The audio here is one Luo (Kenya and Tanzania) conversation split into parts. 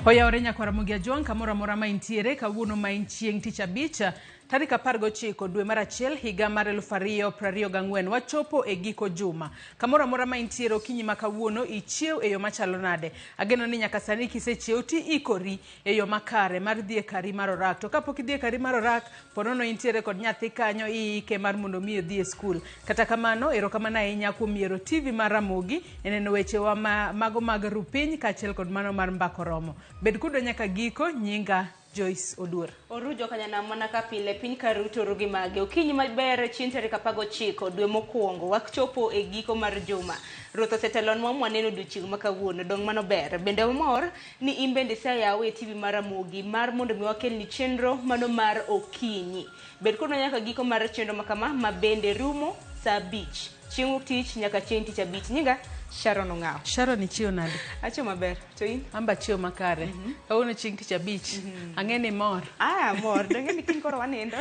Oyawore nyakwar Ramogi Ajwang' kamoro amora ma intiere kawuono ma en chieng' tich abich tarik 19 dwe mar achiel higa mar 2024 wachopo e giko juma. Kamoro amora ma intiere okinyi ma kawuono ichiew e yo machalo nade? Ageno ni nyaka sani kisechiew ti ikori e yo makare mar dhi e kari mar orak. To kapok idhi e kari mar orak, ponono intiere kod nyathi kanyo iike mar mondo mi odhi e skul. Kata kamano, erokamano ahinya kuom yiero TV mar Ramogi e neno wechewa ma, mago mag rupiny kaachiel kod mano mar mbako romo. Bed kodwa nyaka giko, nyinga Joyce Oduor. Oru jokanyanam mana ka pile piny ka ruto oru gi mage. Okinyi maber chieng' tarik 19 dwe mokwongo wachopo e giko mar juma. Ruoth osetelonwa mwaneno odiochieng' ma kawuono. Dong' mano ber. Bende wamor ni in bende iseyawe e TV mar Ramogi mar mondo mi wakelni chenro mano mar okinyi. Bed kodwa nyaka giko mar chenro ma kama ma bende rumo saa abich. Chieng' wuok tich nyaka chieng' tich abich. Nyinga Sharon Ong'awo. Sharon ichiew nade? Achiew maber. To in? An be achiew makare. Kawuono chieng' tich abich. Ang'e ni imor. Ah, amor. Donge ni kiny koro wanindo.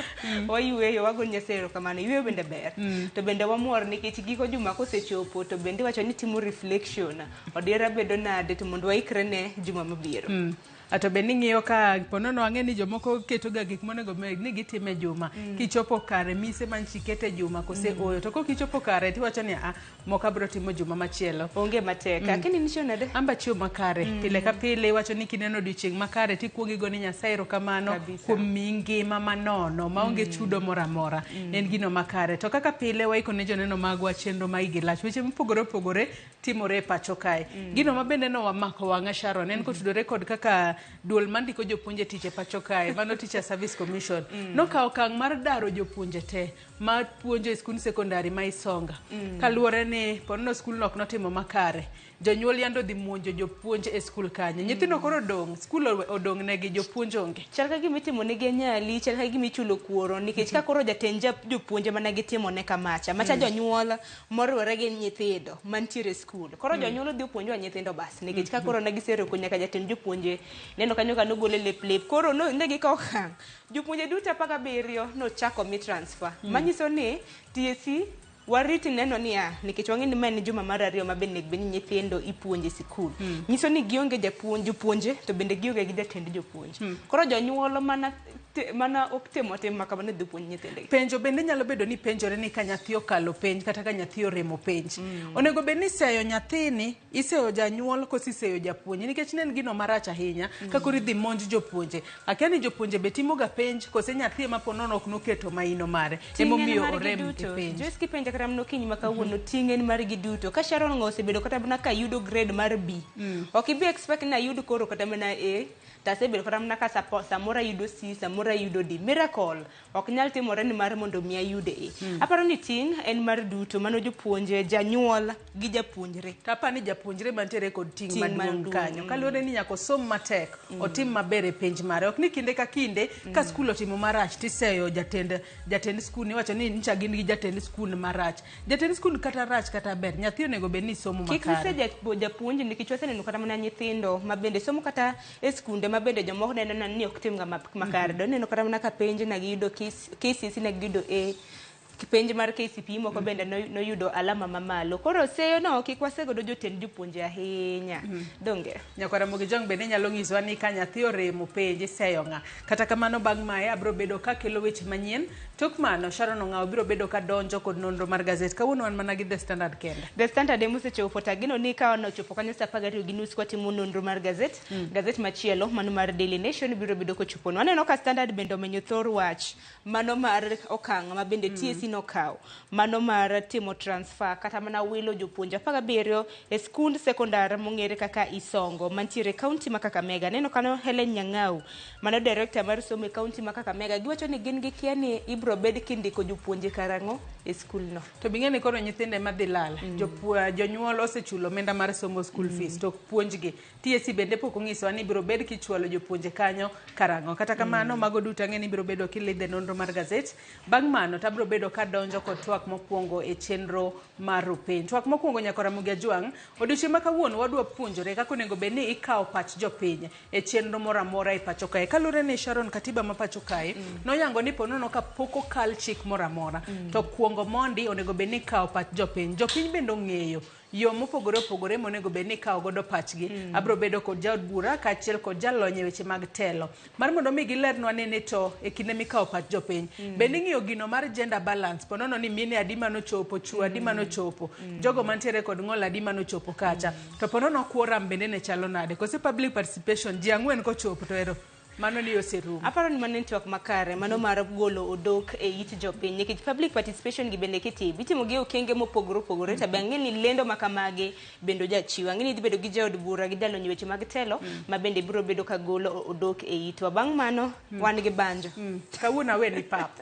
Wayueyo, wago Nyasaye erokamano. Yueyo bende ber. To bende wamor nikech giko juma kosechopo to bende iwacho ni timo reflection. Odiera bedo nade to mondo waikre ne juma mabiro. Ato be ning'iyo ka ponono ang'e ni jomoko keto ga gik monego bed ni gitimo e juma. Kichopo kare mise man chikete e juma kose oyo. To kok ichopo kare tiwacho ni a moko abiro timo juma machielo. Onge matek. Akini nichiew nade? An be achiew makare. Pile ka pile iwacho ni kineno odiochieng' makare tikuongo igo ni Nyasaye erokamano kuom miyi ngima manono maonge chudo moro amora. En gino makare. To kaka pile waiko ne joneno magwa chenro ma igi lach. Weche mopogore opogore timore e pacho kae. Gino ma bende nowamako wang'a Sharon en kotudore kod kaka duol mandiko jopuonj e tich e pacho kae, mano Teacher Service Commission, nokawo okang' mar daro jopuonje te ma puonjo e skund sekondari ma Isonga. Kaluwore ni ponono skul no ok notimo makare. Jonyuol yande odhi muonjo jopuonj e skul kanyo. Nyithindo koro odong', skul odong' negi, jopuonj onge. Chal ka gima itimo negi anyali, chal ka gima ichulo kuoro nikech ka koro jatend jopuonje mana gitimo ne kamacha. Macha jonyuol moriwore gi nyithindo mantiere e skul. Koro jonyuol odhi opuonjwa nyithindo bas nikech ka koro ne giseroko nyaka jatend jopuonje neno kanyo ka nogole lep lep. Koro no, ne gikawo okang'. Jopuonje duto 17 nochako mi transfer. Manyiso ni TSC warit neno niya nikech wang'e ni ma en juma mar ariyo ma bende onego bed ni nyithindo ipuonjo e sikul. Nyiso ni gionge japuonj jopuonje to bende gionge gi jatend jopuonj. Koro jonyuol mana mana ok temo tim ma kamano dhi puonj nyithindgi. Penjo bende nyalo bedo ni penjore ni ka nyathi okalo penj kata ka nyathi oremo penj. Onego bed ni iseyo nyathini, iseyo janyuol koso iseyo japuonj nikech ne en gino marach ahinya ka koro idhi monj jopuonje. Akia ni jopuonje be timoga penj kose nyathi ema po nono ok noketo maino mare emomiyo orem e penj. Joyce kipenja kata mana okinyi ma kawuono ting' en margi duto. Ka Sharon Ng'o osebedo kata mana ka yudo grade mar B. Ok ibi expect ni ayud koro kata mana A. To asebedo kata mana ka samoro ayudo C, samoro ayudo D. Miracle ok nyal timore ni mar mondo mi ayud A. Aparo ni ting' en mar duto, mano jopuonje, janyuol gi japuonjre. To aparo ni japuonjre mantiere kod ting' maduong' kanyo. Kaluwore ni nyaka osom matek, otim maber e penj mare. Ok ni kinde ka kinde ka skul otimo marach tiseyo jatend jatend skul iwacho ni ncha gin gi jatend skul marach. Jatend skul kata rach kata ber, nyathi onego bed ni somo makare. Kik ise japuonj nikech waseneno kata mana nyithindo ma bende somo kata e skunde ma bende jomoko neno ni ok timga makare. Mm-hmm. Neno kata mana ka penj na giyudo KCSE na giyudo A penj mar KCPE moko mm. bende noyudo alama mamalo. Koro seyo no kik wasegodo jotend jopuonje ahinya. Mm. Donge? Nyakwar Ramogi Jong bende nyalo nyisowa ni ka nyathi oremo penj iseyo ng'a. Kata kamano bang' mae abiro bedo kakelo weche manyien Tok mano, Sharon Ong'awo biro bedo ka donjo kod nonro mar gazet. Kawuono wan mana gi The Standard kende. The Standard ema osechopo to ageno ni ka nochopo kanyo saa 12:30 kwatimo nonro mar gazet, gazet machielo mano mar Daily Nation biro bedo kochoponwa. Aneno ka Standard bende omenyo thor wach mano mar okang' ma bende TSC nokawo mano mar timo transfer kata mana wilo jopuonj 17 e skund sekondar mong'ere kaka Isongo mantiere e kaunti ma Kakamega. Aneno kanyo Helen Nyang'au Mano director mar somo e kaunti ma Kakamega giwacho ni gin gikia ni ibro bed kindiko jopuonje karang'o e skul no. To bing'e ni koro nyithindo ema dhi lal. Jonyuol osechulo omenda mar somo school fees to ok puonjgi. TSC bende pok onyisowa ni ibiro bed kichwalo jopuonje kanyo karang'o. Kata kamano mago duto ang'e ni ibiro bedo kilidhe nonro mar gazet. Bang' mano to abiro bedo kadonjo kod twak mokwongo e chenro mar Rupiny. Twak mokwongo nyaka Ramogi Ajwang', odiochieng' ma kawuono wadwa puonjore kaka onego bed ni ikawo pach jopiny e chenro moro amora e pacho kae. Kaluwore ni Sharon katiba ma pacho kae noyango ni ponono ka pok okal chik moro amora to kuongo mondi onego bed ni ikawo pach jopiny. Jopiny bende ong'eyo yo mopogore opogore monego bed ni ikawo godo pachgi. Abiro bedo kod jaod bura kaachiel kod jalony e weche mag telo mar mondo mi gilernwa ni to e kinde mikawo pach jopiny bende ing'iyo gino mar gender balance ponono ni mine adi manochopo, chuo adi manochopo, jogo mantiere kod ng'ol adi manochopo kacha, to ponono quorum bende ne chalo nade, kose public participation ji 4 kochopo to ero mano ni oserumo. Aparo ni mano en twak makare, mano mar golo odok e it jopiny, nikech public participation gi bende kitimo, itimo gi e okenge mopogore opogore, to be ang'e ni lendo ma kamagi bende ojachiwo. Ang'e ni idhi bedo gi jaod bura gi jalony e weche mag telo ma bende biro bedo ka golo odok e itwa. Bang' mano, wan gi banjo. Kawuono aweni pap.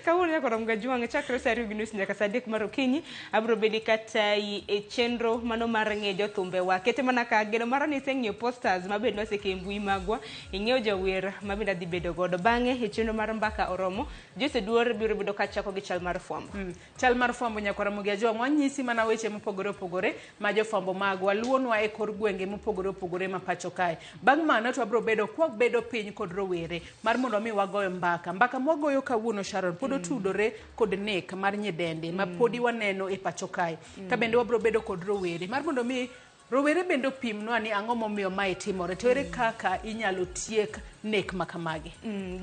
Kawuono nyaka rom gajwang' chakre saa 2:30 nyaka saa 3 mar okinyi, abiro bedo katayi e chenro mano mar ng'e jothumbewa. Kete mana ka geno mara ni iseng'iyo posters ma bende waseke e mbui magwa, ing'eyo jawer ma bende adhi bedo godo. Bang'e e chenro mar mbaka oromo, Joyce Oduor biro bedo ka chako gi chal mar fwambo. Chal mar fwambo nyaka Ramogi Ajwang' wanyisi mana weche mopogore opogore ma jofwambo magwa luwonwa e kor gwenge mopogore opogore ma pacho kae. Bang' mano to wabiro bedo kwabedo piny kod rowere mar mondo mi wagoyo mbaka. Mbaka mwagoyo kawuono Sharon pod otudore kod nek mar nyidende ma podi waneno e pacho kae. Ka bende wabiro bedo kod rowere mar mondo mi rowere bende opimnwa ni ang'o momiyo mae timore to ere kaka inyalo tiek nek ma kamagi.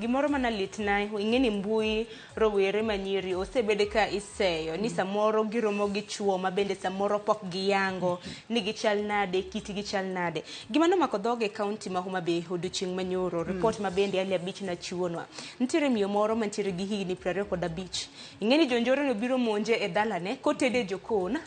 Gimoro mana litna, ing'e ni mbui rowere manyiri osebed ka iseyo ni samoro giromo gi chuo ma bende samoro pok giyango ni gichal nade, kitgi chal nade. Gima nomako dhoga e kaunti ma Homa Bay odiochieng' manyoro, report ma bende Ali Abich nachiwonwa. Nitiere miyo moro mantiere gi higni 25. Ing'e ni jonjore nobiro monje e dalane kotede e jokon,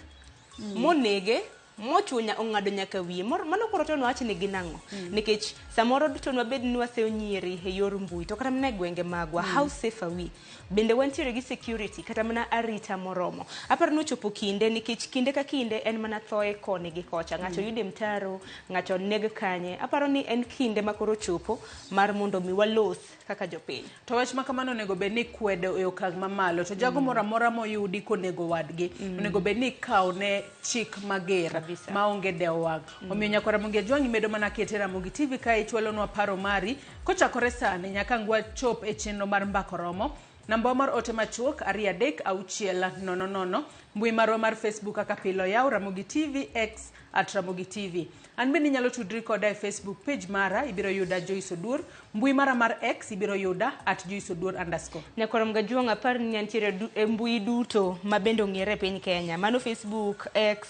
monege, mochunya ong'ado nyaka wiye. Mano koro to nwach ni gin ang'o? Nikech samoro to nwabed ni waseyo nyieri e yor mbui, to kata mana e gwenge magwa, how safe are we? Bende wantiere gi security kata mana arita moromo. Aparo ni ochopo kinde, nikech kinde ka kinde en mana thoe koni gi kocha. Ng'ato yude mtaro, ng'ato neg kanye. Aparo ni en kinde ma koro ochopo mar mondo mi walos kaka jopiny. To wach ma kamano onego bed ni kwedo e okang' mamalo. To jago moro amora moyudi konego wadgi, onego bed ni ikawone chik mager maonge dewo wang'. Omiyo nyaka Ramogi Ajwang' imedo mana kete Ramogi TV kae ichwalonwa paro mari kochakore sani nyaka ang' wachop e chenro mar mbaka oromo. Namba mar ote machuok 2 3 6 0 0. Mbui marwa mar Facebook kaka pile oyaw Ramogi TV, X at Ramogi TV. An bende inyalo tudri koda e Facebook page mara, ibiro yuda Joyce Oduor. Mbui mara mar X ibiro yuda at Joyce Oduor underscore. Nyakorom Gajuong' apar ni nitiere e mbui duto ma bende ong'ere e piny Kenya. Mano Facebook, X,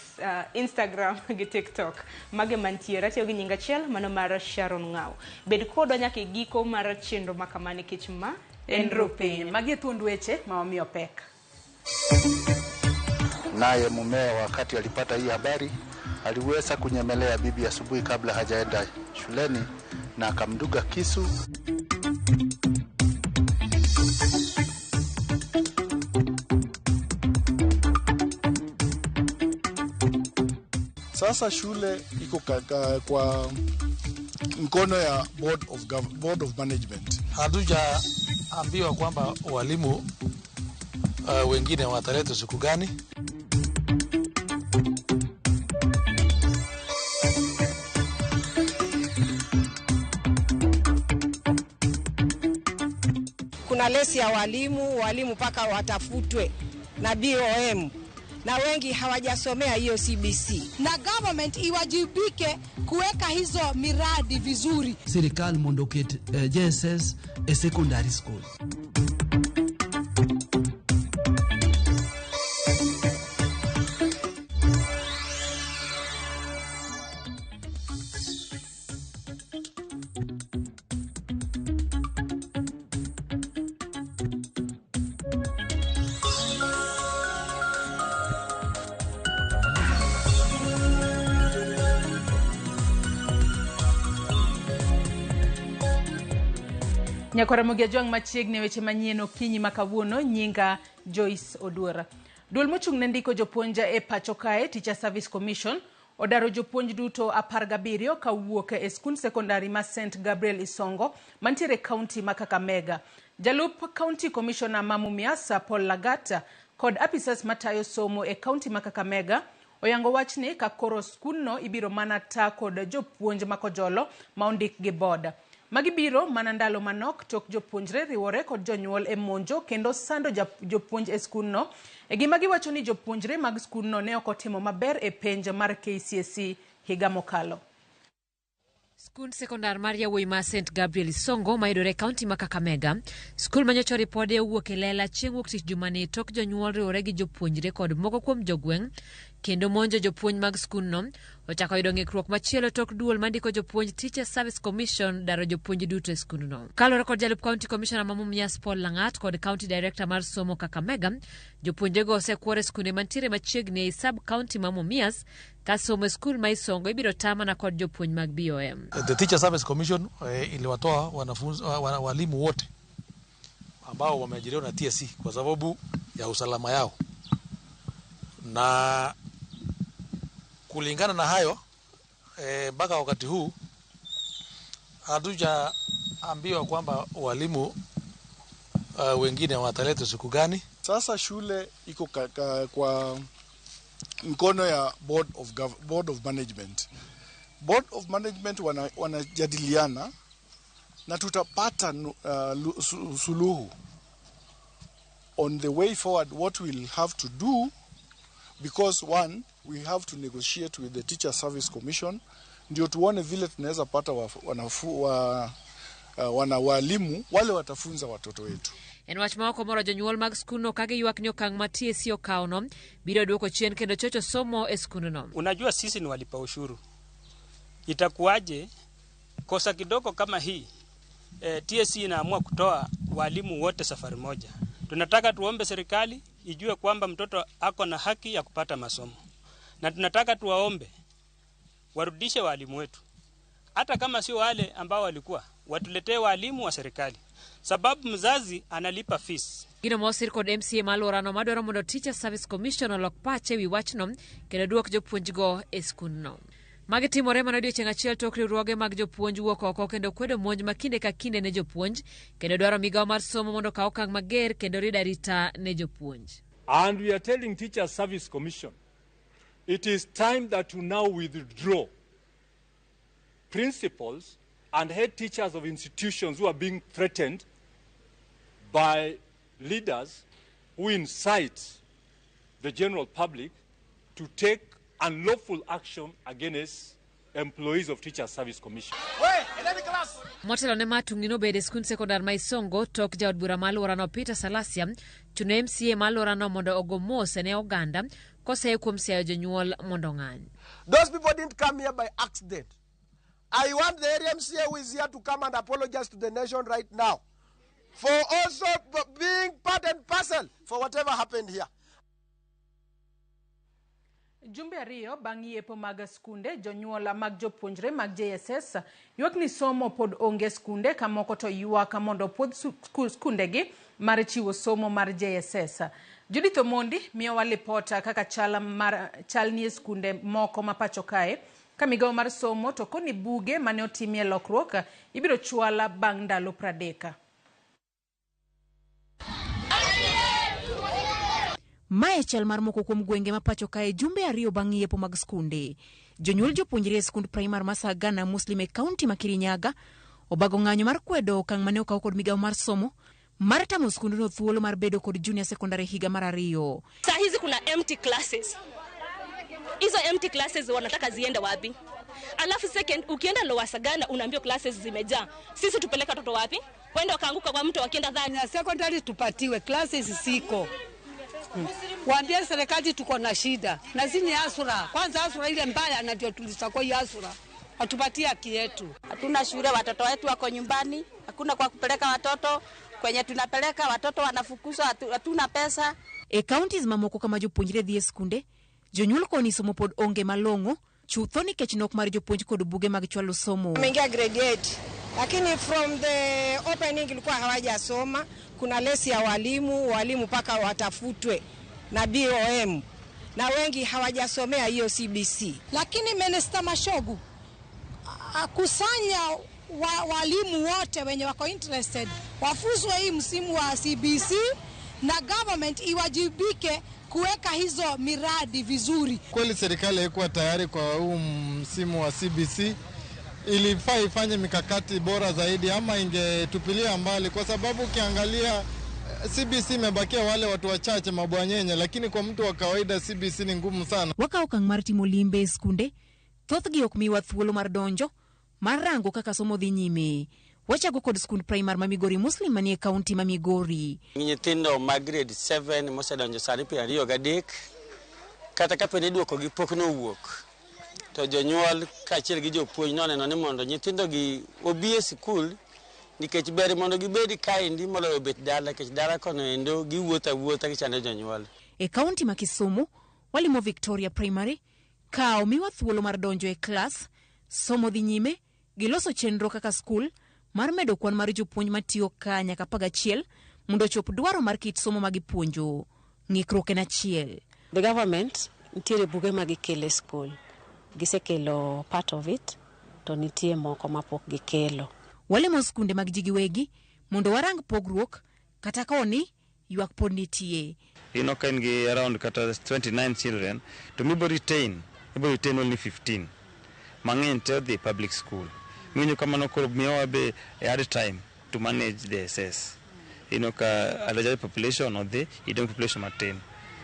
Instagram gi TikTok. Mage mantiere. Atiyo gi nying achiel mano mar Sharon Ng'au. Bed kodwa nyaka e giko mar chenro ma kama nikech ma en Rupiny. Magi e thuond weche ma wamiyo pek. Naye mumeo wakati alipata hii habari aliweza kunyemelea bibi asubuhi kabla hajaenda shuleni na akamduga kisu. Sasa shule iko kwa mkono ya board of management. Hatujaambiwa kwamba walimu wengine wataletwa siku gani. Kuna lesi ya walimu, walimu mpaka watafutwe na BOM, na wengi hawajasomea hiyo CBC. Na government iwajibike kuweka hizo miradi vizuri. Serikal mondo oket JSS e secondary school. Nyakwara Ramogi Ajwang' machiegni weche manyien okinyi ma kawuono, nyinga Joyce Oduor. Duol mochung' ne ndiko jopuonj e pacho kae, Teacher Service Commission, odaro jopuonj duto 17 kawuok e skund sekondari ma St Gabriel Isongo mantiere e kaunti ma Kakamega. Jalup County Commissioner ma Mumias Paul Lagat kod apisas matayo somo e kaunti ma Kakamega oyango wachni ka koro skundno ibiro mana ta kod jopuonj ma Kojolo ma ondik gi board. Magi biro mana ndalo manok tok jopuonjre riwore kod jonyuol e monjo kendo sando jopuonj e skundno. E gima giwacho ni jopuonjre mag skundno ne ok otimo maber e penj mar KCSE higa mokalo. Skund sekondar mar yawuoyi ma St Gabriel Isongo mayudore e kaunti ma Kakamega, skul manyocha ripode owuok e lela chieng' wuok tich jumani tok jonyuol riwore gi jopuonjre kod moko kuom jogweng' kendo monjo jopuonj mag skundno. Ochako yudo ng'ikruok machielo tok duol mandiko jopuonj Teacher Service Commission daro jopuonj duto e skundno. Kaluwore kod jalup County Commissioner ma Mumias Paul Lang'at kod County Director mar somo Kakamega, jopuonjrego osekwor e skunde mantiere machiegni ei sub county ma Mumias ka somo e skul ma Isongo ibiro tamana kod jopuonj mag BOM. The Teacher Service Commission iliwatoa wanafunzi walimu wote ambao wameajiriwa na TSC kwa sababu ya usalama yao, na kulingana na hayo mpaka wakati huu hatujaambiwa kwamba walimu wengine wataletwa siku gani. Sasa shule iko kwa mkono ya Board of Management. Board of Management wanajadiliana na tutapata suluhu on the way forward what we'll have to do, because one, we have to negotiate with the Teacher Service Commission ndio tuone vile tunaweza pata walimu wale watafunza watoto wetu. En wach ma ok omoro jonyuol mag skundno ka giywak ni okang' ma TSC okawono biro duoko chien kendo chocho somo e skundno. Unajua sisi ni walipa ushuru. Itakuwaje kosa kidogo kama hii TSC inaamua kutoa walimu wote safari moja? Tunataka tuombe serikali ijue kwamba mtoto ako na haki ya kupata masomo. Na tunataka tuwaombe warudishe walimu wetu. Hata kama sio wale ambao walikuwa, watuletee walimu wa serikali. Sababu mzazi analipa fees. Gino mosir kod MCA ma alworano madwaro mondo Teacher Service Commission olok pache ewi wachno kendo duok jopuonjgo e skundno. Magi timore mana odiechieng' achiel tok riwruoge mag jopuonj wuok oko kendo kwedo monj ma kinde ka kinde ne jopuonj kendo dwaro migawo mar somo mondo okaw okang' mager kendo rid arita ne jopuonj. And we are telling Teacher Service Commission, it is time that you now withdraw principals and head teachers of institutions who are being threatened by leaders who incite the general public to take unlawful action against employees of Teacher Service Commission. Motelo ne matungni nobedo e skund sekondar ma Isongo tok jaod bura ma alworano Peter Salasia chuno MCA ma alworano mondo ogo mos ne oganda koseye kuom siayo jonyuol mondo ong'any. Those people didn't come here by accident. I want the area MCA who is here to come and apologize to the nation right now for also being part and parcel for whatever happened here. Jumbe ariyo bang' yepo mag skunde, jonyuol mag jopuonjre mag JSS ywak ni somo pod onge skunde ka moko to ywak mondo opuodh skundegi mar chiwo somo mar JSS. Judith Omondi miyowa lipota kaka chal nie skunde moko ma pacho kae ka migawo mar somo to koni buge mane otimie lokruok ibiro chwala bang' ndalo 30. Mae chal mar moko kuom gwenge ma pacho kae jumbe ariyo bang' yepo mag skunde. Jonyuol jopuonjre e skund primar ma Sagana Muslim e kaunti ma Kirinyaga obago ng'anyo mar kwedo okang' mane okaw kod migawo mar somo mar tamo skundno thuolo mar bedo kod junior secondary higa mar 2. Saa hizi kuna empty classes. Hizo empty classes wanataka ziende wapi? Alafu second, ukienda Lower Sagana unaambiwa classes zimejaa. Sisi tupeleka watoto wapi? Waende wakaanguka kwa mto wakienda dhani. Secondary tupatiwe classes siko. Waambie serikali tuko na shida. Na zini asura. Kwanza asura ile mbaya na ndio tulisakwa hii asura. Watupatie haki yetu. Hatuna shule, watoto wetu wako nyumbani, hakuna kwa kupeleka watoto. Kwenye tunapeleka watoto wanafukuzwa, hatuna pesa. E counties mamoko kama jopuonjre dhi e skunde, jonyuol koni somo pod onge malong'o, chutho nikech nok mar jopuonj kod buge mag chwalo somo. Wameingia grade 8, lakini from the opening ilikuwa hawajasoma. Kuna lesi ya walimu paka watafutwe na BOM, na wengi hawajasomea hiyo CBC. Lakini Minister Mashogu akusanya walimu wote wenye wako interested wafuzwe hii msimu wa CBC, na government iwajibike kuweka hizo miradi vizuri. Kweli serikali haikuwa tayari kwa huu msimu wa CBC, ilifaa ifanye mikakati bora zaidi ama ingetupilia mbali, kwa sababu ukiangalia CBC imebakia wale watu wachache mabwanyenye, lakini kwa mtu wa kawaida CBC ni ngumu sana. Wakawo okang' mar timo limbe e skunde, thothgi ok miwa thuolo mar donjo mar rango kaka somo dhi nyime. Wachako kod skund primar ma Migori Muslim manie kaunti ma Migori. Nyithindo ma grade 7 mosedonjo sani 23, kata kapo ni duokogi pok nowuok, to jonyuol kaachiel gi jopuonj noneno ni mondo nyithindogi obi e sikul, nikech ber mondo gibed kaendi moloyo bet dala, nikech dala kono endo giwuotho awuotha gichando jonyuol. E kaunti ma Kisumu, walimo Victoria Primary, ka omiwa thuolo mar donjo e klas, somo dhi nyime, giloso chenro kaka skul mar medo kwan mar jopuonj matiyo ka nyaka 11 mondo ochop dwaro mar kit somo ma gipuonjo. Ng'ikruok en achiel. The government nitiere buge ma gikelo e skul. Gisekelo part of it, to nitie moko mapok gikelo. Walimo skunde mag ji giwegi mondo warang pogruok kata koni ywak pod nitie. Ineno ka in gi around kata 29 children to mibo retain, ibo retain only 15. Mang'eny te odhi public school. Miwinjo kamano koro miyowa be a hard time to manage the SS. Ineno ka a larger population odhi, idong population matin.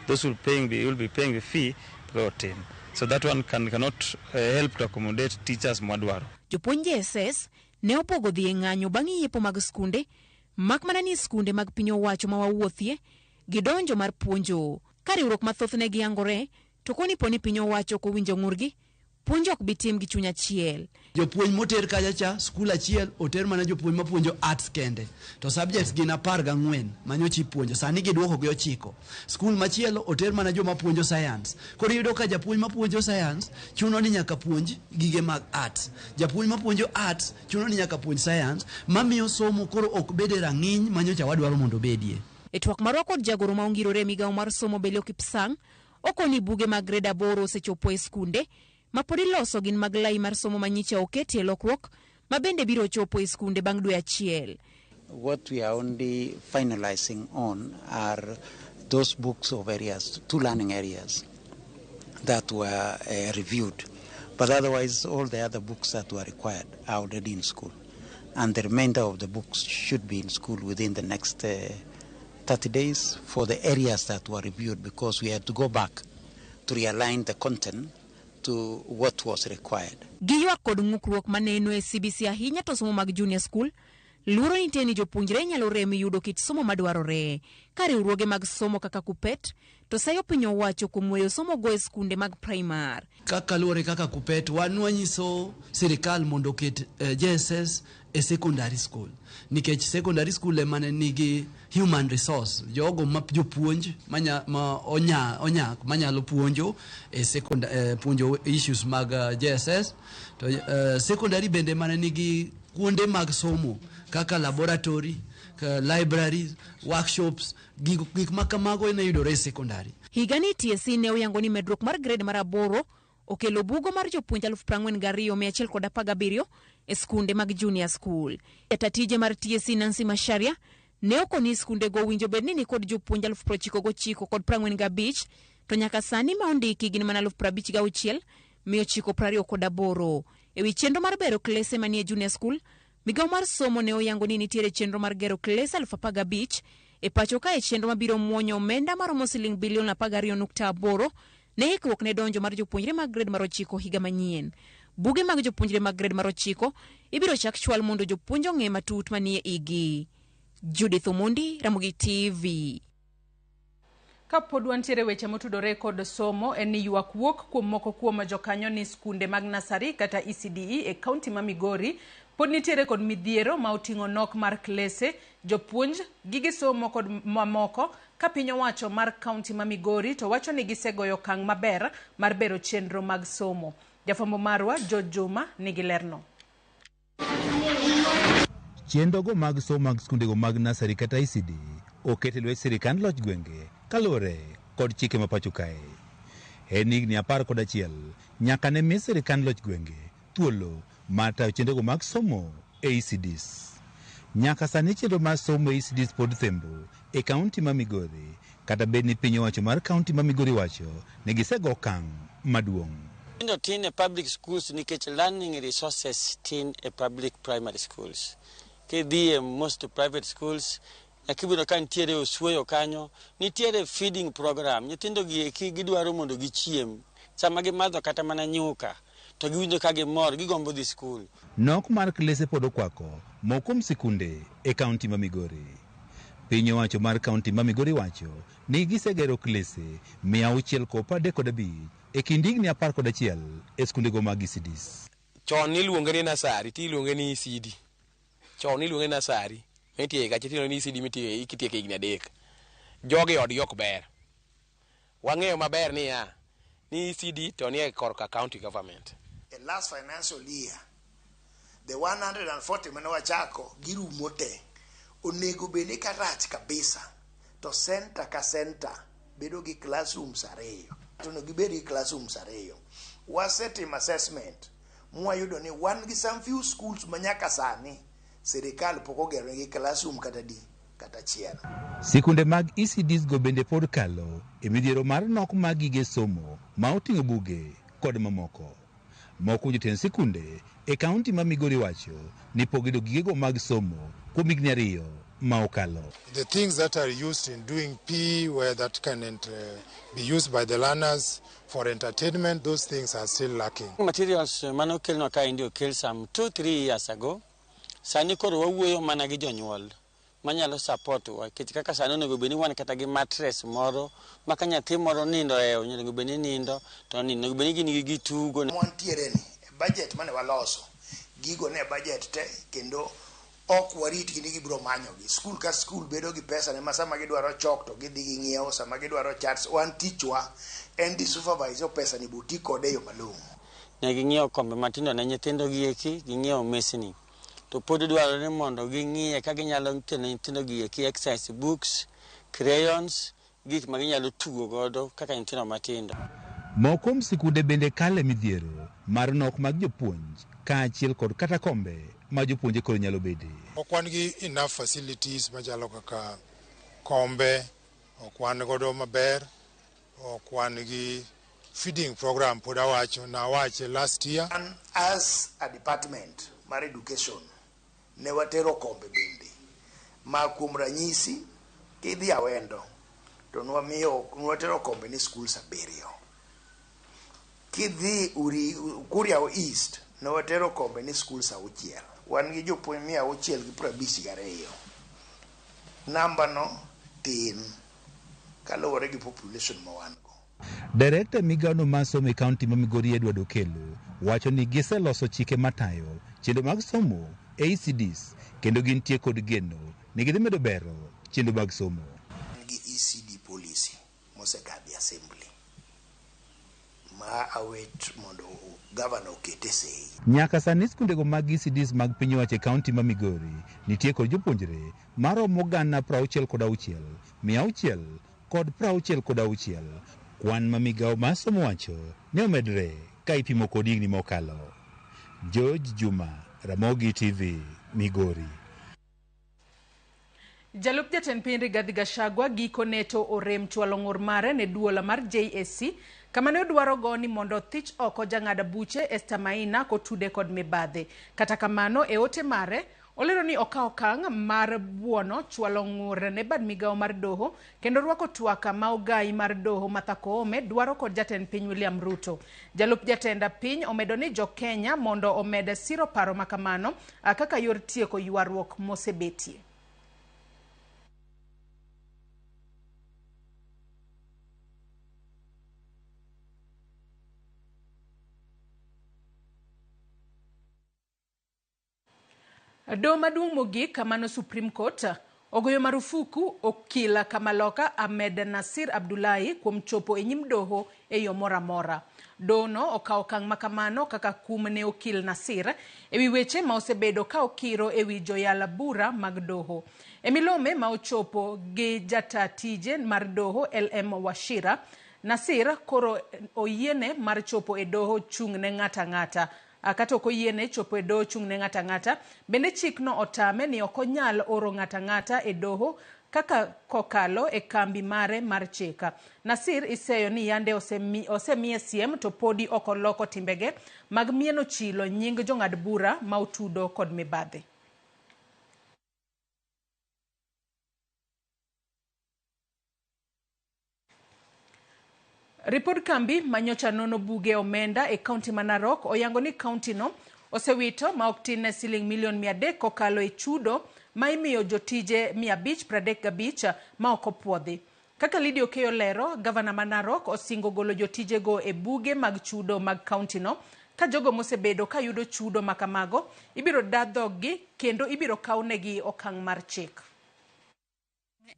Those who will be paying the fee biro tin. So that one cannot help to accommodate teachers mwadwaro. Jopuonj JSS ne opogo dhi e ng'anyo bang' yiepo mag skunde, mak mana ni skunde mag piny owacho ma wawuothie gidonjo mar puonjo. Ka riwruok mathoth ne giyangore, to koni po ni piny owacho ok owinjo ng'urgi, puonjo ok bi tim gi chuny achiel. Jopuonj moter kacha cha, skul achiel oter mana jopuonj mapuonjo arts kende. To subjects gin 14 manyocha ipuonjo, sani giduoko gi 9. Skul machielo oter mana joma puonjo science. Koro iyudo ka japuonj mapuonjo science chuno ni nyaka puonj gige mag arts. Japuonj mapuonjo arts chuno ni nyaka puonj science, mamiyo somo koro ok bed e rang'iny manyocha wadwaro mondo obedie. E twak marwa kod jagoro ma ongirore e migawo mar somo Belio Kipsang, okoni buge mag grade 8 osechopo e skunde ma pod iloso gin mag lai mar somo manyicha oketie lokruok ma bende biro chopo e skunde bang' dwe achiel. What we are only finalizing on are those books of areas, 2 learning areas that were reviewed. But otherwise, all the other books that were required are already in school. And the remainder of the books should be in school within the next 30 days for the areas that were reviewed, because we had to go back to realign the content to what was required. Giywak kod ng'ukruok maneno e CBC ahinya to somo mag junior school, luoro nitie ni jopuonjre nyalo rem yudo kit somo madwarore. Ka riwruoge mag somo kaka Kupet to sayo piny owacho kuom weyo somo go e skunde mag primar. Kaka luwore kaka Kupet, wan wanyiso sirikal mondo oket JSS e secondary school. Nikech secondary school ema ne nigi human resource, jogo ma jopuonj ma onyak manyalo puonjo e secondary, puonjo issues mag JSS. To secondary bende mane nigi kuonde mag somo kaka laboratory, libraries, workshops, gik ma kamago ne yudore e secondary. Higani TSC ne oyango ni medruok mar grade mar 8 okelo bugo mar jopuonj 42,117 e skunde mag junior school. Jata tije mar TSC Nancy Macharia ne okoni skunde go winjo bed ni nikod jopuonj 99,045 to nyaka sani ma ondiki gin mana 56,928. E wi chenro mar bero klese manie junior school, migawo mar somo ne oyango ni nitiere chenro mar gero klese 15,000 e pacho kae, chenro mabiro muonyo omenda maromo siling bilion 12.8 ne ikruok ne donjo mar jopuonjre mag grade mar 9 higa manyien. Buge mag jopuonjre mag grade mar 9 ibiro chak chwal mondo jopuonj ong'e matut manie igi. Judith Omondi, Ramogi TV. Kapod wantiere weche motudore kod somo, en ni ywak wuok kuom moko kuom jokanyo ni skunde mag nasari kata ECDE e kaunti ma Migori pod nitiere kod midhiero ma oting'o nok mar klese, jopuonj, gige somo kod mamoko. Ka piny owacho mar kaunti ma Migori to wacho ni gisegoyo okang' maber mar bero chenro mag somo. Jafwambo marwa George Juma nigi lerno. Chenrogo mag somo mag skundego mag nasari kata ECD oket e lwet sirikand loch gwenge kaluwore kod chike ma pacho kae. En higni 11 nyaka ne mi sirikand loch gwenge thuolo mar tayo chenrogo mag somo e ECDs. Nyaka sani chenro mar somo e ECDs pod thembo e kaunti ma Migori, kata bed ni piny owacho mar kaunti ma Migori wacho ni gisego okang' maduong'. Nyithindo tin e public schools nikech learning resources tin e public primary schools. Kidhi e most private schools, nyaka ibiro ka nitiere osuoyo kanyo, nitiere feeding program. Nyithindo gi eki gidwaro mondo gichiem. Sama gimadho kata mana nyuka, to giwinjo ka gimor, gigombo dhi skul. Nok mar klese pod okwako moko kuom sikunde e kaunti ma Migori. Piny owacho mar kaunti ma Migori wacho ni gisegero klese 635 e kind higni 11 e skundego mag ECDs. Chon niluonge ni nasari, ti iluonge ni ECD. Chon niluonge ni nasari, mitieke kacha tiluonge ni ECD mitieke kitieko higni 3. Jogi odgi ok ber. Wang'eyo maber niya, ni ECD to nie korka county government. E last financial year, the 140 mane wachako girumo te. Onego bed ni karach kabisa to center ka center bedo gi classrooms 2. To onego gibed gi classrooms 2. Wasetimo assessment mwayudo ni wan gi some few schools ma nyaka sani sirikal pok ogero negi classroom kata di kata achiel. Sikunde mag ECDs go bende pod kalo e midhiero mar nok mag gige somo ma oting'o buge kod mamoko. Moko jotend sikunde e kaunti ma Migori wacho ni pok giyudo gigego mag somo kuom higni 2 ma okalo. The things that are used in doing PE, where that can be used by the learners for entertainment, those things are still lacking. Materials mane okelnwa kaendi okel some 2-3 years ago. Sani koro wawuoyo mana gi jonyuol manyalo support wa, nikech kaka sani onego bed ni wan kata gi mattress moro ma ka nyathi moro nindo e onego bed ni nindo to onego bed ni gin gi gitugo. Wantiere ni e budget mane waloso gigo ne budget te kendo ok warit gi ni gibiro manyogi. Skul ka skul bedo gi pesa ne ma sama gidwaro chok to gidhi ging'iewo, sama gidwaro charts, wan tichwa en di supervise pesa ni buti kode e yo malong'o. Ne ging'iewo kombe matindo ne nyithindo gi eki, ging'iewo mesni. To pod dwarore mondo ging'iye ka ginyalo tero ne nyithindo gi eki exercise books, crayons, gik ma ginyalo tugo godo kaka nyithindo matindo. Moko kuom sikunde bende kalo e midhiero mar nok mag jopuonj kaachiel kod kata kombe ma jopuonje koro nyalo bede. Ok wan gi enough facilities machalo kaka kombe, ok wan godo maber, ok wan gi feeding program pod awacho nawache last year. And as a department mar education ne watero kombe bende ma kuom ranyisi kidhi Awendo to nwatero kombe ni schools 7. Kidhi Kuria East ne watero kombe ni schools 6. Wan gi jopuonj 652. Namba no tin kaluwore gi population ma wan go. Director migawono mar somo e kaunti ma Migori Edward Okello wacho ni giseloso chike matayo chenro mag somo e ECDs kendo gintie kod geno ni gidhi medo bero chenro mag somo. Gi ECD policy mosekadhi assembly ma awet mondo governor okete sei. Nyaka sani skundego mag ECDs mag piny owacho e kaunti ma Migori nitie kod jopuonjre maromo 66,666. Kwan ma migawo mar somo wacho ne omedre ka ipimo kod higni mokalo. George Juma, Ramogi TV, Migori. Jalup jatend piny Rigathi Gachagua gikone to orem chwalo ng'ur mare ne duola mar JSC kama ne odwaro go ni mondo thich oko jang'ad buche Esther Maina kotude kod mibadhi. Kata kamano e ote mare olero ni okawo okang' mar buono chwalo ng'ur ne bad migawo mar doho kendo rwako twaka ma ogai mar doho Martha Koome dwaro kod jatend piny William Ruto. Jalup jatend piny omedo ni jo-Kenya mondo omed siro paro makamano kaka yor tieko ywaruok mosebetie. Doho maduong' mogik mano Supreme Court ogoyo marufuku okil Kamaloka Ahmed Nasir Abdullahi kuom chopo e nyim doho e yo moro amora. Doho no okawo okang' makamano kaka kum ne okil Nasir ewi weche ma osebedo ka okiro ewi joyal bura mag doho. E milome ma ochopo gi jata tije mar doho LM Wachira, Nasir koro oyiene mar chopo e doho chung' ne ng'ata ang'ata. Kata ok oyiene chopo e doho chung' ne ng'ata ang'ata, bende chikno otame ni ok onyal oro ng'ata ang'ata e doho kaka kokalo e kambi mare mar chik. Nasir iseyo ni yande osemiye siem to podi ok oloko timbege mag mieno chilo nying jong'ad bura ma otudo kod mibadhi. Ripod kambi manyocha nono buge omenda e kaunti ma Narok oyango ni kaunti no osewito ma ok tin ne siling milion 300 kokalo e chudo ma imiyo jotije 535 ma ok opuodhi. Kaka Lydia Okeyo lero, gavana ma Narok osingo golo jotijego e buge mag chudo mag kaunti no ka jogo mosebedo ka yudo chudo makamago ibiro da dhoggi kendo ibiro kawnegi okang' mar chik.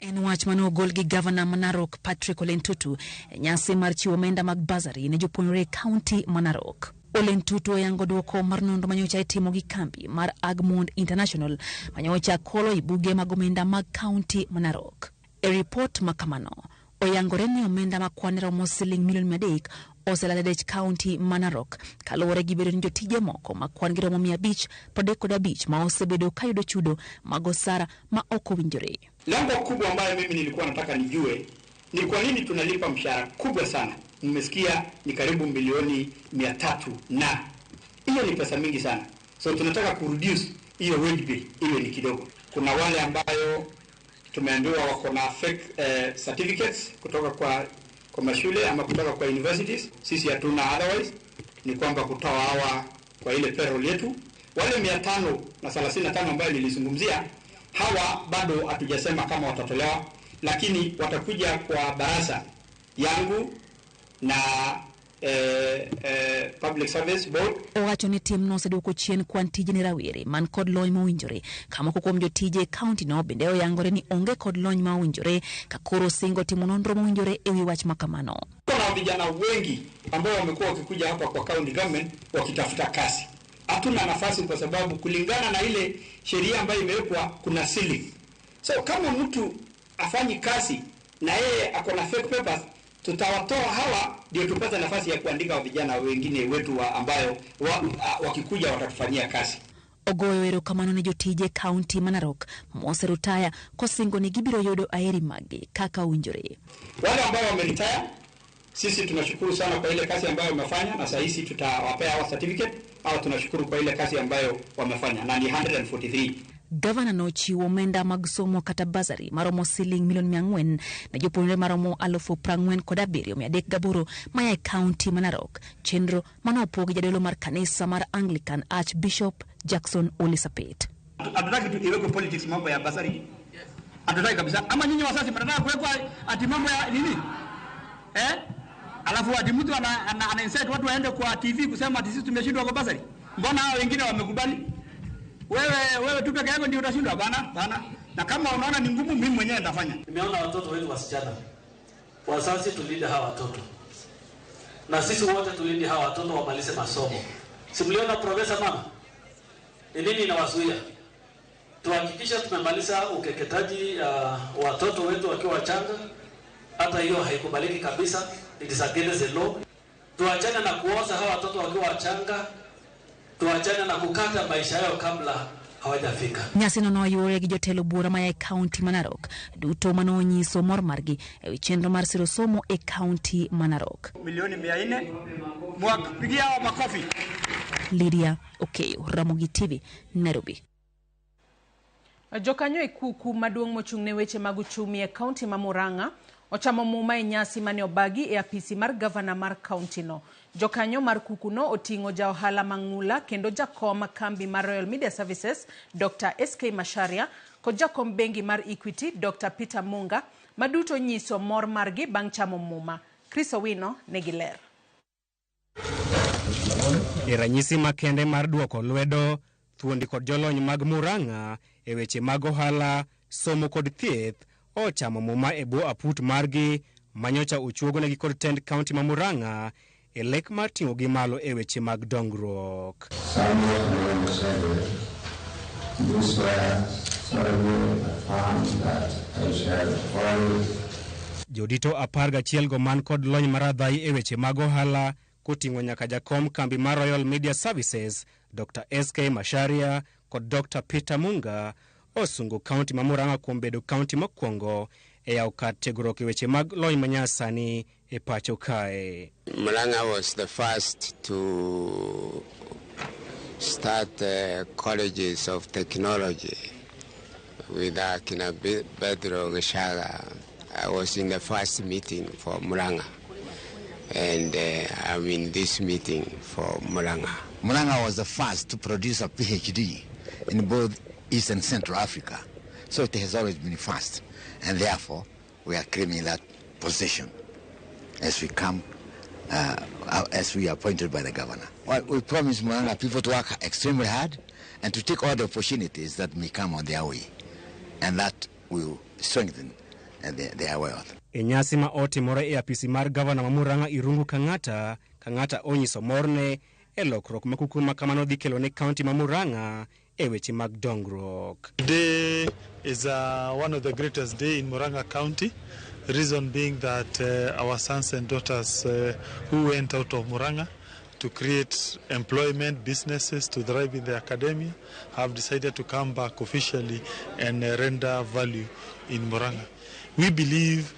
En wach mane ogol gi gavana ma Narok Patrick Ole Ntutu e nyasi mar chiwo omenda mag bursary ne jopuonjre e kaunti ma Narok. Ole Ntutu oyango duoko mar nonro manyocha itimo gi kambi mar Agmond International manyocha kolo e buge mag omenda mag kaunti ma Narok. E ripot ma kamano, oyangore ni omenda ma kwan romo siling milion 300 oselal e dech kaunti ma Narok kaluwore gi bedo ni jotije moko ma kwan gi romo 535 ma osebedo kayudo chudo mag osara ma ok owinjore. Lengo kubwa ambayo mimi nilikuwa nataka nijue ni kwa nini tunalipa mshahara kubwa sana. Mmesikia ni karibu milioni 300, na hiyo ni pesa mingi sana. So tunataka kureduce hiyo wage bill iwe ni kidogo. Kuna wale ambayo tumeambiwa wako na fake certificates kutoka kwa mashule ama kutoka kwa universities. Sisi hatuna otherwise, ni kwamba kutoa hawa kwa ile payroll yetu. Wale 535 ambayo nilizungumzia, hawa bado hatujasema kama watatolewa, lakini watakuja kwa baraza yangu na Public Service Board. Owacho ni timno oseduoko chien kwan tije ne rawere man kod lony mowinjore. Ka moko kuom jotije e kaunti no bende oyangore ni onge kod lony ma owinjore ka koro singo timo nonro mowinjore e wi wach makamano. Kuna vijana wengi ambao wamekuwa wakikuja hapa kwa county government wakitafuta kazi. Hatuna nafasi kwa sababu kulingana na ile sheria ambayo imewekwa kuna ceiling. So kama mtu afanyi kazi na yeye ako na fake papers, tutawatoa hawa ndio tupate nafasi ya kuandika vijana wengine wetu wa ambayo wakikuja watatufanyia kazi. Ogoyo erokamano ne jotije kaunti ma Narok moserutaya kosingo ni gibiro yudo aheri mage kaka owinjore. Wale ambao wameretire, sisi tunashukuru sana kwa ile kazi ambayo wamefanya, na saa hizi tutawapea hawa certificate au tunashukuru kwa ile kazi ambayo wamefanya, na ni 143. Gavana nochiwo omenda mag somo kata bursary maromo siling milion 400 ne jopuonjre maromo 47,308 maya e kaunti ma Narok, chenro mane opogi jadolo mar kanisa mar Anglican Archbishop Jackson Ole Sapit. Hatutaki iwekwe politics mambo ya bursary. Hatutaki kabisa. Ama nyinyi wazazi mnataka kuwekwa ati mambo ya nini? Alafu ati mtu ana incite watu waende kwa TV kusema ati sisi tumeshindwa kwa bursary. Mbona hao wengine wamekubali? Wewe tu peke yako ndio utashindwa bana. Na kama unaona ni ngumu, mimi mwenyewe nitafanya. Nimeona watoto wetu wasichana. Wazazi tulinde hawa watoto. Na sisi wote tulinde hawa watoto wamalize masomo. Si mliona profesa mama? Ni nini inawazuia? Tuhakikishe tumemaliza ukeketaji watoto wetu wakiwa wachanga. Hata hiyo haikubaliki kabisa. It is against the law. Tuachane na kuoza hawa watoto wakiwa wachanga. Tuachane na kukata maisha yao kabla hawajafika. Nyasi no noyuore gi jotelo buora maya e kaunti ma Narok duto manonyiso mor margi ewi chenro mar siro somo e kaunti ma Narok. Milioni 400, mwapigia makofi. Lydia Okeyo, Ramogi TV, Nairobi. Jokanyo e kuku maduong' mochung' ne weche mag uchumi e kaunti ma Murang'a ochamo muma e nyasi mane obagi e apisi mar gavana mar kaunti no. Jokanyo mar kuku no oting'o ja ohala mang'ula kendo jakom kambi mar Royal Media Services Dr. SK Macharia kod jakom bengi mar Equity Dr. Peter Munga maduto nyiso mor margi bang' chamo muma. Chris Owino nigi ler. E ranyisi makende mar duoko lwedo thuondi kod jolony mag Murang'a e weche mag ohala, somo kod thieth ochamo muma e bwo aput margi manyocha ochuogonegi kod tend kaunti ma Murang'a e lek mar ting'ogi malo e weche mag dongruok. Jodito 11 go man kod lony maradhai e weche mag ohala koting'o nyaka jakom kambi mar Royal Media Services Dr. SK Macharia kod Dr. Peter Munga osungo kaunti ma Murang'a kuom bedo kaunti mokwongo e yawo kar tiegruok e weche mag lony manyasani e pacho kae. Murang'a was the first to start colleges of technology with Akina Pedro Gachagha. I was in the first meeting for Murang'a, and I'm in this meeting for Murang'a. Murang'a was the first to produce a PhD in both East and Central Africa, so it has always been first, and therefore we are claiming that position as we come, as we are appointed by the governor. Well, we promise Murang'a people to work extremely hard and to take all the opportunities that may come on their way, and that will strengthen their wealth. E nyasi ma otimore e apisi mar gavana ma Murang'a Irungu Kang'ata, Kang'ata onyiso morne e lokruok ma kuku ma kamano dhi kelo ne kaunti ma Murang'a e weche mag dongruok. Today is one of the greatest day in Murang'a County. Reason being that our sons and daughters who went out of Murang'a to create employment, businesses, to thrive in the academia, have decided to come back officially and render value in Murang'a. We believe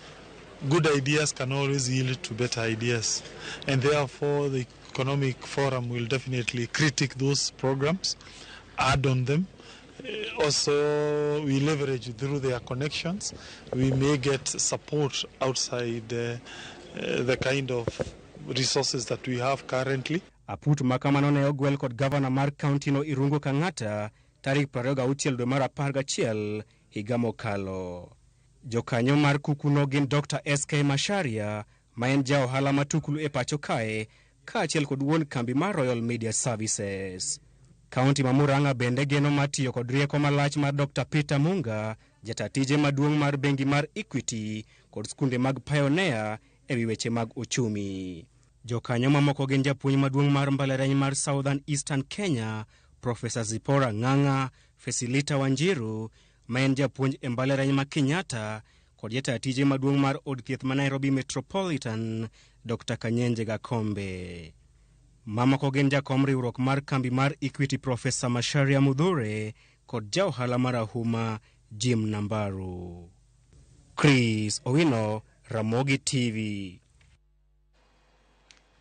good ideas can always yield to better ideas, and therefore the Economic Forum will definitely critique those programs, add on them. Also, we leverage through their connections. We may get support outside the kind of resources that we have currently. Aput ma kamano ne ogwel kod gavana mar kaunti no Irungu Kang'ata tarik 26 dwe mar 11 higa mokalo. Jokanyo mar kukuno gin Dr. SK Macharia ma en ja ohala matuklu e pacho kae kaachiel kod wuon kambi mar Royal Media Services. Kaunti ma Murang'a bende geno mar tiyo kod rieko malach mar Dr. Peter Munga, jata tije maduong' mar bengi mar Equity kod skunde mag Pioneer e wi weche mag uchumi. Jokanyo mamoko gin japuonj maduong' mar mbalariany mar Southern Eastern Kenya, Professor Zipporah Ng'ang'a, Fesilita Wanjiru ma en japuonj e mbalariany ma Kenyatta kod jata tije maduong' mar od thieth ma Nairobi Metropolitan, Dr. Kanyenje Gakombe. Mamoko gin jakom riwruok mar kambi mar Equity Professor Macharia Mudhure kod ja ohala marahuma Jim Nambaru. Chris Owino, Ramogi TV.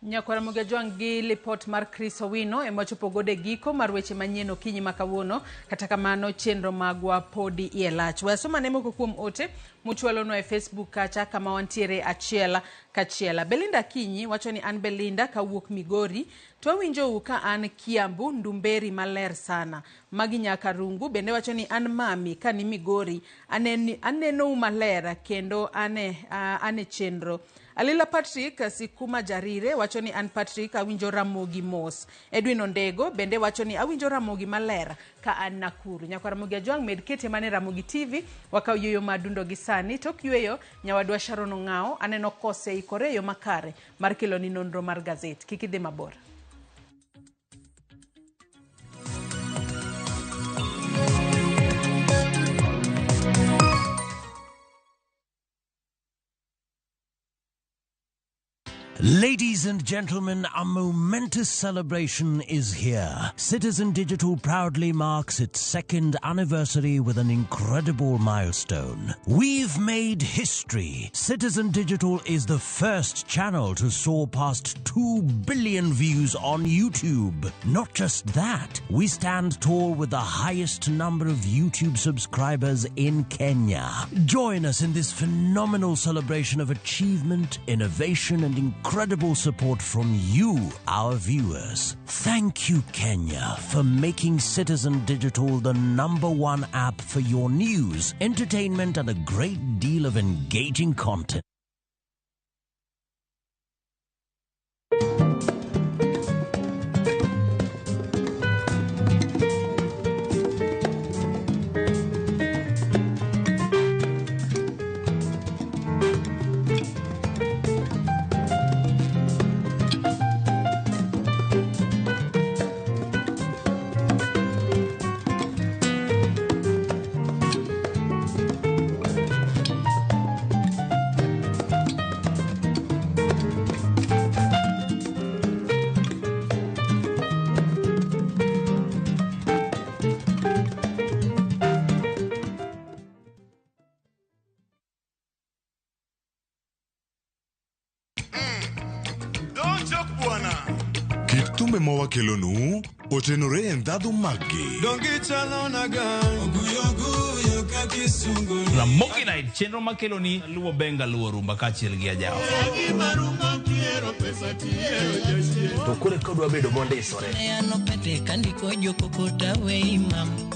Nyakwara Ramogi Ajwang' gi lipot mar Chris Owino ema wachopo godo e giko mar weche manyien okinyi ma kawuono. Kata kamano chenro magwa podi iye lach. We asoma ne moko kuom ote muchwalonwa e Facebook kacha kama wantiere achiel kachiel. Belinda Kinyi wacho ni an Belinda kawuok Migori to awinjou ka an Kiambu Ndumberi maler sana. Magi nyaka Rungu bende wacho ni an mami ka ni Migori anenou maler kendo ane chenro. Alila Patrick Sikuma Jarire wacho ni an Patrick awinjo Ramogi mos. Edwin Ondego bende wacho ni awinjo Ramogi maler ka an Nakuru. Nyakwara Ramogi Ajwang' med kete mane Ramogi TV wakaw yueyo madundo gi sani. Tok yueyo nyawadwa Sharon Ong'ao aneno kose ikore yo makare mar kelo ni nonro mar gazet. Kik idhi mabor. Ladies and gentlemen, a momentous celebration is here. Citizen Digital proudly marks its second anniversary with an incredible milestone. We've made history. Citizen Digital is the first channel to soar past 2 billion views on YouTube. Not just that, we stand tall with the highest number of YouTube subscribers in Kenya. Join us in this phenomenal celebration of achievement, innovation, and incredible support from you, our viewers. Thank you, Kenya, for making Citizen Digital the #1 app for your news, entertainment, and a great deal of engaging content. Kit thumbe ma wakelonu otenore e ndhadhu maggi. Ramogi Night, chenro makeloni luwo benga luwo rumba kaachiel gi ajawa. To koro eka odwa bedo mondisore.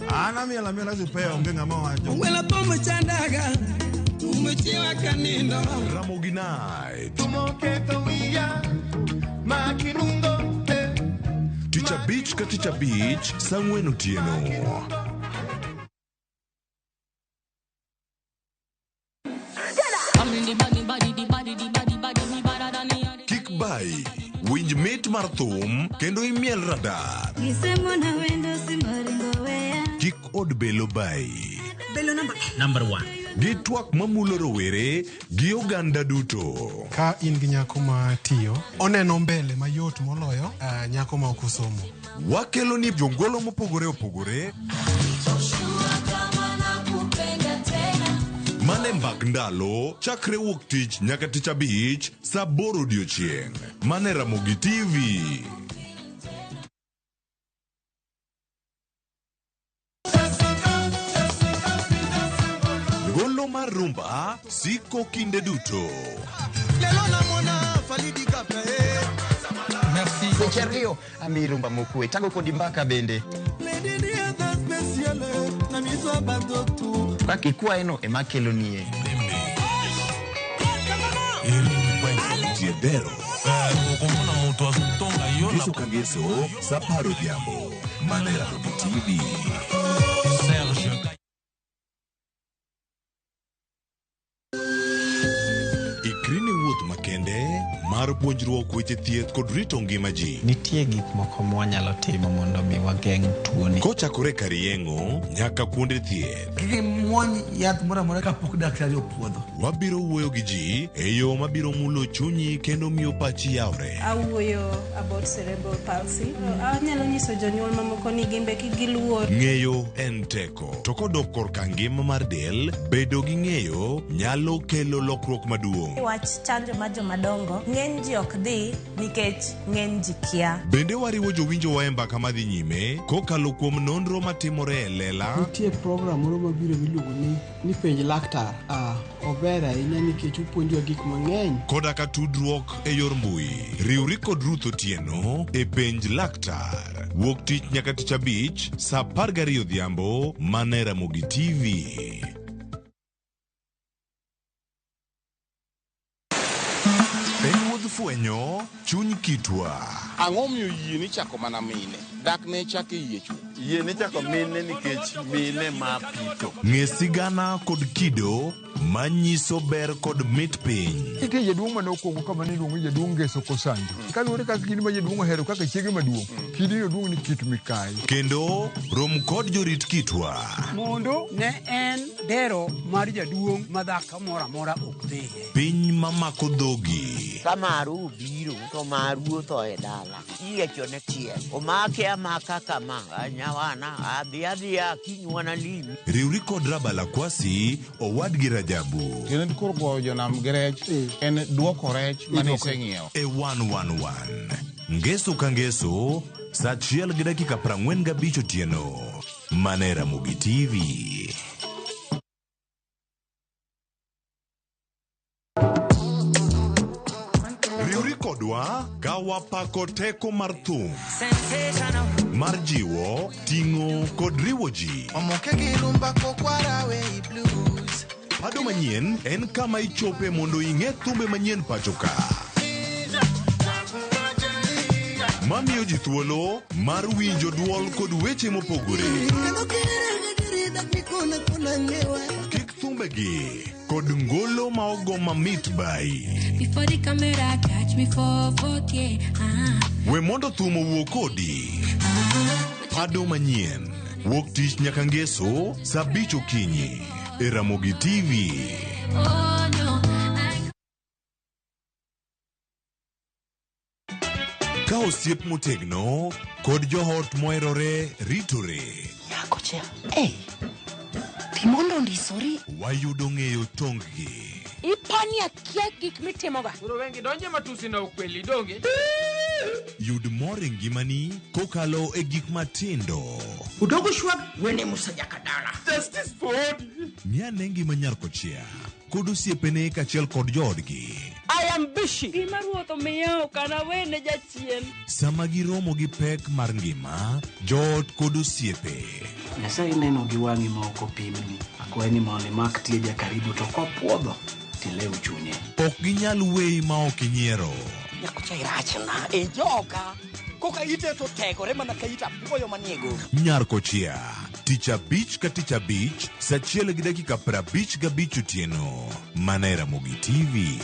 An amiel amiela sipea onge ng'ama wacho. Ong'wela thum chandaga, thum chiwa kanindo. Ramogi Night. Tich abich ka tich abich saa ang'wen otieno. Kik bai, winj mit mar thum kendo imiel radar. Kik od belo bai. Belo number 1. Gi twak mamulo rowere gi oganda duto. Ka in gi nyako ma tiyo, oneno mbele mayot moloyo nyako ma ok osomo. Wakelo ni jongolo mopogore opogore. Mane mbak ndalo chakre wuok tich nyaka tich abich saa 8 odiochieng'. Mane Ramogi TV. Ngolo mar rumba siko kinde duto. Merci. Seche ariyo ami rumba mokwe tago kodi mbaka bende. Kaka ikwaeno ema kelonie. Tiedero. Ngeso ka ngeso saa 10 odhiambo. Mane Ramogi TV. Ikri ne wuoth makende mar puonjruok weche thieth kod rito ngima ji. Nitie gik moko mwanyalo timo mondo mi wageng' tuoni. Kochakore kar yeng'o nyaka kuonde thieth. Kik imuony yath moro amora kapok daktari opuodho. Wabiro wuoyo gi ji e yo mabiro mulo chunyi kendo miyo pachi yawre. Awuoyo about cerebral palsy. Anyalo nyiso jonyuol mamoko ni gimbe kik giluor. Ng'eyo en teko. To kodok korka ngima mar del, bedo gi ng'eyo nyalo kelo lokruok maduong'. Wach chanjo mar jomadongo, ng'eny ji ok dhi nikech ng'eny ji kia. Bende wariwo jowinjowa e mbaka madhi nyime kokalo kuom nonro matimore e lela. Nitie program moro mabiro miluongo ni penj laktar. Ober ahinya nikech opuonjwa gik mang'eny. Koda ka tudruok e yor mbui. Riwri kod Ruth Otieno e penj laktar. Wuok tich nyaka tich abich saa 12 odhiambo mana e Ramogi TV. En wuodh fwenyo chuny kitwa. Ang'o miyo yie ni chako mana mine? Dak ne chako e yie chwo. Yie ni chako mine nikech mine ma pitho. Ng'e sigana kod kido manyiso ber kod mit piny. Nitie jaduong' mane okwongo kama ne iluongo ni jaduong' Ngeso Kosanjo. Kaluwore kaka kidi ma jaduong' ohero kaka chiege maduong', kidino duong' ni Kit Mikayi. Kendo rom kod jorit kitwa. Mondo ne en dero mar jaduong' ma dhako moro amora ok dhiye. Piny mamako dhogi. Ka maru obiro to maru otho e dala. Iyiechone tiel. Omake amaka kama. Nyawana adhi adhiya kiny wanalimi. Riwri kod Rabala Kwasi owadgi Rajabu. Tiende koro goyo jonam gi rech en duoko rech mane iseng'iewo. E 111. Ngeso ka ngeso saa 1:45 otieno. Mana e Ramogi TV. Riwri kodwa ka wapako teko mar thum mar jiwo, ting'o kod riwo ji. Pado manyien en kama ichope mondo ing'e thumbe manyien pacho ka. Mamiyo ji thuolo mar winjo duol kod weche mopogore. Kik thumbegi kod ngolo ma ogo mamit bai. Before the camera catch me for 4K. We mondo thum owuo kodi. Pado manyien wuok tich nyaka ngeso saa 5 okinyi e Ramogi TV. Oh no. Ka osiep motegno kod joot moherore ritore. Nyako cha. Hey. Timondo ndisori. Wayudo ng'eyo tonggi. Ipani akia gik mitimoga. Koro wengi donje matusi na ukweli donge. Yud mor e ngimani kokalo e gik matindo. Udogo shwag wene Musa Jakadala. Justice for Odi. Ng'i ane ngima nyar kochia kod osiepene kaachiel kod joodgi. I am busy. Gima ruoth omiya ok anawene jachien. Sama giromo gi pek mar ngima, joot kod osiepe. Nyasaye neno gi wang'i ma ok opimni. Akwayi ni mondo imak tieja karibu to kopuodho tilew chunye. Ok ginyal weyi ma ok inyiero. Nyakocha irachna e joka. Koka ite to tegore mana ka it apuoyo manie goro. Nyar Kochia, tich abich ka tich abich, sa achiel gi dakika 55 otieno, mana e Ramogi TV.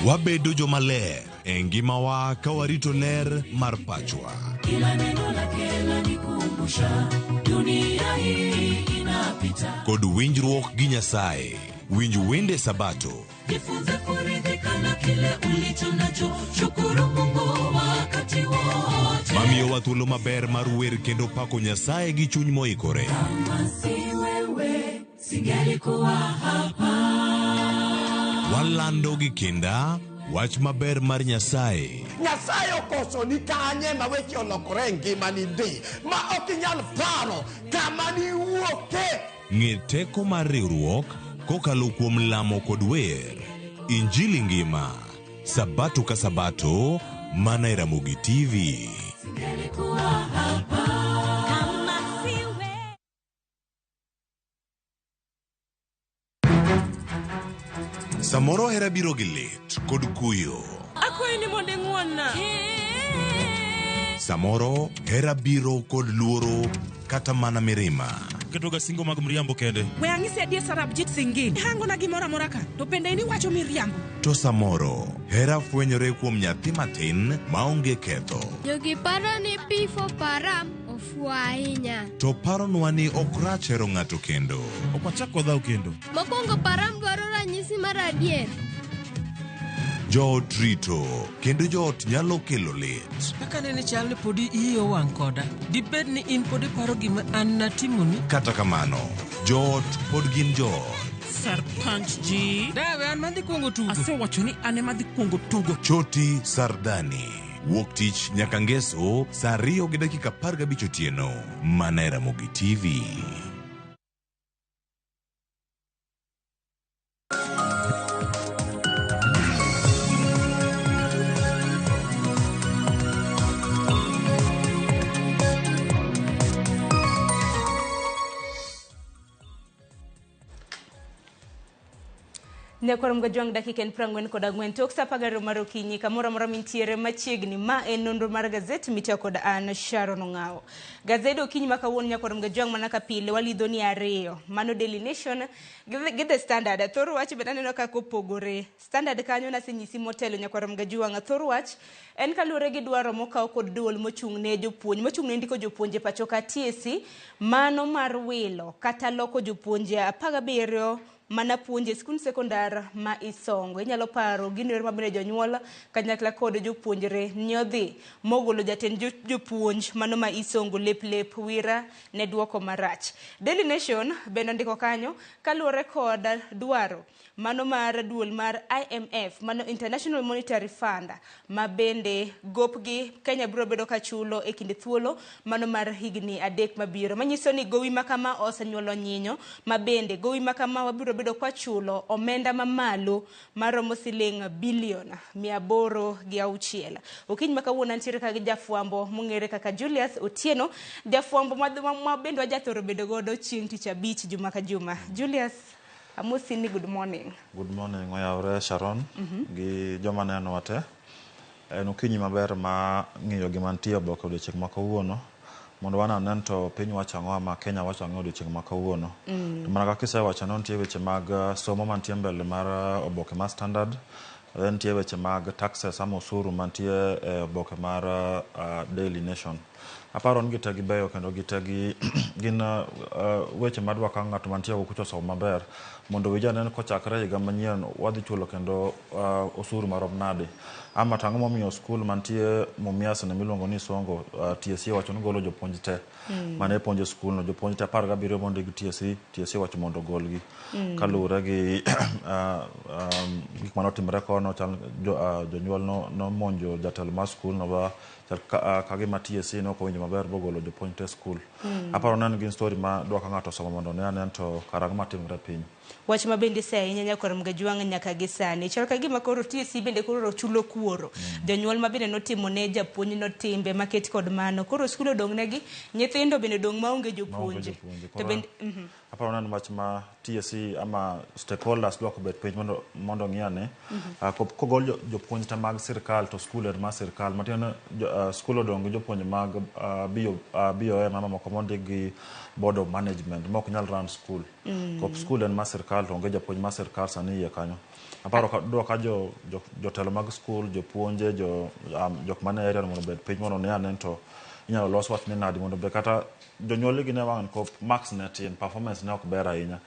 Wabedo jomaler e ngimawa ka warito ler mar pachwa. Kila neno lake lanikumbusha dunia hii inapita. Kod winjruok gi Nyasaye. Winj wende Sabato. Jifunze kuridhika na kile ulicho nacho, shukuru Mungu wakati wote. Mamiyowa thuolo maber mar wer kendo pako Nyasaye gi chuny moikore. Kama si wewe singelikuwa hapa. Walando gi kinda wach maber mar Nyasaye. Nyasaye okoso ni kanye ma weche olokore e ngimani ndi ma ok inyal paro kama niwuoke. Ng'e teko mar riwruok kokalo kuom lamo kod wer. Injili ngima. Sabato ka Sabato, mana e Ramogi TV. Singelikuwa hapa. Kama si wewe. Samoro hera biro gi lit kod kuyo. Akwayi ni mondo ing'won-na. Samoro hera biro kod luoro kata mana mirima. Ketoga singo mag mriambo kende. We ang'isi adier Sarabjit Singh. Ihangona gimoro amora ka, to bende in iwacho miriambo. To samoro hera fwenyore kuom nyathi matin maonge ketho. Jogi paro ni P for Param ofuwo ahinya. To paronwa ni ok rach hero ng'ato kendo. Ok wachak wadhaw kendo. Mokwongo Param dwaro ranyisi mar adier. Joot rito kendo joot nyalo kelo lit. Kaka nene chal ni podi iyi owang' koda. Dibed ni in pod iparo gima an natimoni? Kata kamano, joot pod gin joot. Sarpanch ji. Dawe an madhi kuongo tugo. Asewacho ni an ema adhi kuongo tugo. Choti Sardani. Wuok tich nyaka ngeso saa 2:15 otieno. Mana e Ramogi TV. Nyakwar Mgajwang' dakika en 44 tok sa 12 mar okinyi kamoro amora mintiere machiegni ma en nonro mar gazet mitiyo kod an Sharon Ong'awo. Gazet okinyi ma kawuono nyakwar Mgajwang' mana ka pile walidho ni ariyo mano Daily Nation gi The Standard. Thor wach bende aneno kaka opogore. Standard kanyo nasenyisi motelo nyakwar Mgajwang'. Thor wach en kaluwore gi dwaro mokaw kod duol mochung' ne jopuonj mochung' ne ndiko jopuonje pacho ka TSC mano mar wilo kata loko jopuonje 17 mana puonje skund sekondar ma Isongo. Inyalo paro gino ero mabende jonyuol kanyakla kod jopuonjre nyodhi mogolo jatend jopuonj mano ma Isongo lep lep wira ne duoko marach. Daily Nation bende ondiko kanyo kaluwore kod dwaro mano mar duol mar IMF mano International Monetary Fund ma bende gopgi Kenya biro bedo kachulo e kinde thuolo mano mar higni 3 mabiro. Manyiso ni gowi makama osenyuolo nyinyo ma bende gowi makama wabiro bedo kwa chulo omenda mamalo maromo siling bilion 806. Okinyi ma kawuono antiere ka gi jafwambo mong'ere kaka Julius Otieno, jafwambo ma bende wajathoro bedo godo chieng' tich abich juma ka juma. Julius, amosi ni good morning. Good morning, oyawre Sharon gi joma nenowa te. En okinyi maber ma ng'iyo gima nitie oboke odiochieng' ma kawuono mondo wan anen to piny wacho ang'o ama Kenya wacho ang'o odiochieng' ma kawuono. To mana kaka isewacho no nitie weche mag somo mantie mbele mar oboke mar Standard, then nitie weche mag taxes ama osuru mantie e oboke mar Daily Nation. Aparo ni gite gibeyo kendo gite gi gin weche madwa ka ng'at mantie go kucho somo maber mondo owinj ane ni kochakre higa manyien wadhi chulo kendo osuru marom nade. Ama to ang'o momiyo skul mantie Mumias ni miluongo ni Isongo TSC owacho ni golo jopuonj te mane puonjo e skul no, jopuonj te 17 mondik gi TSC, TSC owacho mondo ogolgi kaluwore gi gik mane otimore kono chal jonyuol nomonjo jatelo mar skul no ba chal ka gima TSC ne ok owinjo maber bogolo jopuonj te e skul. Aparo ni en gin story ma dwa ka ng'ato osomo mondo one ane to kara ang'o matimore e piny. Wach ma bende ise ahinya nyakwar Mgajwang' nyaka gi sani. Chal ka gima koro TSC bende koro chulo kuoro. Jonyuol ma bende notimo ne japuonj no timbe maket kod mano. Koro skul odong' negi, nyithindo bende odong' maonge jopuonje. To bende Aparo ni en wach ma TSC ama stakeholders dwa kobet piny mondo ong'i ane. Kogol jopuonj te mag sirkal to skul en mar sirkal. Matiende ni skul odong' gi jopuonje mag BOM ama moko mondik gi board of management ma ok nyal run skul. Kop skul en mar sirkal to onge japuonj mar sirkal sani iye kanyo. Aparo ka dwa ka jotelo mag skul, jopuonje, jok mane area mondo obed piny mondo one ane to inyalo los wach ni nadi mondo be kata jonyuol gi ne wang' kop marks ne tin, performance ne ok ber ahinya.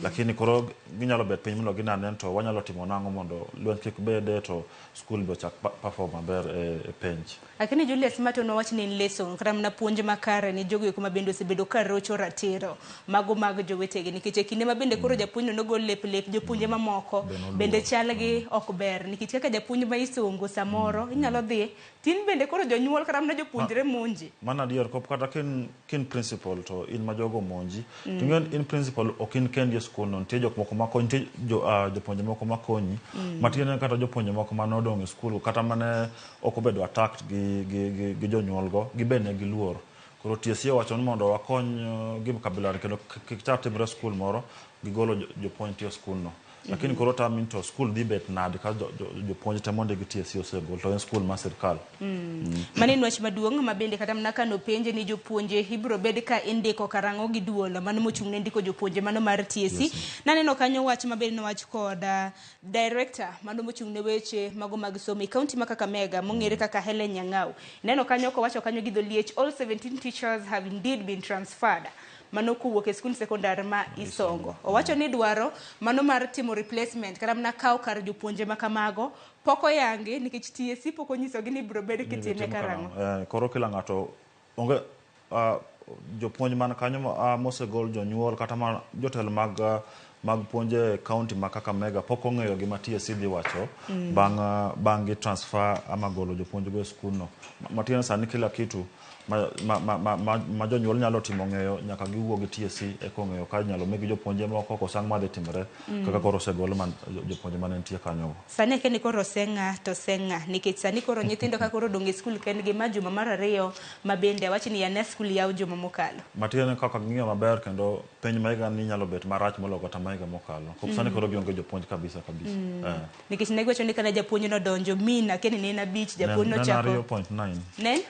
Lakini koro ginyalo bet piny mondo gine ane to wanyalo timo nang'o mondo lweny kik bede to skul be ochak perform maber e penj. Lakini Julius ma to nowach ni en lesson kata mana puonj makare ne jogo eko ma bende osebedo ka rocho ratiro mago mag jowetegi nikech e kinde ma bende koro japuonj no nogol lep lep jopuonje mamoko bende chalgi ok ber nikech kaka japuonj ma Isongo samoro inyalo dhi tin bende koro jonyuol kata mana jopuonjre monji. Mano adier kop kata kin principal to in ma jogo monji. To ing'eyo in principal ok in kendi e skul no, nitie jok moko makonyi, nitie jopuonje moko makonyi. Matiende ni kata jopuonje moko mane odong' e skul kata mane ok obedo attacked gi jonyuol go, gibe ne giluor. Koro TSC owacho ni mondo wakony gim kabila ni kendo kik chak timre e skul moro gigolo jopuonj tiyo e skul no. Lakini koro tami to skul dhi bet nade ka jopuonj te mondo gi TSC osegol to en skul mar sirkal. Mano en wach maduong' ma bende kata mana kano penje ni jopuonje ibiro bed ka indiko karang'o gi duol mano mochung' ne ndiko jopuonje mano mar TSC. Naneno kanyo wach ma bende nowach kod director mano mochung' ne weche mago mag somo e kaunti ma Kakamega mong'ere kaka Helen Nyang'au. Neno kanyo kowacho kanyo gi dholiech all 17 teachers have indeed been transferred. Mano kowuok e skund sekondar ma Isongo. Owacho ni dwaro mano mar timo replacement kata mana kawo kar jopuonje ma kamago pok oyangi nikech TSC pok onyisogi ni ibiro bed kitime karang'o. Koro kila ng'ato onge jopuonj man kanyo mosegol jonyuol kata ma jotelo mag puonje e kaunti ma Kakamega pok ong'eyo gima TSC dhi wacho bang' gi transfer ama golo jopuonj go e skul no. Matiende sani kila kitu ma jonyuol nyalo timo ng'eyo nyaka giwuo gi TSC eka ong'eyo ka inyalo migi jopuonje moko koso ang'o madhi timore kaka koro osegol jopuonje mane nitie kanyo. Sani akia ni koro oseng'a to oseng'a nikech sani koro nyithindo ka koro odong' e skul kendgi ma juma mar ariyo ma bende awach ni yane skul yaw juma mokalo. Matiende kaka ging'iyo maber kendo penj ma higa ni nyalo bet marach moloyo kata ma higa mokalo. Kop sani koro gionge jopuonj kabisa kabisa. Nikech ne giwacho ni kane japuonj nodonjo min akia ni ne en 5 japuonj nochako. Ne en 2.9. Ne?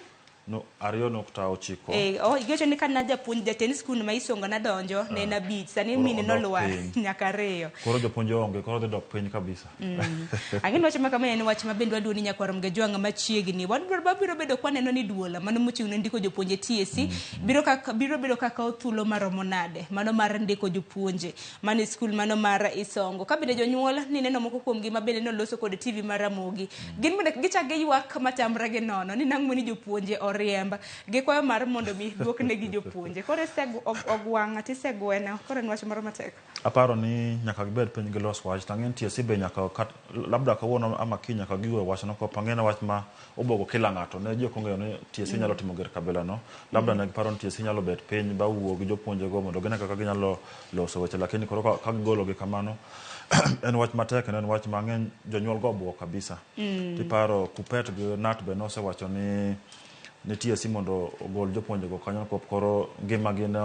No, 2.9. Giwacho ni kane japuonj jatend skul ma Isongo nadonjo ne en 5 sani min nolwar nyaka 2. Koro jopuonj onge, koro dhi dok piny kabisa. Ang'e wach ma kama en wach ma bende waduo ni nyakwar Mgajwang' machiegni. Wabiro bedo kwaneno ni duol mano mochung' ne ndiko jopuonje TSC biro bedo kaka thuolo maromo nade mano mar ndiko jopuonje mano e skul mano mar Isongo. Ka bende jonyuol ni neno moko kuomgi ma bende noloso kod TV mar Ramogi. Gin bende gichak giywak matamre gi nono ni nang'o ni jopuonje oriemb. Gikwayo mar mondo mi duoknegi jopuonje. Koro ogwang' tisegweno. Koro en wach moro matek. Aparo ni nyaka gibed piny gilos wach. To ang'e ni TSC be nyaka labda kawuono ama kiny nyaka giwe wachno kop ang'e ni wach ma obogo kila ng'ato. Ne ji ok ong'eyo ni TSC nyalo timo gir kabila no. Labda ne giparo ni TSC nyalo bet piny ba wuo gi jopuonjego mondo gine kaka ginyalo loso weche. Lakini koro ka gigologi kamano en wach matek kendo en wach mang'eny jonyuol go obuok kabisa. Tiparo Kupet gi Nat be nosewacho ni TSC mondo ogol jopuonjego kanyo kop koro ngimagi ne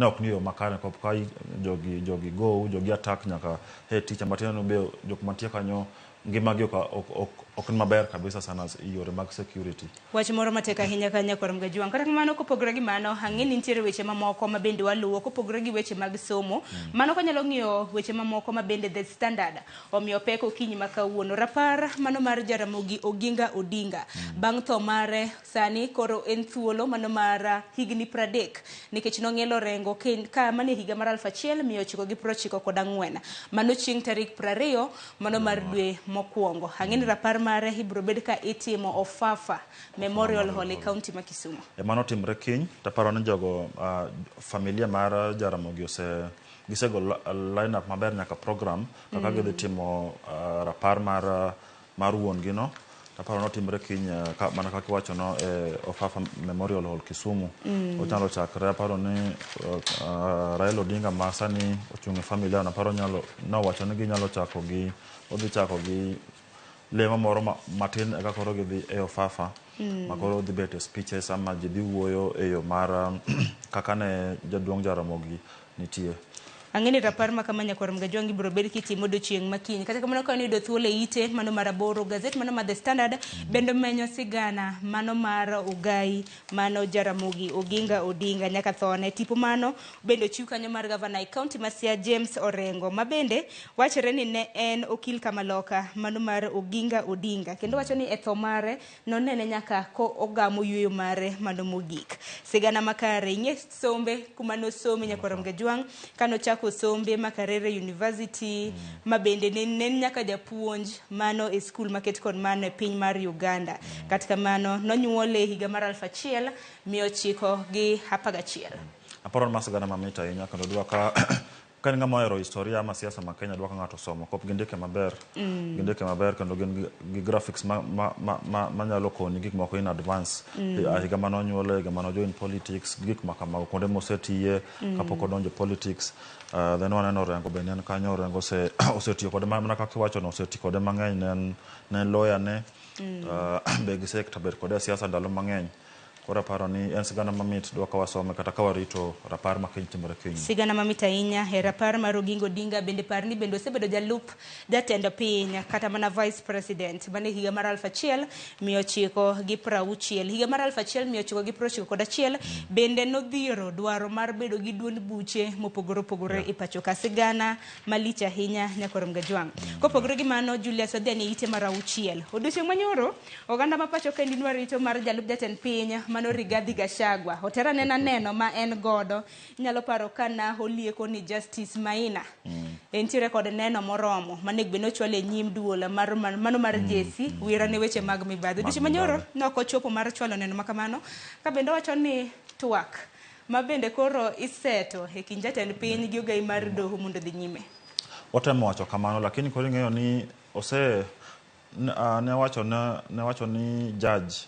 ok ni yo makare kop ka jogi go jogi attack nyaka head teacher matiende ni be jok mantie kanyo ngimagi ok ok ni maber kabisa sana e yore mag security. Wach moro matek ahinya ka nyakwar Mgajwang'. Kata kamano kopogore gi mano, ang'e ni nitiere weche mamoko ma bende waluwo kopogore gi weche mag somo. Mano kanyalo ng'iyo weche mamoko ma bende The Standard omiyo pek okinyi ma kawuono. Rapar mano mar Jaramogi Oginga Odinga. Bang' tho mare sani koro en thuolo mano mar higni 30 nikech nong'ielo rengo ka mane higa mar 1994. Mano chieng' tarik 20 mano mar dwe mokwongo. Ang'e ni rapar mare ibiro bed ka itimo Ofafa Memorial Hall e county ma Kisumu. Mano timre kiny, taparo ni jogo familia mar Jaramogi gisego line up maber nyaka program kaka gidhi timo rapar mar wuon gi no. Taparo ni otimre kiny mana kaka iwacho no e Ofafa Memorial Hall Kisumu. Ochalo chakre aparo ni Raila Odinga ma sani ochung' e familia no aparo nyalo nowacho ni ginyalo chako gi odhi chako gi lemo moro matin eka koro gidhi e Ofafa. Ma koro dhi bet e speeches ama ji dhi wuoyo e yo mar kaka ne jaduong' Jaramogi nitie. Ang'e ni rapar ma kama nyakwar Mgajwang' ibiro bed kitimo odiochieng' ma kiny. Kata kamano ka iyudo thuolo e ite mano mar 8 gazet mano mar The Standard bende menyo sigana mano mar Ugai mano Jaramogi Oginga Odinga nyaka thone. Tipo mano bende ochiw kanyo mar gavana e county ma Siaya James Orengo ma bende wachore ni ne en okil kamaloka mano mar Oginga Odinga kendo wacho ni e tho mare nonene nyaka ko ogamo yueyo mare mano mogik. Sigana makare ing'e sombe kuma nosome nyakwar Mgajwang' kanochako sombe Makerere University ma bende ne en nyaka japuonj mano e skul maket kod mano e piny mar Uganda. Kata kamano nonyuole higa mar 1911. Aparo ni ma sigana mamit ahinya kendo dwa ka ka en ng'ama ohero historia ama siasa ma Kenya dwa ka ng'ato somo kop gindike maber. Gindike maber kendo gin gi graphics ma nyalo konyi gik moko in advance. Higa mane onyuole, higa mane ojoin politics, gik ma kamago, kuonde mosetiye kapok odonjo politics. Then waneno Orengo be ne en kanyo, Orengo osetiyo kode mana kaka iwacho no, osetiyo kode mang'eny, ne en lawyer ne. Be gisekta bet kode e siasa ndalo mang'eny. Koro aparo ni en sigana mamit dwa ka wasome kata ka warito rapar ma kiny timore kiny. Sigana mamit ahinya e rapar mar Oginga Odinga bende par ni bende osebedo jalup jatend piny kata mana vice president mane higa mar 1960. Higa mar 1991 bende nodhiero dwaro mar bedo gi duond buche mopogore opogore e pacho ka. Sigana malich ahinya nyakwar Mgajwang'. Kopogore gi mano Julius Odhiani ite mar 6. Odiochieng' manyoro oganda ma pacho kaendi nwarito mar jalup jatend piny mano Rigathi Gachagua. Otera nena neno ma en godo. Inyalo paro ka na olieko ni Justice Maina entiere kod neno moromo manego bed ni ochwalo e nyim duol mar mano mar JSC wira ne weche mag mibadhi. Odiochieng' manyoro nok ochopo mar chwalo neno ma kamano ka bende owacho ni twak ma bende koro iseto e kind jatend piny gi ogai mar doho mondo odhi nyime. Otemo wacho kamano lakini koro ing'eyo ni ose ne wacho ni judge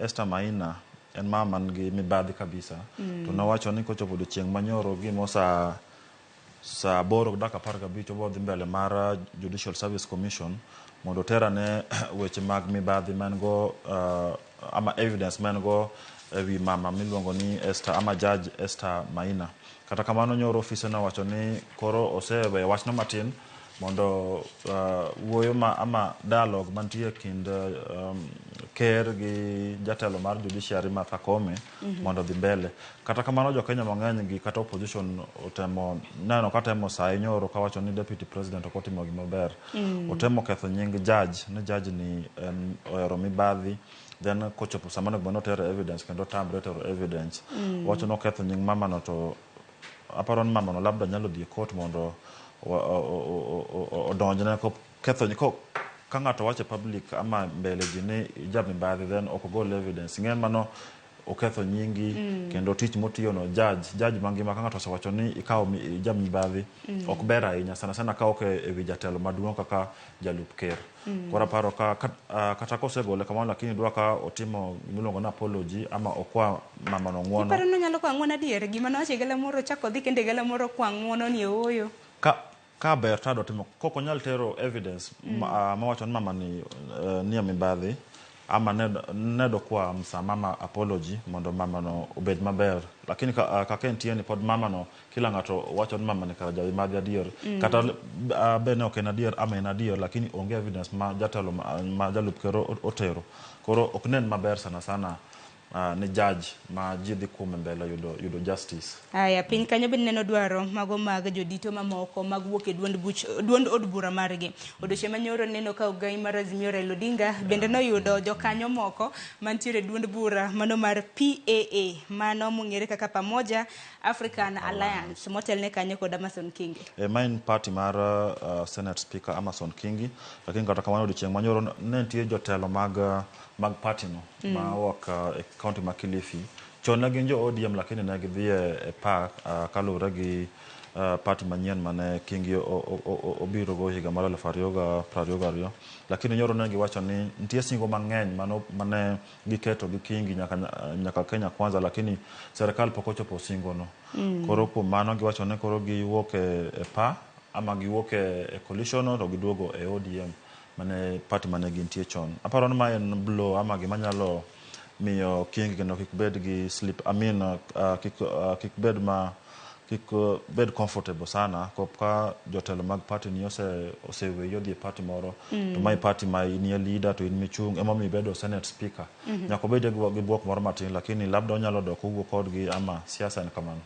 Esther Maina en mama man gi mibadhi kabisa. To nowacho ni kochopo odiochieng' manyoro gimo saa 8:15 obiro dhi mbele mar Judicial Service Commission mondo oterane weche mag mibadhi ma en go ama evidence ma en go ewi mama miluongo ni Esther ama judge Esther Maina. Kata kamano nyoro ofise nowacho ni koro oseweyo wachno matin mondo wuoyo ma ama dialogue mantie kind ker gi jatelo mar judiciary Martha Koome mondo odhi mbele. Kata kamano jo Kenya mang'eny gi kata opposition otemo neno ka temo saye nyoro kawacho ni deputy president ok otimo gima ber. Otemo ketho nying judge ni judge ni en ohero mibadhi then kochopo sama onego bed ni otero evidence kendo otamre tero evidence. Owacho ni oketho nying mamano to aparo ni mamano labda nyalo dhi e court mondo odonjne ketho ka ng'ato wacho e public ama mbele ji ni ija mibadhi then ok ogol evidence ing'e mano oketho nyingi kendo tich motiyo no judge mangima ka ng'ato osewacho ni ikawo ija mibadhi ok ber ahinya sana sana ka ok e wi jatelo maduong' kaka jalup ker. Koro aparo ka kata kosegole kamano lakini dwa ka otimo gimiluongo ni apology ama okwa mamano ng'uono. Iparo ni onyalo kwa ng'uono adier? Gima nowacho e galamoro ochako odhi kendo e galamoro kwa ng'uono ni ooyo. Ka ber to adwa timo kok onyal tero evidence mawacho ni mama ni nie mibadhi Ama ne dokwa msamaha apology mondo mama no obed maber. Lakini kaka entie ni pod mama no kila ng'ato wacho ni mama ni kara jamadhi adier. Kata be ne ok en adier ama en adier, lakini onge evidence ma jatelo ma jalup ker otero. Koro ok nen maber sana sana ni judge ma ji dhi kuome mbele yudo justice. Aya, piny kanyo bende neno dwaro mago mag jodito mamoko mag wuok e duond od bura margi. Odiochieng' manyoro neno ka ogai mar Azimio Raila Odinga bende noyudo jokanyo moko mantiere e duond bura mano mar PAA, mano mong'ere kaka Pamoja African Alliance, motelne kanyo kod Amason Kingi. Ma en party mar Senate Speaker Amason Kingi, lakini kata kamano odiochieng' manyoro ne nitie jotelo mag party no ma wuok e county ma Kilifi. Chon ne gin jo ODM, lakini ne gidhi e PAC kaluwore gi party manyien mane Kingi obiro go higa mar 2022. Lakini nyoro ne giwacho ni nitie singo mang'eny mane giketo gi Kingi nyaka Kenya Kwanza, lakini serikal pok ochopo singo no. Koro kuom mano giwacho ni koro giwuok e PA ama giwuok e coalition no to giduogo e ODM mane party mane gintie chon. Aparo ni ma en blow ama gima nyalo miyo Kingi kendo kik bed gi sleep, I mean, kik bed ma kik bed comfortable sana kop ka jotelo mag party ni oseweyi odhi e party moro to mae party ma inie leader to in michung' emomiyo ibedo Senate Speaker. Nyaka obed gi buok moro matin, lakini labda onyalo dok owuo kodgi ama siasa en kamano.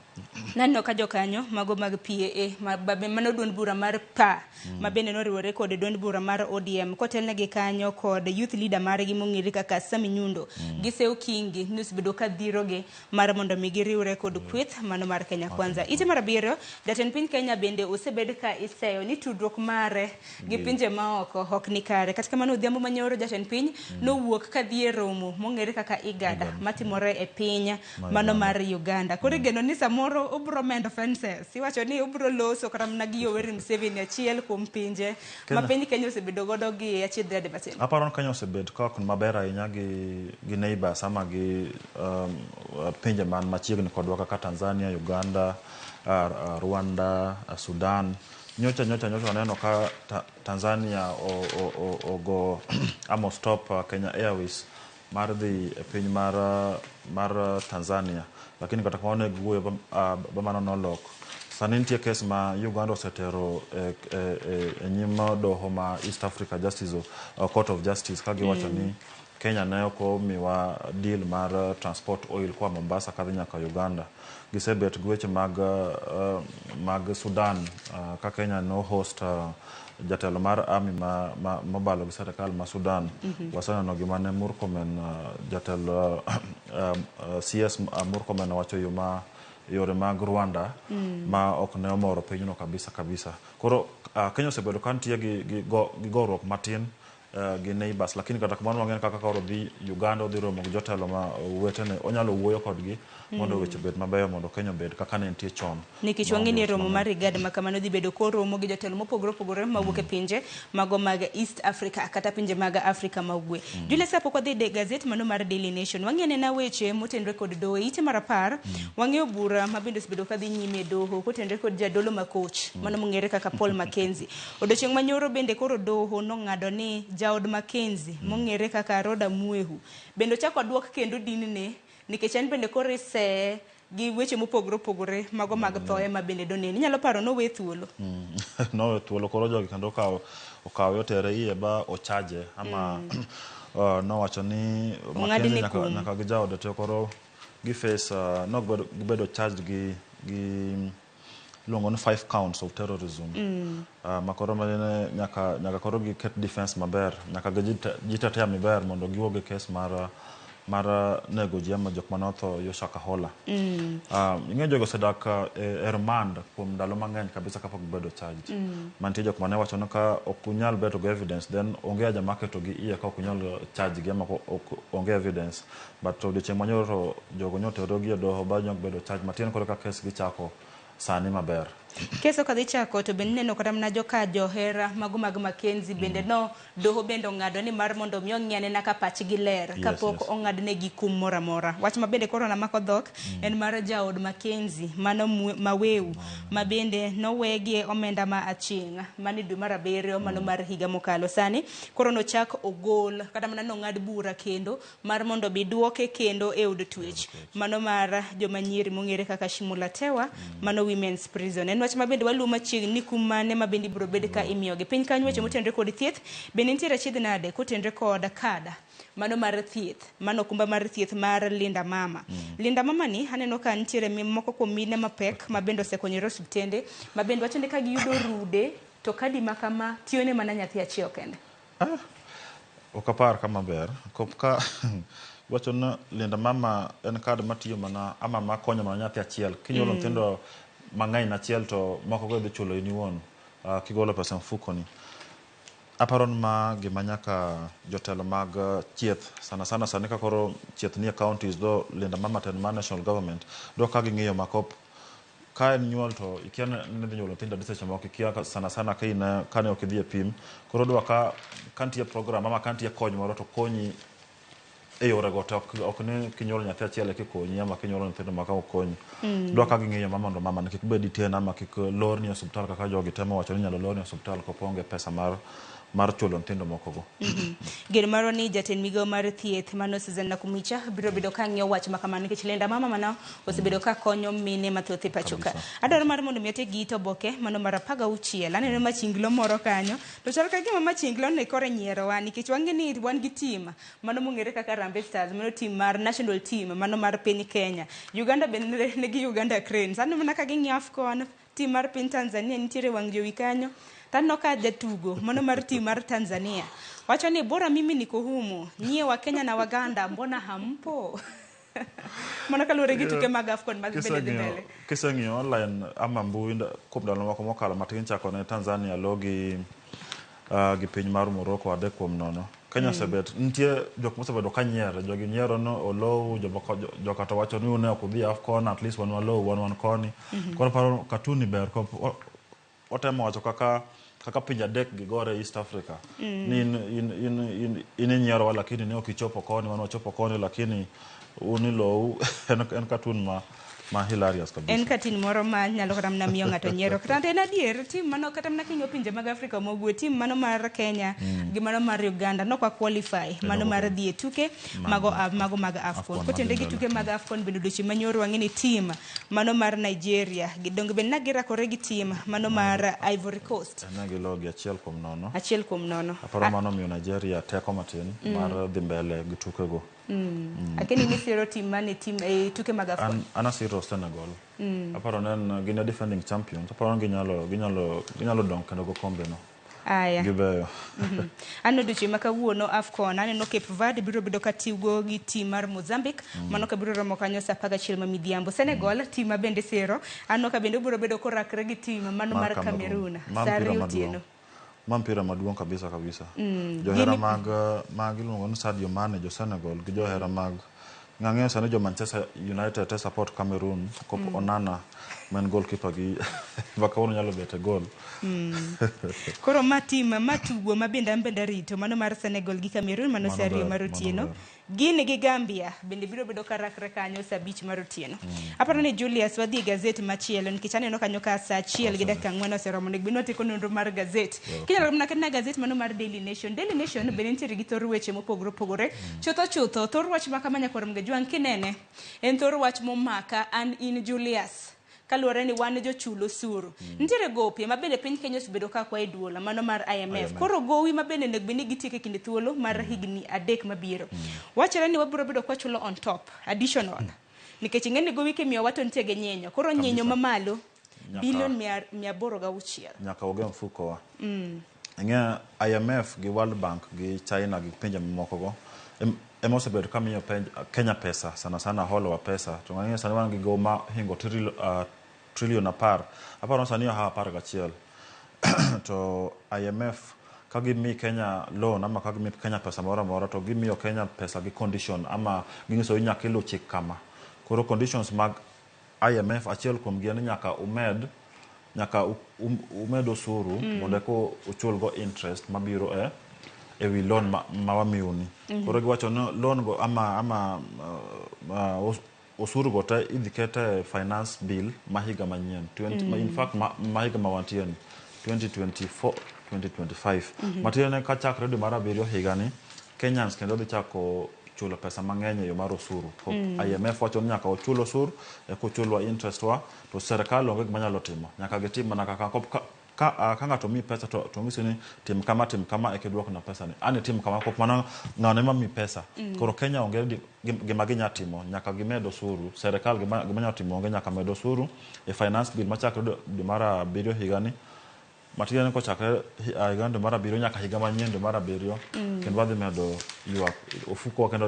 Naneno ka jokanyo mago mag PAA mano duond bura mar PA ma bende noriwore kod duond bura mar ODM kotelnegi kanyo kod youth leader margi mong'ere kaka Sami Nyundo. Giseyo Kingi ni osebedo ka dhirogi mar mondo mi giriwre kod kweth mano mar Kenya Kwanza. Ite mar abiriyo, jatend piny Kenya bende osebed ka iseyo ni tudruok mare gi pinje maoko ok ni kare. Kata kamano odhiambo manyoro jatend piny nowuok ka dhi e romo mong'ere kaka IGAD matimore e piny mano mar Uganda. Koro igeno ni samoro obro mendo fences. Iwacho ni obro loso kata mana gi Yoweri Museveni, achiel kuom pinje ma piny Kenya osebedo godo gi achiedh nade matin. Aparo ni Kenya osebet ka ok maber ahinya gi neighbors ama gi pinje man machiegni kodwa kaka Tanzania, Uganda, Rwanda, Sudan. Nyocha waneno ka Tanzania ogo ama stop Kenya Airways mar dhi e piny mar Tanzania, lakini kata kamano ne giwuoyo ba mano nolok. Sani nitie kes ma Uganda osetero e nyim doho ma East Africa Justice Court of Justice ka giwacho ni Kenya ne ok omiwa deal mar transport oil koa Mombasa kadhi nyaka Uganda. Gisebet gi weche mag Sudan ka Kenya no host jatelo mar army ma mobalo gi serikal ma Sudan. Waseneno gima ne Murkomen jatelo CS Murkomen owacho yo ma yore mag Rwanda ma ok ne omoro pinyno kabisa kabisa. Koro Kenya osebedo ka nitie gi goruok matin gi neighbors, lakini kata kamano wang'eyo kaka koro dhi Uganda odhi romo gi jotelo ma wetene, onyalo wuoyo kodgi mondo weche obed mabeyo mondo Kenya obed kaka ne nitie chon. Nikech wang'e ni romo mar IGAD ma kamano dhi bedo koromo gi jotelo mopogore opogore mawuok e pinje mago mag East Africa kata pinje mag Afrika ma ugwe. Julius, kapok wadhi e gazet mano mar Daily Nation, wang'e nena weche motenore kod doho. Ite mar 10 wang'eyo bura ma bende osebedo ka dhi nyime e doho kotenore kod jadolo ma koch mano mong'ere kaka Paul Mackenzie. Odiochieng' manyoro bende koro doho nong'ado ni jaod Mackenzie mong'ere kaka Roda Mwehu bende ochako duok kendo dinne nikech en bende koro iseye gi weche mopogore opogore mago mag thoe ma bende doneno. Inyalo paro nowe thuolo. Nowe thuolo koro jogi kendo okawe otere iye ba ochaje ama nowacho ni Mackenzie nyaka gi jaode to koro gi face gibedo charged gi iluongo ni 5 counts of terrorism. Ma koro manene nyaka koro giket defense maber, nyaka gitetea maber mondo giwuog e kes mar nego ji ama jok mane otho yo Shakahola. Ing'e jogo osedak e remand kuom ndalo mang'eny kabisa kapok gibedo charged. Mantie jok mane wacho ni ka ok unyal bedo gi evidence then onge haja mar keto gi iye ka ok unyal charge gi ama onge evidence. But odiochieng' manyoro jogo nyoterogi e doho ba nyok bedo charged matin koro ka kes gichako sani maber. Keso kadhi chako to bende ineno kata mana joka johera mago mag Mackenzie bende no doho bende ong'ado ni mar mondo mi ong'i anena ka pachgi ler kapok ong'adnegi kum moro amora. Wach ma bende koro namako dhok en mar jaod Mackenzie mano Maweu ma bende nowegie omenda ma aching' mane dwe mar abiriyo mano mar higa mokalo. Sani koro nochak ogol kata mana nong'ad bura kendo mar mondo bi duoke kendo e od twech mano mar joma nyiri mong'ere kaka Shimulatewa mano women's prison. En wach ma bende waluwo machiegni ni kum mane ma bende ibiro bed ka imiyogi. Piny kanyo weche motenore kod thieth bende nitiere achiedh nade kotenore kod kada mano mar thieth mano okumba mar thieth mar Linda Mama. Linda Mama ni aneno ka nitiere moko kuom mine mapek ma bende osekonyore e osiptende ma bende wacho ni ka giyudo rude to kadi ma kama tiyone mana nyathi achiel kende. Ok apar kama ber. Kop ka wacho ni Linda Mama en kad matiyo mana ama makonyo mana nyathi achiel. Kinyuolo nyithindo mang'eny achiel to moko go idhi chulo in iwuon kigolo pesa mfukoni. Aparo ni ma gima nyaka jotelo mag thieth sana sana sani ka koro thieth nie counties do Linda Mama to en mar national government do ka ging'iyo makop ka en nyuol to ikia ni idhi nyuolo nyithindo adi seche moko ikia sana sana ka in kane ok idhi e pim koro dwa ka nitie program ama ka nitie kony moro to konyi e yorego to ok ni kinyuolo nyathi achiel eka ikonyi ama kinyuolo nyithindo ma ka ok konyi. Dwa ka ging'iyo ma mondo mama ni kik bed detained ama kik lorni e osiptal kaka jogi temo wacho ni inyalo lorni e osiptal kopo onge pesa mar chulo nyithindo moko go. Geno marwa ni jatend migawo mar thieth mano Susan Nakhumicha biro bedo ka ng'iyo wach ma kamano nikech Linda Mama mano osebedo ka konyo mine mathoth e pacho ka. Adwaro mar mondo mi ateg it oboke mano mar 16. Aneno machinglo moro kanyo to chal ka gima machinglo ni koro nyierowa nikech wang'e ni wan gi team mano mong'ere kaka Harambee Stars mano team mar national team mano mar piny Kenya. Uganda bende nigi Uganda Cranes. Aneno mana ka ging'iyo AFCON team mar piny Tanzania nitiere wang' jowi kanyo. Taneno ka jatugo mano mar team mar Tanzania wacho ni bora mimi niko humu, nyie wa Kenya na Waganda mbona hampo? Mano kaluwore gi tuke mag AFCON mag bende dhi mbele. Kiseng'iyo online ama mbui kuom ndalo moko mokalo matin chako ne Tanzania lo gi piny mar Morocco 3-0. Kenya osebet nitie jok mosebedo ka nyiero jogi nyiero no olou jomoko joka to wacho ni une ok udhi AFCON at least wan walou wan koni. Koro paro katuni ber otemo wacho kaka pinje adek gi gore East Africa. Ni in inyierowa lakini ne ok ichopo koni wan wachopo koni lakini un ilou en katun ma hilarious kabisa. En katun moro ma nyalo kata mana miyo ng'ato nyiero. Kata en adier team mano kata mana king'iyo pinje mag Afrika mogwe team mano mar Kenya gi mano mar Uganda nokwa qualify mano mar dhi e tuke mago mag AFCON. Kotenore gi tuke mag AFCON bende odiochieng' manyoro wang'e ni team mano mar Nigeria gidong bende ne girakore gi team mano mar Ivory Coast. Ne gilogi 1-0. 1-0. Aparo mano miyo Nigeria teko matin mar dhi mbele gi tukego. Akeni ni siro team mane team e tuke mag AFCON. An asiro Senegal. Aparo ne gin defending champions. Aparo ni ginyalo dong kendo go kombe no. Aya. Gibeyo. Aneno odiochieng' ma kawuono AFCON aneno Cape Verde biro bedo ka tigo gi team mar Mozambique mano ka biro romo kanyo saa 11 ma midhiambo. Senegal team ma bende siro aneno ka bende biro bedo korakre gi team mano mar Cameroon saa 2 otieno. Ma mpira maduong' kabisa kabisa. Johera mag iluongo ni Sadio Mane jo Senegal gi johera mag ng'ang'eyo sani jo Manchester United te support Cameroon kop Onana man goalkeeper gi bakawuono nyalo bet e goal. Koro ma team ma tugo ma bende an bende rito mano mar Senegal gi Cameroon mano saa 2 mar otieno. Guinea gi Gambia bende biro bedo ka rakre kanyo saa 5 mar otieno. Aparo ni Julius wadhi e gazet machielo nikech aneno kanyo ka saa 1:04 oseromo onego bed ni watieko nonro mar gazet. Kinyalo mana ketna gazet mano mar Daily Nation. Daily Nation bende nitiere gi thor weche mopogore opogore. Chutho thor wach ma kama nyakwar Mgajwang' kinene en thor wach momaka an in Julius. Kaluwore ni wan jochul osuru. Nitiere gope ma bende piny Kenya osebedo ka kwayo e duol mano mar IMF. Koro gowi ma bende onego bed ni gitieko e kinde thuolo mar higni 3 mabiro. Wachore ni wabiro bedo kwachulo on top additional. Nikech ing'e ni gowi kimiyowa to nitie gi nyinyo. Koro nyinyo mamalo bilion 806. Nyaka oge mfukowa. Ing'e IMF gi World Bank gi China gi pinje mamoko go ema osebedo ka miyo Kenya pesa sana sana holowa pesa to ng'e sani wan gi gowi ma hingo trilion 10 aparo sani ohawo 11 to IMF ka gimi Kenya loan ama ka gimi Kenya pesa moro amora to gimiyo Kenya pesa gi condition ama ginyiso ni nyaka iluw chik kama. Koro conditions mag IMF achiel kuom gi en ni nyaka umed nyaka umed osuru mondo eka uchul go interest mabiro e wi loan ma wamiyou ni. Koro giwacho ni loan go ama osuru go te idhi ket e finance bill ma higa manyien 20, in fact ma higa ma wantie ni 2024 2025. Matiende ni kachakre dwe mar abiriyo higani, Kenyans kendo dhi chako chulo pesa mang'eny e yo mar osuru. IMF wacho ni nyaka ochul osuru eka ochulwa interest wa, to sirikal onge gima nyalo timo, nyaka gitim mana kaka ka ng'ato miyi pesa to ng'isi ni tim kama, tim kama eka iduokna pesa ni, an itim kama kop mano ng'ano ema miyi pesa. Koro Kenya onge gima ginya timo, nyaka gimed osuru. Sirikal gima nyalo timo onge, nyaka med osuru e finance bill machakre dwe mar abiriyo higani. Matiende ni kochakre higa dwe mar abiriyo nyaka higa manyien dwe mar abiriyo, kendo wadhi medo ywak ofuko, kendo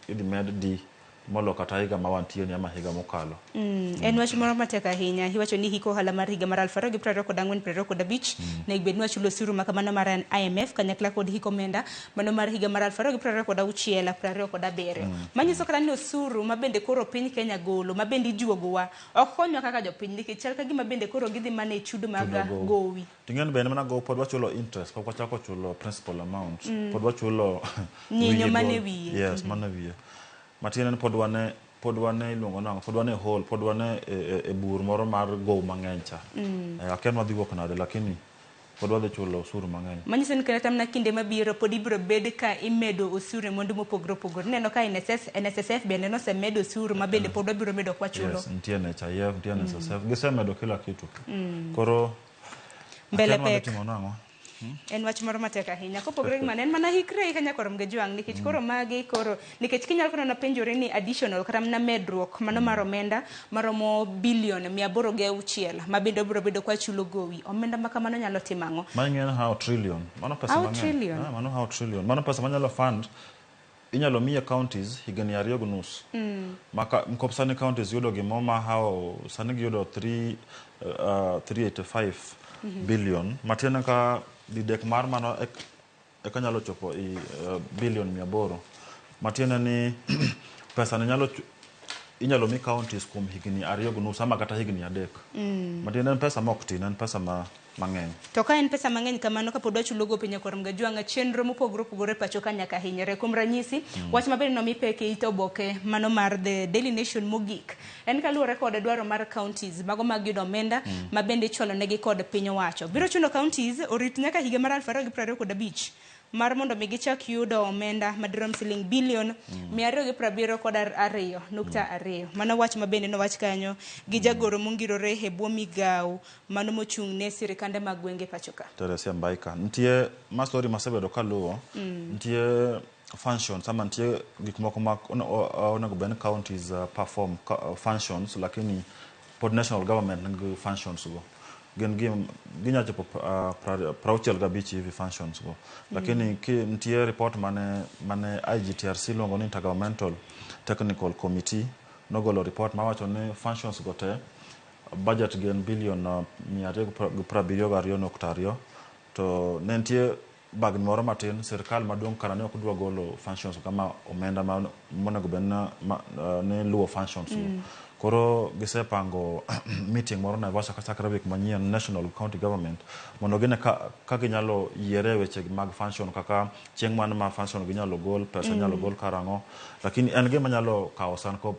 idhi med di molo kata higa ma wantie ni ama higa mokalo. En wach moro matek ahinya. Iwacho ni hik ohala mar higa mar 2024 25 nego bed ni wachulo osuru ma kamano mar IMF kanyakla kod hik omenda mano mar higa mar 2026 27. Manyiso kata ni osuru ma bende koro piny Kenya golo ma bende ijuogowa ok konywa kaka jopiny, nikech chal ka gima bende koro gidhi mana e chudo mag gowi. Ting'eni bende mana gowi pod wachulo interest, pok wachako chulo principal amount. Pod wachulo nyinyo mane wiye. Yes, mane wiye. Matiende ni pod wane iluongo nang'o, pod wane hole, pod wane e bur moro mar gow mang'eny cha. Akia ni wadhi wuok nade, lakini pod wadhi chulo osuru mang'eny. Manyiso ni kata mana kinde mabiro pod ibiro bed ka imedo osuru e mwandu mopogore opogore. Ineno ka NSSF bende nosemedo osuru ma bende pod wabiro medo kwachulo. Yes, nitie NHIF, nitie NSSF, gisemedo kila kitu. Koro mbele akia ni wadhi pek. timo nang'o? En wach moro matek ahinya. Kopogore gi mano, en mana hikre eka nyakwar Mgejwang', nikech koro magi koro nikech kinyalo koro napenjore ni additional kata mana medruok mano mar omenda maromo bilion 806 ma bende obiro bedo kwa chulo gowi. Omenda ma kamano nyalo timo ang'o? Mano ing'eyo how trillion. Mano pesa How mang'eny. trillion? Mano how trillion. Mano pesa manyalo fund inyalo miye counties higni 2.5. Maka mkop sani counties yudo gimo ma how sani giyudo 385 billion. Matiende ka didek mar mano eka nyalo chopo i billion 800. Matiende ni pesa ni nyalo inyalo mi counties kuom higni 2.5 ama kata higni 3. Matiende en pesa mok tin, en pesa mang'eny. To ka en pesa mang'eny kamano kapod wachulo gope nyakwar Mgajwang', chenro mopogore opogore pacho ka nyaka hinyre. Kuom ranyisi, wach maber nomi pek e it oboke mano mar The Daily Nation mogik en kaluwore kod dwaro mar counties mago mag yudo omenda ma bende ichwalo negi kod piny owacho. Biro chuno counties orit nyaka higa mar 2025 mar mondo mi gichak yudo omenda madirom siling bilion 272.2. Mano wach ma bende nowach kanyo gi jagoro mongirore e bwo migawo mano mochung' ne sirikande mag gwenge pacho ka. Teresia Mbaika. Nitie ma story masebedo kaluwo, nitie functions ama nitie gik moko ma onego bed ni counties perform functions, lakini pod national government nigi functions go. Gin ginya chopo 65 hivi functions go. Lakini nitie report mane IGTRC luongo ni Intergovernmental Technical Committee nogolo report mawacho ni functions go te budget gin billion 272.2, to ne nitie bagni moro matin sirikal maduong' kara ne ok dwa golo functions kama omenda ma monego bed ni luwo functions go. Koro gisepango meeting moro Naivasha kachakre wik manyien national county government mondo gine ka ginyalo yiere weche mag function, kaka chieng' mane ma function ginyalo gol, pesa inyalo gol karang'o. Lakini en gima nyalo kawo san kop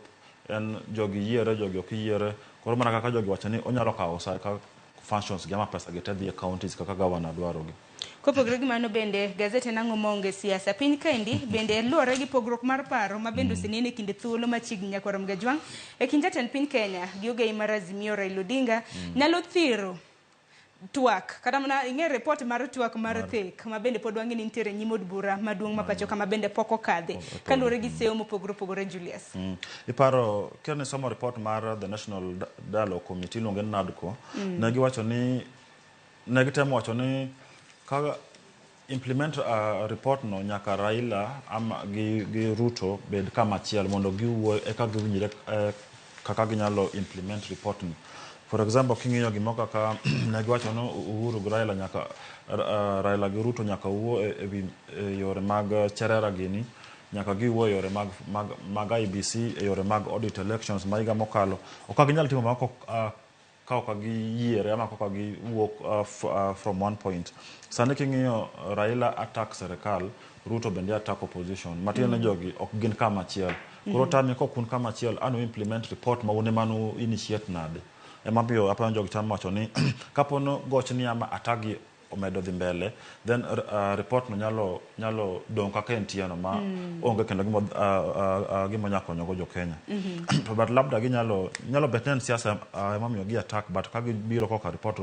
en jogi yiere, jogi ok yiere. Koro mana kaka jogi wacho ni onyalo kawo sa ka functions gi ama pesa gi te dhi e counties kaka governor dwarogi. Kopogore gi mano bende gazete nang'o maonge siasa piny kaendi bende luwore gi pogruok mar paro ma bende osenene e kinde thuolo machiegni nyakwar Mgajwang' e kind jatend piny Kenya gi ogai mar Azimio Raila Odinga nyalo thiro twak kata mana ing'e report mar twak mar thek ma bende pod wang'e ni nitiere nyim od bura maduong' ma pacho kama bende pok okadhe kaluwore gi seyo mopogore opogore. Julius, Iparo kane somo report mar the National Dialogue Committee iluonge ni NADCO, ne giwacho ni ne gitemo wacho ni ka implement report no nyaka Raila ama gi Ruto bed kama achiel mondo giwuo eka giwinjre kaka ginyalo implement report ni. For example, king'iyo gimoro kaka ne giwacho ni Uhuru gi Raila nyaka Raila gi Ruto nyaka wuo e yore mag Cherera gini, nyaka giwuo e yore mag IBC, e yore mag audit elections ma higa mokalo. Ok ginyal timo mago ka ok giyiere ama kaka giwuok from one point. Sani king'iyo Raila attack serikal, Ruto bende attack opposition. Matiende jogi ok gin kama achiel. Koro tami kok un kama achiel, anu implement report ma un ema nu initiate nade. Ema miyo aparo ni jogi temo wacho ni kapo no gochni ama attack gi omedo dhi mbele, then report no nyalo dong' kaka entie no ma onge kendo gima gima nyalo konyogo jo Kenya. To but labda ginyalo nyalo bet ni en siasa emomiyo gi attack, but ka gibiro koka report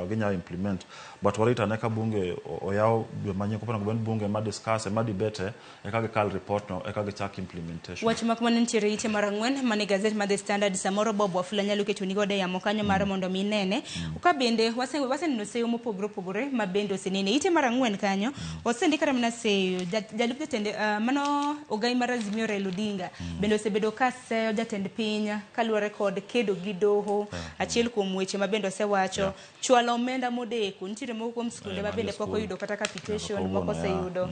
ginyalo implement. But warit ane ka bunge oyaw dwe manyien kopo onego bed ni bunge ma discuss ma debate eka gikal report no eka gichak implementation. Wach mak mane nitiere ite mar 4 mane gazet mar The Standard samoro Bob Wafula nyalo ketoni godo e yamo kanyo mar mondo mi nene. Ka bende waseneno seyo mopogore opogore ma bende osenene ite mar 4 kanyo osendik kata mana seyo jalup jatend mano ogai mar Azimio Raila Odinga bende osebedo ka seyo jatend piny kaluwore kod kedo gi doho. Achiel kuom weche ma bende osewacho chwalo omenda modeko nitiere moko kuom skunde ma bende pok oyudo kata capitation moko oseyudo.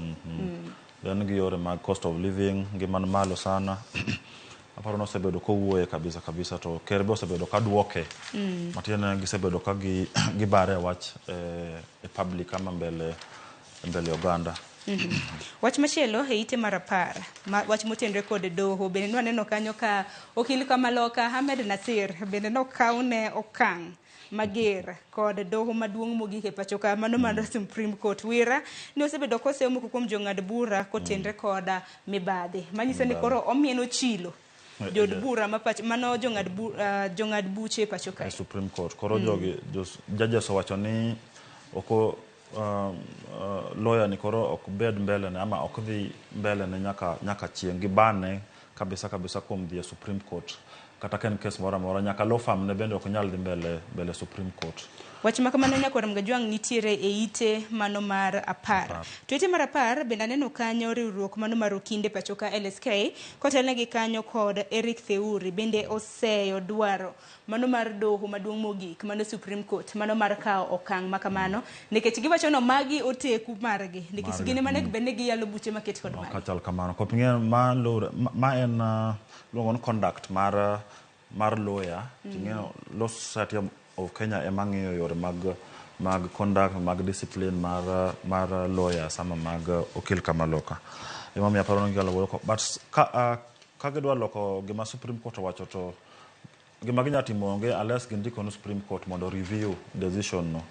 Then gi yore mag cost of living ngima ni malo sana. Aparo ni osebedo kowuoye kabisa kabisa to ker be osebedo ka duoke. Matiende gisebedo ka gibare wach e public ama mbele oganda. Wach machielo e ite mar 10 wach motenore kod doho bende nwaneno kanyo ka okil kamaloka Ahmed Nasir bende nokawne okang' mager kod doho maduong' mogik e pacho ka mano mar Supreme Court. Wira ne osebedo koseyo moko kuom jong'ad bura kotenre kod mibadhi manyiso ni koro omieno chilo jod bura ma pacho mano jong'ad buche e pacho ka Supreme Court. Koro jogi judges owacho ni oko lawyer ni koro ok bed mbele ne ama ok dhi mbele ne nyaka chieng' gibane kabisa kabisa kuom dhi e Supreme Court. Kata ka en kes moro amora nyaka law firm ne bende ok nyal dhi mbele Supreme Court. Wach ma kamano nyakwar Mgajwang' nitiere e ite mano mar 10. To ite mar 10 bende aneno kanyo riwruok mano mar okinde pacho ka LSK kotelnegi kanyo kod Eric Theuri bende oseyo dwaro mano mar doho maduong' mogik mano Supreme Court mano mar kawo okang' ma kamano nikech giwacho no magi oteku margi nikech gin ema onego bed ni giyalo buche maket kod magi. Kachal kamano. Koping'e ma en luongo ni conduct mar lawyer. Ting'eyo Law Society of Kenya ema ng'iyo yore mag conduct, mag discipline mar lawyers ama mag okil kamaloka. Emomiyo aparo ni ginyalo wuoyo. But ka gidwa loko gima Supreme Court owacho to gima ginyalo timo onge unless gindiko ne Supreme Court mondo review decision no.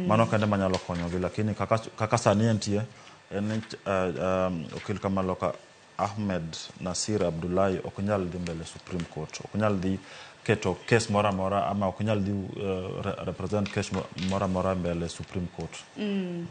Mano kende manyalo konyogi, lakini kaka sani entie en ni okil kamaloka Ahmed Nasir Abdullahi ok nyal dhi mbele Supreme Court, ok nyal dhi keto kes moro amora ama ok nyal dhi represent kes moro amora mbele Supreme Court.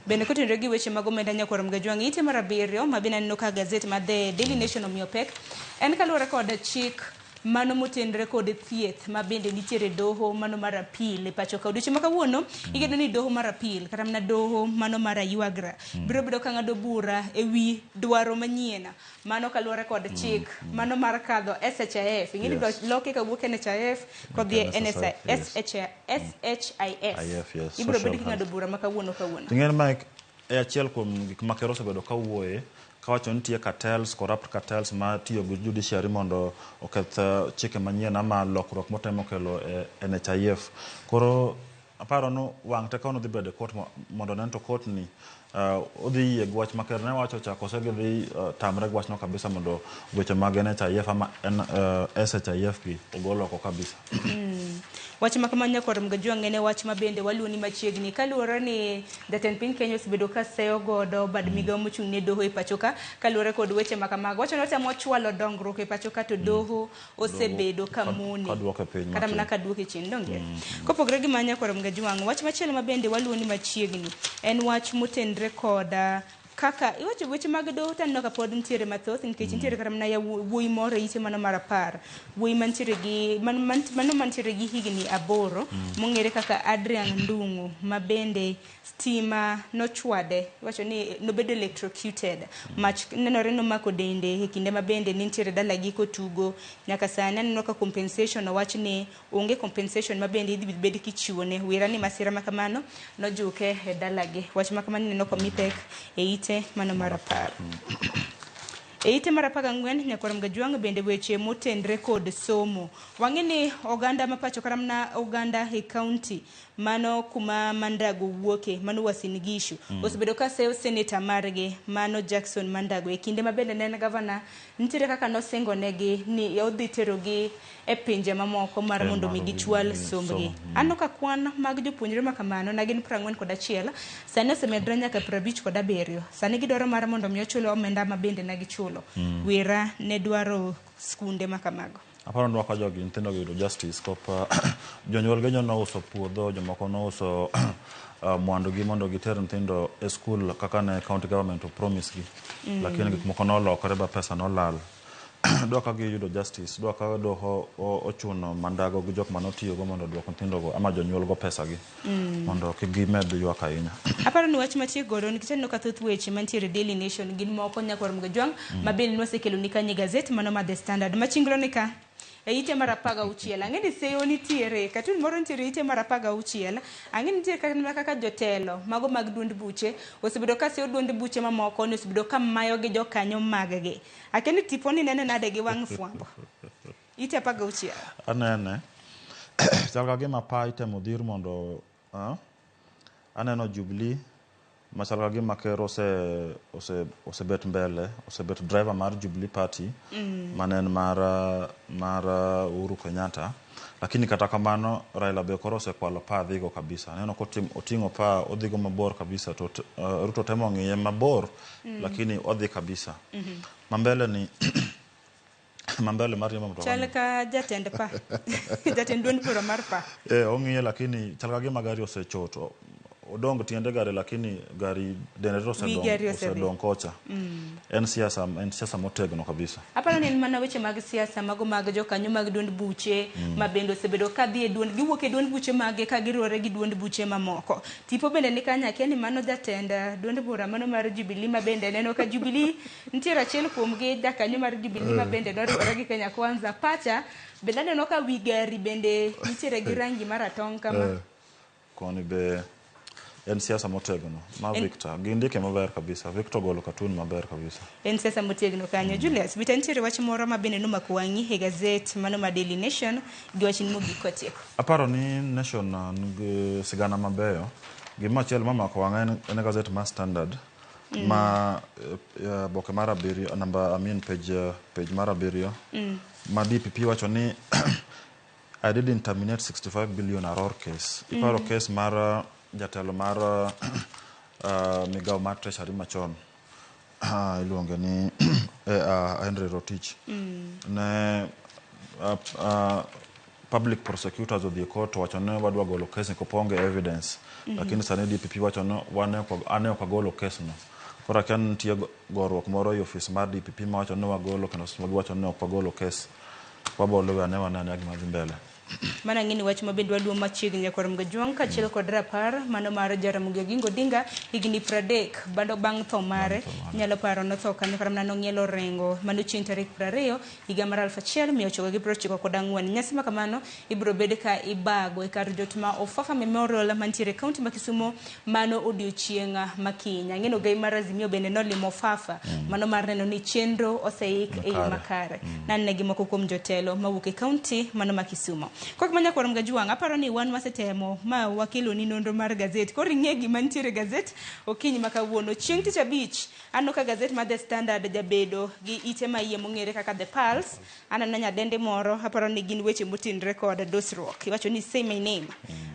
Bende kotenore gi weche mag omenda nyakwar Mgajwang' ite mar 7 ma bende aneno ka gazet mar The Daily Nation omiyo pek en kaluwore kod chik mano motenore kod thieth ma bende nitiere doho mano mar appeal e pacho ka. Odiochieng' ma kawuono igeno ni doho mar appeal kata mana doho mano mar Ayuagra biro bedo ka ng'ado bura ewi dwaro manyien mano kaluwore kod chik mano mar kadho SHIF. Ing'e ni loke kawuok NHIF kodhi e SHIF. Ibiro bedo king'ado bura ma kawuono. Ing'e ni Mike, e achiel kuom gik ma ker osebedo kawuoye kawacho ni nitie cartels, corrupt cartels ma tiyo gi judiciary mondo oketh chike manyien ama lokruok motemo kelo e NHIF. Koro aparo ni wang' te kawuono dhi bedo e court mondo onen to court ni odhi yie gi wach ma ker ne wacho cha kose gidhi tamre gi wachno kabisa mondo weche mag NHIF ama SHIF gi ogol oko kabisa. Wach ma kamano nyakwar Mgajwang' en wach ma bende waluoni machiegni kaluwore ni jatend piny Kenya osebedo ka seyo godo bad migawo mochung' ne doho e pacho ka kaluwore kod weche ma kamago. Wacho ni otemo chwalo dongruok e pacho ka to doho osebedo ka mone kata mana ka duoke chien donge. Kopogore gi mano nyakwar Mgajwang' wach machielo ma bende waluoni machiegni en wach motenre kod kaka iwacho weche mag doho to aneno ka pod nitiere mathoth nikech nitiere kata mana wuoyi moro e ite mano mar 10 wuoyi mantiere gi mano mantiere gi higni 8 mong'ere kaka Adrian Ndung'u ma bende stima nochwade iwacho ni nobedo electrocuted mach nenore nomako dende e kinde ma bende nitiere dalagi kotugo nyaka sani aneno ka compensation owach ni onge compensation ma bende idhi bed kichiwone wira ni masira ma kamano nojuke e dalagi. Wach ma kamano ineno komi pek e ite mano mar 10. E ite mar 14 nyakwar Mgajwang' bende weche motenre kod somo. Wang'e ni oganda ma pacho kata mana oganda e kaunti mano kuma Mandago wuoke, mano Uasin Gishu, osebedo ka seyo seneta margi mano Jackson Mandago. E kinde ma bende ne en gavana, nitiere kaka nosingo negi ni odhi terogi e pinje mamoko mar mondo mi gichwal sombgi. Aneno ka kwan mag jopuonjre ma kamano ne gin 41, sani osemedre nyaka 57. Sani gidwaro mar mondo mi ochul omenda ma bende ne gichulo. Wira ne dwaro skunde ma kamago. Aparo ni waka jogi nyithindo gi yudo justice kop jonyuol gi nouso puodho, jomoko nouso mwandu gi mondo giter nyithindo e skul kaka ne county government o promise gi. Lakini gik moko nolokore ba pesa nolal. Dwa ka giyudo justice, dwa ka doho ochuno Mandago gi jok manotiyogo mondo oduok nyithindogo ama jonyuol go pesa gi mondo kik gimed ywak ahinya. Aparo ni wach matiek godo nikech aneno ka thoth weche mantiere Daily Nation gin moko nyakwar Mgajwang' ma bende nwasekelo ni kanye gazet mano ma The Standard. Machinglo ni ka e ite mar 16 ang'e ni seyo nitiere katun moro nitiere e ite mar 16 ang'e ni nitiere kata kaka jotelo mago mag duond buche osebedo ka seyo duond buche mamoko ni osebedo ka mayo gi jokanyo mag gi. Akia ni tiponi nene nade gi wang' fwambo ite 16. Anene chal ka gima pa itemo dhir mondo aneno Jubilee machal ka gima ker osebet mbele, osebet driver mar Jubilee Party mane en mar Uhuru Kenyatta, lakini kata kamano Raila be koro osekwalo pa dhigo kabisa. Aneno koting'o pa odhigo mabor kabisa to Ruto temo ng'iye mabor lakini odhi kabisa. Mambele ni mambele mar riembo mtoka. Chal ka jatend pa jatend duond bura mar pa. Ong'iye lakini chal ka gima gari osechoto. Odong tiende gari lakini gari dende to osedong kocha. En siasa motegno kabisa. Aparo ni en mana weche mag siasa mago mag jokanyo mag duond buche ma bende osebedo ka dhi e duond giwuok e duond buche mage ka giriwore gi duond buche mamoko. Tipo bende ni kanyo akia ni mano jatend duond bura mano mar Jubilee ma bende neno ka Jubilee nitiere achiel kuom gi jakanyo mar Jubilee ma bende noriwore gi Kenya Kwanza. Pacha bende aneno ka wi gari bende nitiere gi rangi maratong' kama. Koni be en siasa motegno ma Victor gindike maber kabisa. Victor golo katun maber kabisa. En siasa motegno kanyo. Julius, bita nitiere wach moro ma bende nomako wang'i e gazet mano ma Daily Nation gi wach ni mogik kwatieko. Aparo ni Nation nigi sigana mabeyo. Gima achiel mamako wang'a en gazet ma Standard ma boke mar 7 namba I mean page mar 7 ma DPP wacho ni I didn't terminate 65 billion Aror case. Iparo case mar jatelo mar migawo mar Treasury machon iluonge ni Henry Rotich. Ne public prosecutors odhi e court wacho ni wadwa golo case ni kopo onge evidence. Lakini sani DPP wacho ni ane ok agolo case no. Koro akia ni nitie goruok moro e ofis mar DPP mawacho ni wagolo kendo giwacho ni ok wagolo case. Wabo luwe ane wane gima dhi mbele. Mana ng'eni wach ma bende waluwo machiegni nyakwar Mgajwang' kaachiel kod rapar mano mar Jaramogi Oginga Odinga higni 30 bando bang' tho mare. Nyalo paro notho kanyo kata mana nong'ielo rengo mano chieng' tarik 20 higa mar 1994. Nyasi ma kamano ibiro bed ka ibago e kar jot ma Ofafa Memorial mantiere e kaunti ma Kisumo mano odiochieng' ma kiny. Ang'e ni ogai mar Azimio bende nolimo Ofafa mano mar neno ni chenro oseik e yo makare. Nanene gi moko kuom jotelo mawuok e kaunti mano ma Kisumo. Kok manya kwar Mgajwang', aparo ni wan wasetemo ma wakelo ni nonro mar gazet. Koro ing'e gima nitiere gazet okinyi ma kawuono. Chieng' tich abich, aneno ka gazet mar The Standard jabedo gi ite ma iye mong'ere kaka The Pulse. Aneno nyadende moro, aparo ni gin weche motinre kod dosruok. Iwacho ni say my name.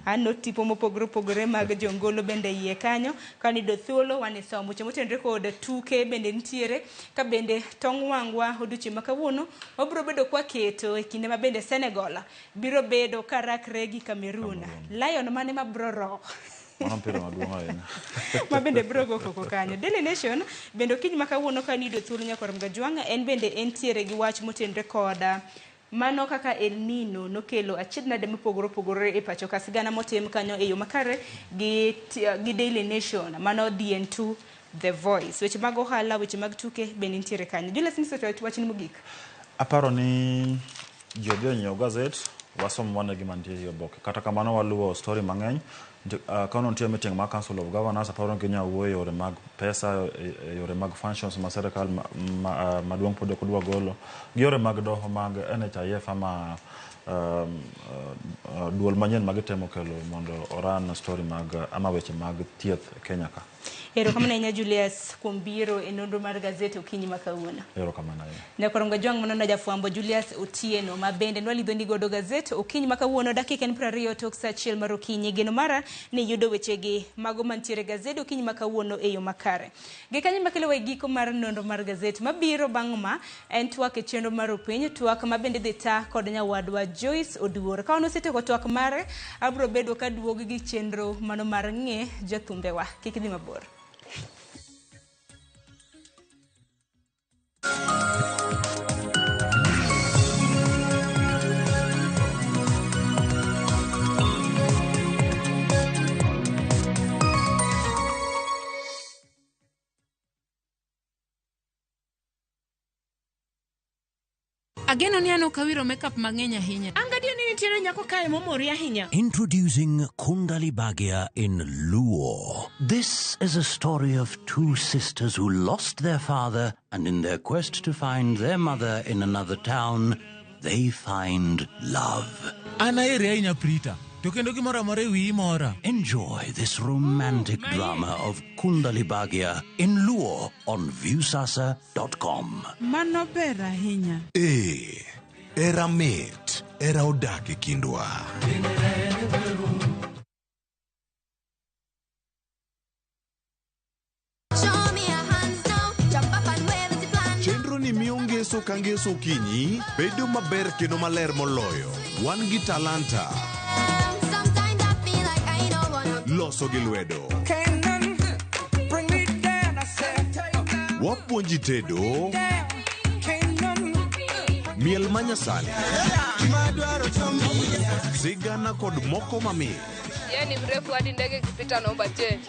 Aneno tipo mopogore opogore mag jongolo bende iye kanyo. Kaniyudo thuolo wan e somo. Weche motenore kod tuke bende nitiere. Ka bende tong' wang'wa odiochieng' ma kawuono wabiro bedo kwaketo e kinde ma bende Senegal biro bedo ka rakre gi Cameroon. Lion mane ma biro ro. Mano mpira maduong' ahinya. Ma bende biro go koko kanyo. Daily Nation bende okinyi ma kawuono ka niyudo thuolo nyakwar Mgajwang' en bende entiere gi wach motenore koda mano kaka El Nino nokelo achiedh nade mopogore opogore e pacho ka. Sigana motim kanyo e yo makare gi Daily Nation mano DN2 The Voice. Weche mag ohala, weche mag tuke bende nitiere kanyo. Julius Miso to wachni mogik. Aparo ni ji odhi onyiew gazet, wasom wane gima nitie e oboke. Kata kamano waluwo story mang'eny Kono nitie meeting mar Council of Governors, aparo ni ginya wuoyo e yore mag pesa, e yore mag functions ma sirikal maduong' pod ok dwa golo, gi yore mag doho mag NHIF ama duol manyien ma gitemo kelo mondo oran story mag ama weche mag thieth e Kenya ka. Erokamano ahinya Julius kuom biro e nonro mar gazet okinyi ma kawuono. Erokamano ahinya. Nyakorongo Jwang' manono jafwambo Julius Otieno ma bende nwalidho ni godo gazet okinyi ma kawuono dakika en 20 tok saa 1 mar okinyi. Geno mara ni yudo wechegi mago mantiere gazet okinyi ma kawuono e yo makare. Gikanyo makelo e giko mar nonro mar gazet mabiro bang' ma en twak e chenro mar opiny, twak ma bende dhi ta kod nyawadwa Joyce Oduor. Ka wan osetieko twak mare, abiro bedo ka duogo gi chenro mano mar ng'e jathumbewa. Kik idhi mabor. Ageno ni an ok awiro makeup mang'eny ahinya. An gadier ni nitiere nyako kae momori ahinya. Introducing Kundali Bhagya in Luo. This is a story of two sisters who lost their father, and in their quest to find their mother in another town, they find love. An aheri ahinya Prita, to kendo gimoro amora e wiyi mora. Enjoy this romantic drama of Kundali Bhagya in Luo on Viusasa.com. Mano ber ahinya. Ee, era mit, era odak e kindwa. Chenro ni miyo ngeso ka ngeso okinyi bedo maber kendo maler moloyo. Wan gi talanta. Loso gi lwedo. Wapuonji tedo. Miel manyasani. Sigana kod moko mamit. Yeye ni mrefu hadi ndege ikipita naomba change.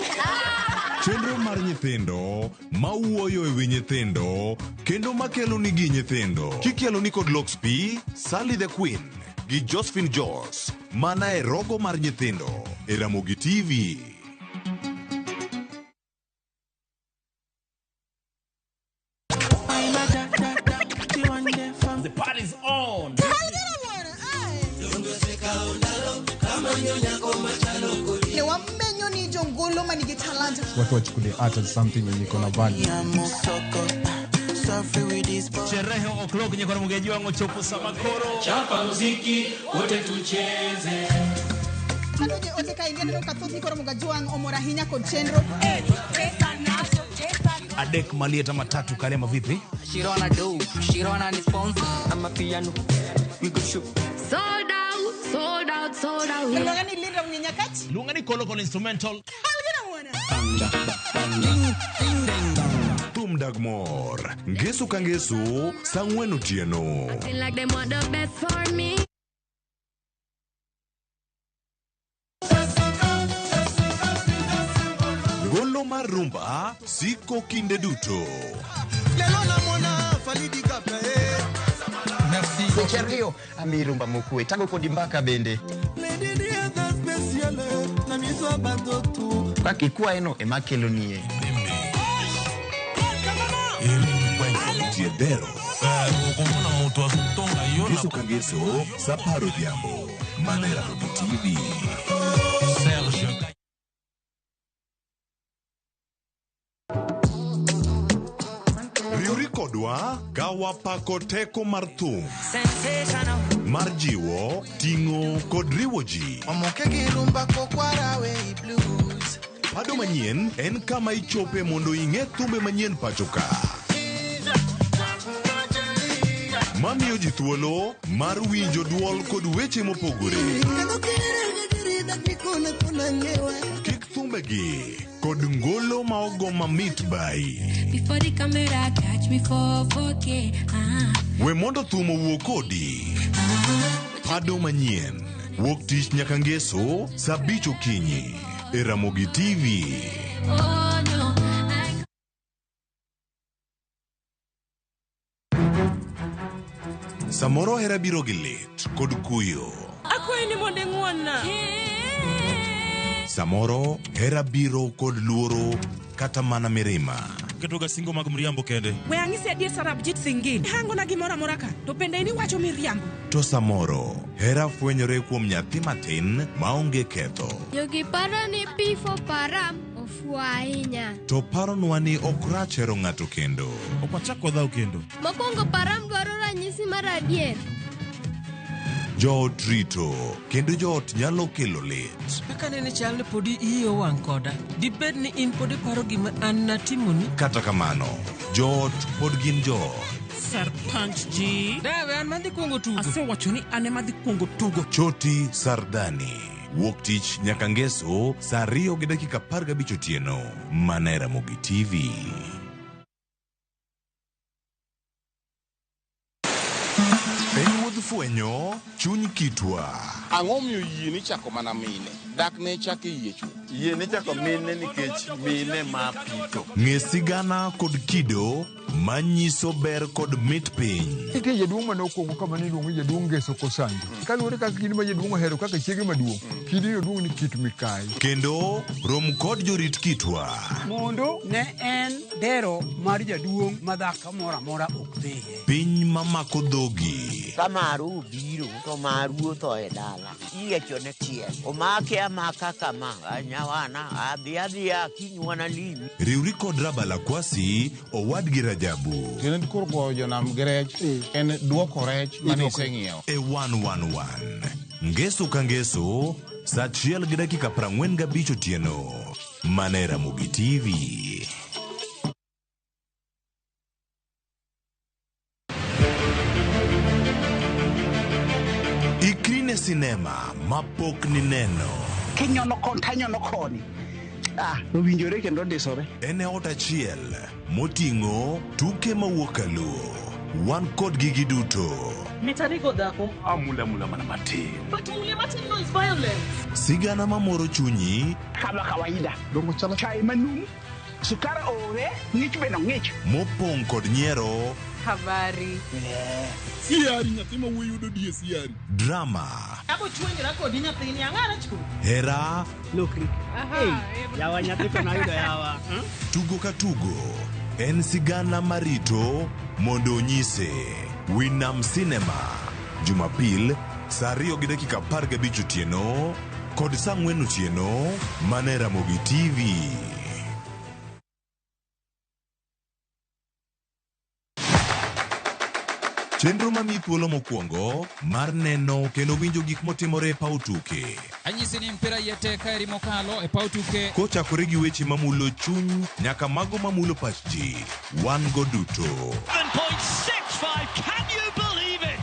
Chenro mar nyithindo mawuoyo e wi nyithindo kendo makelo nigi nyithindo. Kikelo ni kod Lox P, Sally the Queen gi Josephine Jos mana e rogo mar nyithindo e Ramogi TV. The party's on. Ne wamenyo ni jongolo manigi talanta. Watu wachukulie art as something yenye iko na value. Sherehe o'clock nyakoro mugeji wangu chopo sama koro. Chapa muziki wote tucheze. Kano je ote ka ingia neno kathoth ni koro Mugajwang' omor ahinya kod chenro. Adek malieta matatu karema vipi? Shirona do, Shirona ni sponsor. I'm a piano. We go shoot. Sold out, sold out, sold out. Luonga ni Linda Mnyenyakati. Luonga ni Kolo Kolo instrumental. Thum dag mor. Ngeso ka ngeso, saa ang'wen otieno. Acting like them want the best for me. Golo mar rumba siko kinde duto. Weche ariyo ami rumba mokwe tago kodi mbaka bende. Kaka ikwayeno ema kelonie. Tiedero. Ngeso ka ngeso, saa apar odhiambo. Mana e Ramogi TV. Riwri kodwa ka wapako teko mar thum mar jiwo, ting'o kod riwo ji. Omoke gi rumba kokwara we blues. Pado manyien en kama ichope mondo ing'e thumbe manyien pacho ka. Mamiyo ji thuolo mar winjo duol kod weche mopogore. Kik thumbegi kod ngolo ma ogo mamit bai. Before the camera catch me for 4K. We mondo thum owuo kodi. Pado manyien. Wuok tich nyaka ngeso saa abich okinyi e Ramogi TV. Oh no. I Samoro hera biro gi lit kod kuyo. Akwayi ni mondo ing'won-na. Samoro hera biro kod luoro kata mana mirima. Ketoga singo mag mriambo kende. We ang'isi adier Sarabjit Singh. Hangona gimoro amora ka, to bende in iwacho miriambo. To samoro hera fwenyore kuom nyathi matin maonge ketho. Jogi paro ni P for Param ofuwo ahinya. To paronwa ni ok rach hero ng'ato kendo. Ok wachak wadhaw kendo. Mokwongo Param dwaro ranyisi mar adier. Joot rito kendo joot nyalo kelo lit. Kaka nene chal ni podi iyi owang' koda. Dibed ni in pod iparo gima an natimoni? Kata kamano, joot pod gin joot. Sarpanch ji. Dawe an madhi kuongo tugo. Asewacho ni an ema adhi kuongo tugo. Choti Sardani. Wuok tich nyaka ngeso saa 2:15 otieno. Mana e Ramogi TV. En wuodh fwenyo chuny kitwa. Ang'o miyo yie ni chako mana mine? Dak ne chak e yie chwo. Yie ni chako mine nikech mine ma pito. Ng'e sigana kod kido manyiso ber kod mit piny. Nitie jaduong' mane okwongo kama ne iluongo ni jaduong' Ngeso Kosanjo. Kaluwore kaka kidi ma jaduong' ohero kaka chiege maduong', kidino duong' ni Kit Mikayi. Kendo rom kod jorit kitwa. Mondo ne en dero mar jaduong' ma dhako moro amora ok dhiye. Piny mamako dhogi. Ka maru obiro to maru otho e dala. Iyiecho ne chiel. Omake amaka kama. Nyawana adhi adhiya kiny wanalimi. Riwri kod Rabala Kwasi owadgi Rajabu. Tiende koro goyo jonam gi rech en duoko rech mane iseng'iewo. E 111. Ngeso ka ngeso, saa 1:45 otieno. Mana e Ramogi TV. Ikri ne sinema mapok nineno. Kinyono koni tanyono koni. Ah, owinjore kendo ndisore. En e ot achiel moting'o tuke mawuok kaluo. Wan kodgi giduto. Mitanigo dhako. Amula mula mana matin. But mule matin no is violence. Sigana mamoro chunyi. Kama kawaida. Dongo chalo chai manumu. Sukar ore, ng'ich bende ng'ich. Mopong' kod nyiero. Habari. Siari nyathi ma wuoyi yudo die siari. Drama. Abo chwenyra kodi nyathini ang'ara chu. Hera. Lokri. Hey, yawa nyathi to nayudo yawa. Tugo ka tugo en sigana marito mondo onyise. Winam Cinema. Jumapil saa 2:15 otieno kod saa 4 otieno mana e Ramogi TV. Chenro mamiyi thuolo mokwongo mar neno kendo winjo gik motimore e paw tuke. Anyisi ni mpira iye tek ka eri mokalo e paw tuke. Kochakore gi weche mamulo chuny nyaka mago mamulo pach ji. Wan go duto. 7.65, can you believe it?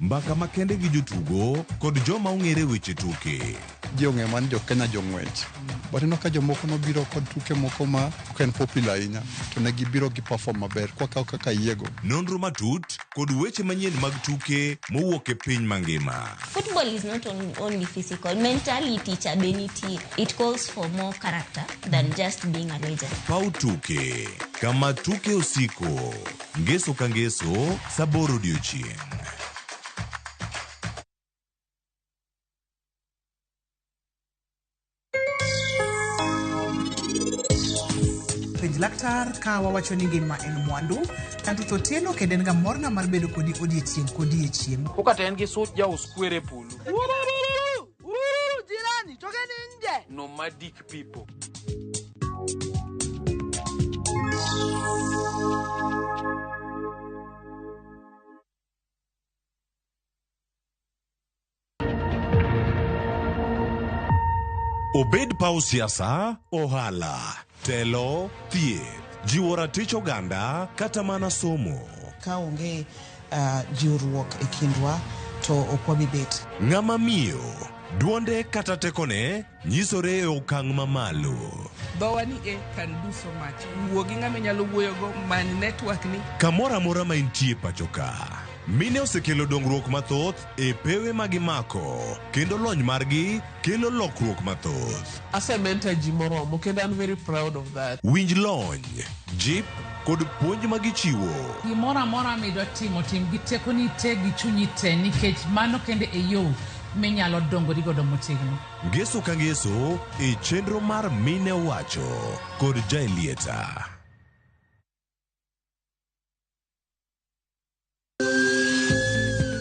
Mbaka makende gi jotugo kod joma ong'ere weche tuke. Ji ong'eyo mana ni jo Kenya jong'wech. But ineno ka jomoko nobiro kod tuke moko ma ok en popular ahinya to ne gibiro gi perform maber kwakawo kaka yiego. Nonro matut kod weche manyien mag tuke mowuok e piny mangima. Football is not only physical. Mentality cha be nitie. It calls for more character than just being a legend. Paw tuke kama tuke osiko. Ngeso ka ngeso saa 8 odiochieng'. Penj laktar ka wawacho ni ngima en mwandu. An Ruth Otieno kendo en ga morna mar bedo kodi odiechieng' kodiechieng'. Kata en gi such jaus kwere e polo. Jirani, tokeni nje. Nomadic people. Obed paw siasa, ohala, telo, thieth, jiwo ratich oganda kata mana somo. Ka onge jiwruok e kindwa to ok wabi bet. Ng'ama miyo, duonde kata tekone nyisore e okang' mamalo. Dhowa ni e can do so much. Wuo gi ng'ama inyalo wuoyogo, many network ni. Kamoro amora ma intie pacho ka. Mine osekelo dongruok mathoth e pewe ma gimako kendo lony margi kelo lokruok mathoth. Asementor ji moromo kendo an very proud of that. Winj lony, jip kod puonj ma gichiwo. Gimoro amora midwa timo, tim gi tekoni te gi chunyi te nikech mano kende e yo minyalo dongori godo motegno. Ngeso ka ngeso e chenro mar Mine Owacho kod Jaelieta.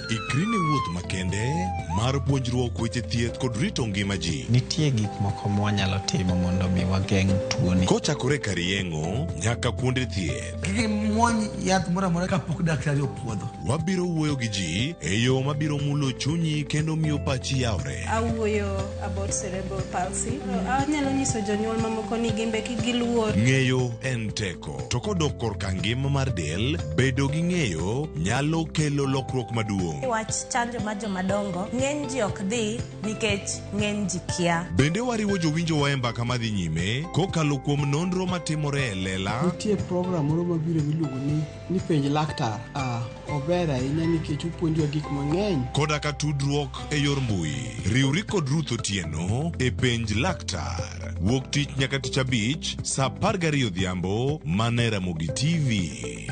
Ikri ne wuoth makende mar puonjruok weche thieth kod rito ngima ji. Nitie gik moko mwanyalo timo mondo mi wageng' tuoni. Kochakore kar yeng'o nyaka kuonde thieth. Kik imuony yath moro amora kapok daktari opuodho. Wabiro wuoyo gi ji e yo mabiro mulo chunyi kendo miyo pachi yawre. Awuoyo about cerebral palsy. Anyalo nyiso jonyuol mamoko ni gin be kik giluor. Ng'eyo en teko. To kodok korka ngima mar del, bedo gi ng'eyo nyalo kelo lokruok maduong'. Wach chanjo mar jomadongo, ng'eny ji ok dhi nikech ng'eny ji kia. Bende wariwo jowinjowa e mbaka madhi nyime kokalo kuom nonro matimore e lela. Nitie program moro mabiro miluongo ni ni penj laktar. Ah, ober ahinya nikech opuonjowa gik mang'eny. Koda ka tudruok e yor mbui. Riwri kod Ruth Otieno e penj laktar. Wuok tich nyaka tich abich saa 12 odhiambo mana e Ramogi TV.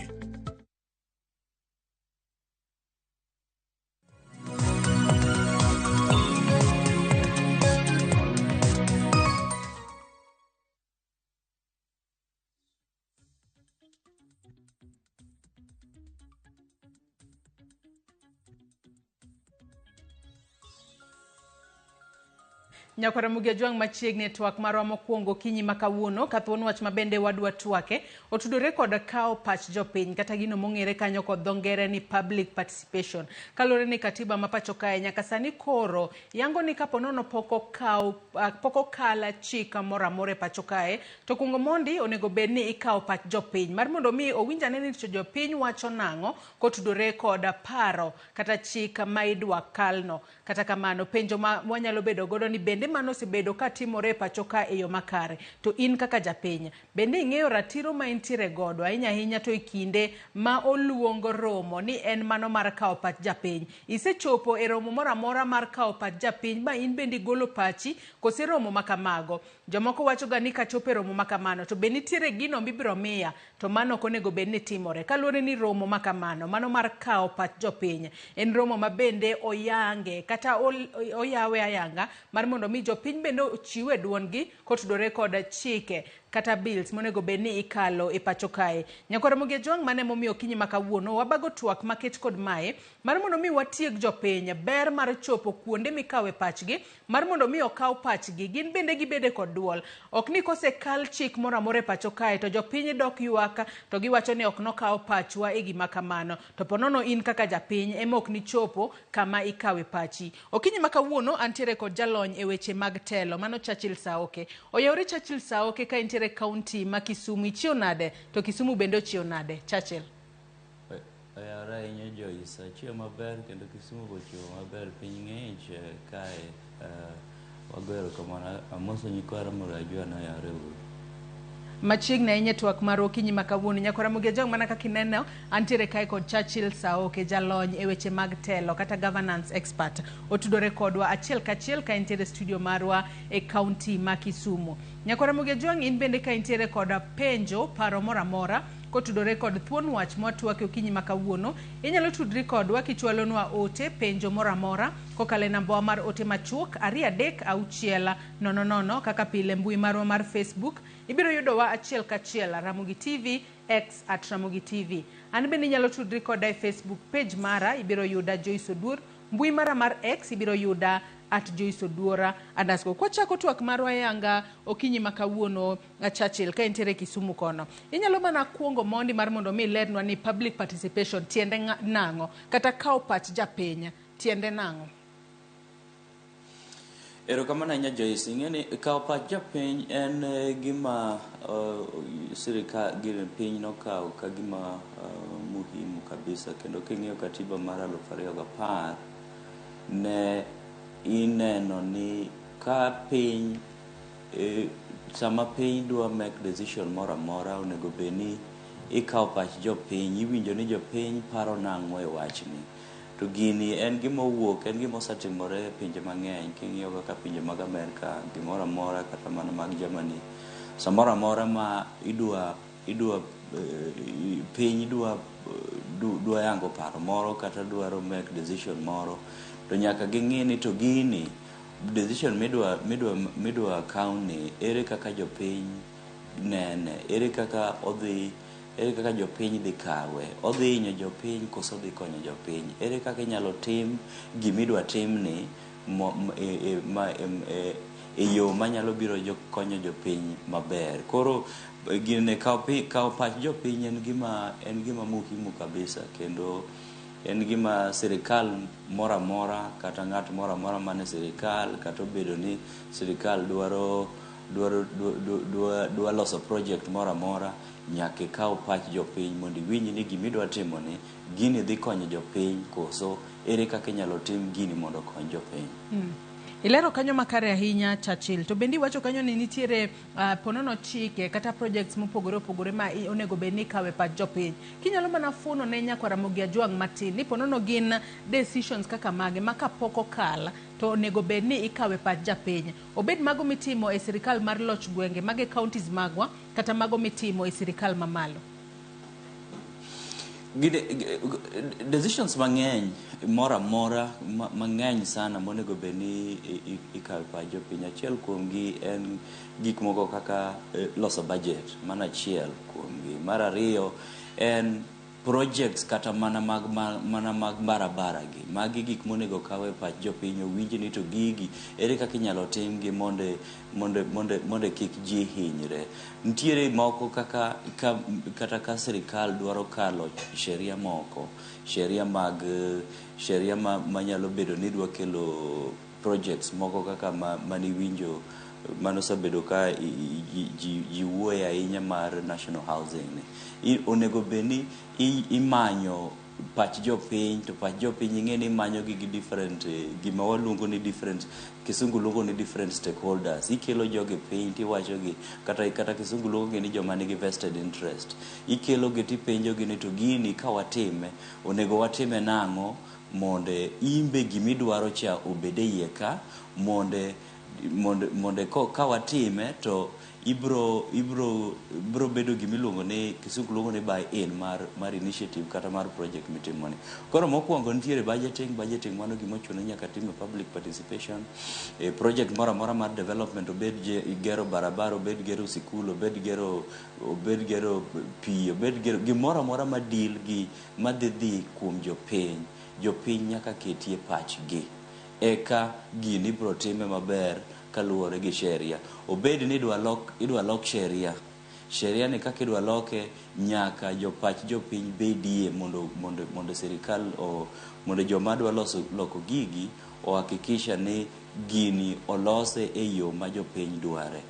Nyakwar Ramogi Ajwang' machiegni e twak marwa mokwongo okinyi ma kawuono ka thuon wach ma bende wadwa twake otudore kod kawo pach jopiny kata gino mong'ere kanyo kod dho ngere ni public participation. Kaluwore ni katiba ma pacho kae nyaka sani koro yango ni kapo nono pok okaw pok okal chik moro amora e pacho kae to kuongo mondi onego bed ni ikawo pach jopiny mar mondo mi owinj ane ni to jopiny wacho nang'o kotudore kod paro kata chik ma idwa kalno. Kata kamano penjo ma wanyalo bedo godo ni bende mano osebedo ka timore e pacho ka e yo makare. To in kaka japiny, bende ing'eyo ratiro ma intiere godo ahinya ahinya to e kinde ma oluongo romo ni en mano mar kawo pach japiny. Isechopo e romo moro amora mar kawo pach japiny ma in bende igolo pachi kose romo ma kamago. Jomoko wacho ga ni kachopo e romo ma kamano to be nitiere gino mibiro miya to mano ok onego bed ni timore. Kaluwore ni romo ma kamano, mano mar kawo pach jopiny, en romo ma bende oyange kata oyawe ayanga mar mondo mi jopiny bende ochiwe duondgi kotudore kod chike kata bills monego bed ni ikalo e pacho kae. Nyakwar Ramogi Ajwang' mano emomiyo okinyi ma kawuono wabago twak makech kod mae mar mondo mi watieg jopiny ber mar chopo kuonde mikawe pachgi mar mondo mi okaw pachgi gin bende gibede kod duol. Ok ni kosekal chik moro amora e pacho kae to jopiny dok ywak to giwacho ni ok nokaw pachwa e gima kamano. To ponono in kaka japiny ema ok nichopo kama ikawe pachi. Okinyi ma kawuono antiere kod jalony e weche mag telo mano Churchill Saoke. Oyawore Churchill Saoke ka intiere kaunti ma Kisumu. Ichiew nade? To Kisumu bende ochiew nade? Churchill. Oyawore ahinya Joyce, achiew maber kendo Kisumu be ochiew maber. Piny ng'ich kae. Wago erokamano. Amoso nyikwa Ramogi Ajwang' oyawore uru. Machiegni ahinya twak mar okinyi ma kawuono. Nyakwar Ramogi Ajwang' mana kaka ineno antiere kae kod Churchill Saoke jalony e weche mag telo kata governance expert. Otudore kodwa achiel kachiel ka entiere studio marwa e kaunti ma Kisumu. Nyakwar Ramogi Ajwang' in bende ka intiere kod penjo, paro moro amora kotudore kod thuon wach mwatwake okinyi ma kawuono, inyalo tudri kodwa kichwalonwa ote penjo moro amora kokalo e nambawa mar ote machuok 2 3 6 0 0 kaka pile mbui marwa mar Facebook ibiro yudowa achiel kachiel Ramogi TV X at Ramogi TV. An bende inyalo tudri koda e Facebook page mara ibiro yuda Joyce Oduor, mbui mara mar X ibiro yuda at Joyce Oduora underscore. Kwachako twak marwa yanga okinyi ma kawuono Churchill ka intiere Kisumu kono. Inyalo mana kuongo mondi mar mondo mi ilernwa ni public participation tiende nang'o kata kawo pach japiny tiende nang'o? Erokamano ahinya Joyce. Ing'e ni kawo pach japiny en gima sirikal gin piny nokawo ka gima muhimu kabisa kendo king'iyo katiba mar 2010 ne ineno ni ka piny sama piny dwa make decision moro amora onego bed ni ikawo pach jopiny iwinjo ni jopiny paro nang'o e wachni. To gini en gima owuok en gima osetimore e pinje mang'eny king'iyo kaka pinje mag Amerka gimoro amora kata mana mag Germany samoro amora ma idwa idwa piny dwa yango paro moro kata dwaro make decision moro to To nyaka ging'i ni to gini decision midwa kaw ni ere kaka jopiny nene, ere kaka odhi, ere kaka jopiny dhi kawe, odhi hinyo jopiny koso odhi konyo jopiny, ere kaka inyalo tim gimidwa timni e yo manyalo biro konyo jopiny maber. Koro gine kawo pach jopiny en gima muhimu kabisa, kendo en gima sirikal moro amora kata ng'at moro amora man e sirikal, kata obedo ni sirikal dwaro loso project moro amora, nyaka ikaw pach jopiny mondo iwinj ni gimidwa timo ni gini dhi konyo jopiny koso ere kaka inyalo tim gini mondo okony jopiny. Ilero kanyo makare ahinya, Churchill. To bende iwacho kanyo ni nitiere ponono chike kata projects mopogore opogore ma onego bed ni ikawe pach jopiny. Kinyalo mana funo ne nyakwar Ramogi Ajwang' matin ni ponono gin decisions kaka mage ma kapok okal to onego bed ni ikawe pach japiny. Obed mago mitimo e sirikal mar loch gwenge, mage counties magwa, kata mago mitimo e sirikal mamalo. Decisions mang'eny moro amora mang'eny sana monego bed ni ikawe pach jopiny. Achiel kuomgi en gik moko kaka loso budget, mano achiel kuomgi. Mar ariyo en projects kata mana mag barabara gi. Magi gik monego kawe pach jopiny, owinj ni to gigi ere kaka inyalo timgi mondo kik ji hinyre. Nitiere moko kaka kata ka sirikal dwaro kalo sheria moko, sheria manyalo bedo ni dwa kelo projects moko kaka maniwinjo manosebedo ka ji wuoye ahinya mar national housing ni. Onego bed ni imanyo pach jopiny, to pach jopiny ing'e ni imanyo gi different, gima waluongo ni different, kisungu luongo ni different stakeholders. Ikelo jogi piny tiwacho gi, kata kisungu luongo gi ni joma nigi vested interest. Ikelo gi tipenjo gi ni to gini ka watime, onego watime nang'o mondo imbe gimidwaro cha obed e iye ka, mondo ka watime to ibro bedo gimiluongo ni kisungu luongo ni buy in mar initiative kata mar project mitimo ni. Koro mokwongo nitiere budgeting mano gima ochuno nyaka tim e public participation. E project moro amora mar development, obed gero barabara, obed gero sikul, obed gero pi, obed gero gimoro amora ma deal gi madhi dhi kuom jopiny. Jopiny nyaka ketie pachgi eka gini ibro time maber kaluwore gi sheria. Obed ni idwa lok sheria, sheria ni kaka idwa loke nyaka jopach jopiny bedie mondo sirikal mondo joma dwa loko gigi ohakikisha ni gini olose e yo ma jopiny dware.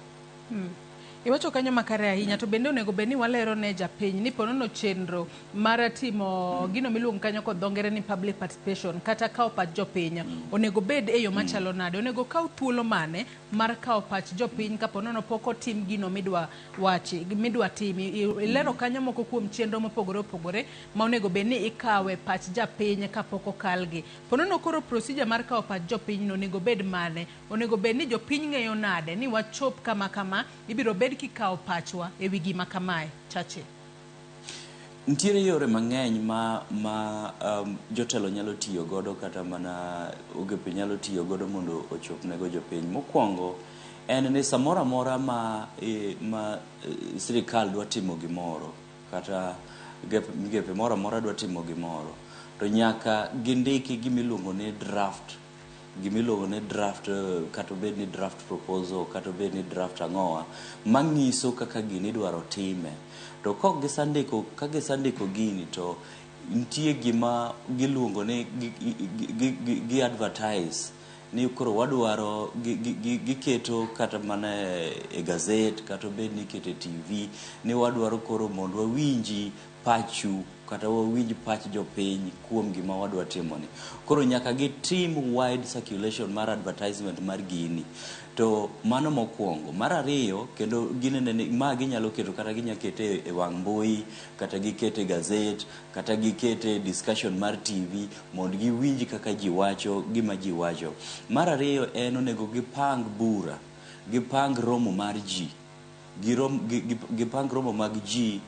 Iwacho kanyo makare ahinya, to bende onego bed ni walero ne japiny ni ponono chenro mar timo gino miluongo kanyo kod dho ngere ni public participation kata kawo pach jopiny onego bed e yo machalo nade, onego kaw thuolo mane mar kawo pach jopiny ka ponono pok otim gino midwa wachi midwa timi. Ilero kanyo moko kuom chenro mopogore opogore ma onego bed ni ikawe pach japiny kapok okalgi. Ponono koro procedure mar kawo pach jopiny no onego bed mane, onego bed ni jopiny ng'eyo nade ni wachop kama kama ibiro bed kikawo pachwa e wi gima kamae. Chache, nitiere yore mang'eny ma jotelo nyalo tiyo godo kata mana ogepe nyalo tiyo godo mondo ochopnego jopiny. Mokwongo en ni samoro amora ma sirikal dwa timo gimoro kata migepe moro amora dwa timo gimoro, to nyaka gindiki gimiluongo ni draft, kata obed ni draft proposal, kata obed ni draft ang'owa mang'iso kaka gini idwaro time. To kok gisandiko, ka gisandiko gini to nitie gima giluongo ni gi advertise ni koro wadwaro giketo kata mana e gazet kata obed ni iketo e TV ni wadwaro koro mondo wawinji pachu kata wawinj pach jopiny kuom gima wadwa timo ni. Koro nyaka gitim wide circulation mar advertisement mar gini. To mano mokwongo. Mar ariyo, kendo ginene ni ma ginyalo keto kata ginyalo kete e wang' mbui, kata gikete e gazet, kata gikete discussion mar TV mondo giwinj kaka ji wacho gima ji wacho. Mar ariyo en onego gipang bura, gipang romo mar ji. Girom, gipang romo mag ji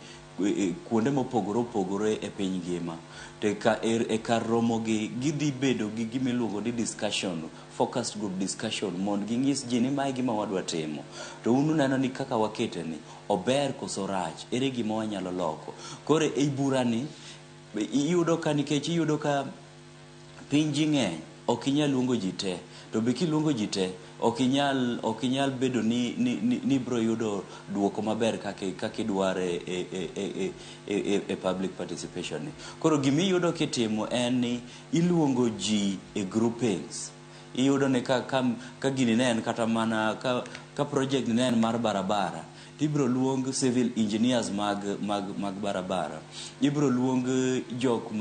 kuonde mopogore opogore e piny ngima. To e kar romo gi gidhi bedo gi gima iluongo ni discussion, focused group discussion, mondo ginyis ji ni mae gima wadwa timo. To un uneno ni kaka wakete ni ober koso rach, ere gima wanyalo loko. Koro ei burani iyudo ka, nikech iyudo ka piny ji ng'eny, ok inyal luongo ji te. To be kiluongo ji te, ok inyal bedo ni ibro yudo duoko maber kaka idware e public participation ni. Koro gimiyudo kitimo en ni iluongo ji e groupings. Iyudo ni ka gini ne en kata mana ka project ne en mar barabara, tibiro luong civil engineers mag barabara, ibiro luong jok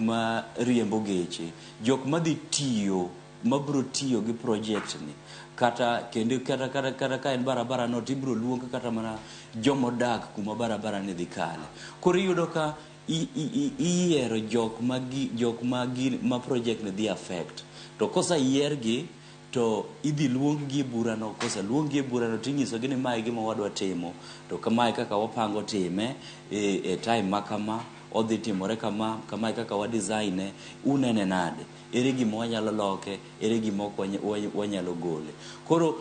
ma riembo geche, jok madhi tiyo, mabiro tiyo gi project ni. Kata kendo kata ka en barabara no, tibiro luong kata mana jomodak kuma barabara ni dhi kale. Koro iyudo ka iyiero jok ma gi ma project ni dhi affect. To koseyiergi to idhi luong gi e burano. Koseluong gi e burano, tinyisogi ni mae e gima wadwa timo, to kamae kaka wapango time e time ma kama odhi timore kama, kamae kaka wa design e, unene nade, ere gima wanyalo loke, ere gima ok wanyalo gole. Koro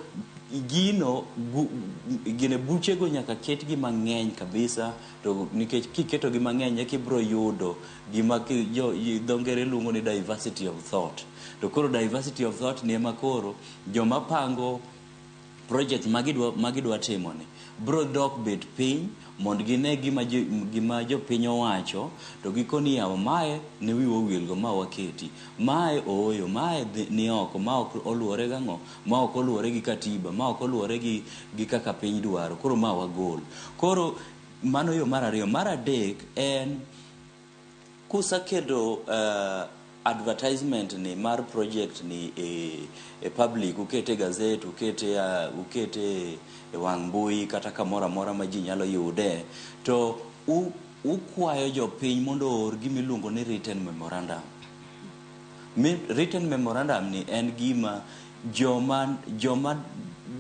gino gine buchego nyaka ketgi mang'eny kabisa. To nikech kiketogi mang'eny eka ibiro yudo gima jo dho ngere luongo ni diversity of thought. To koro diversity of thought ni ema koro joma pango project magidwa timo ni bro dok bet piny mondo gine gima jopiny owacho, to gikoni yawa mae ne wiwa owilgo ma waketi mae, ooyo mae ni oko, ma ok oluwore gang'o, ma ok oluwore gi katiba, ma ok oluwore gi kaka piny dwaro, koro ma wagol. Koro mano yo mar ariyo. Mar adek en kusaketo advertisement ni mar project ni e public, ukete e gazet, ukete e wang' mbui kata kamoro amora ma ji nyalo yude, to ukwayo jopiny mondo oor gima iluongo ni written memorandum. Written memorandum ni en gima joma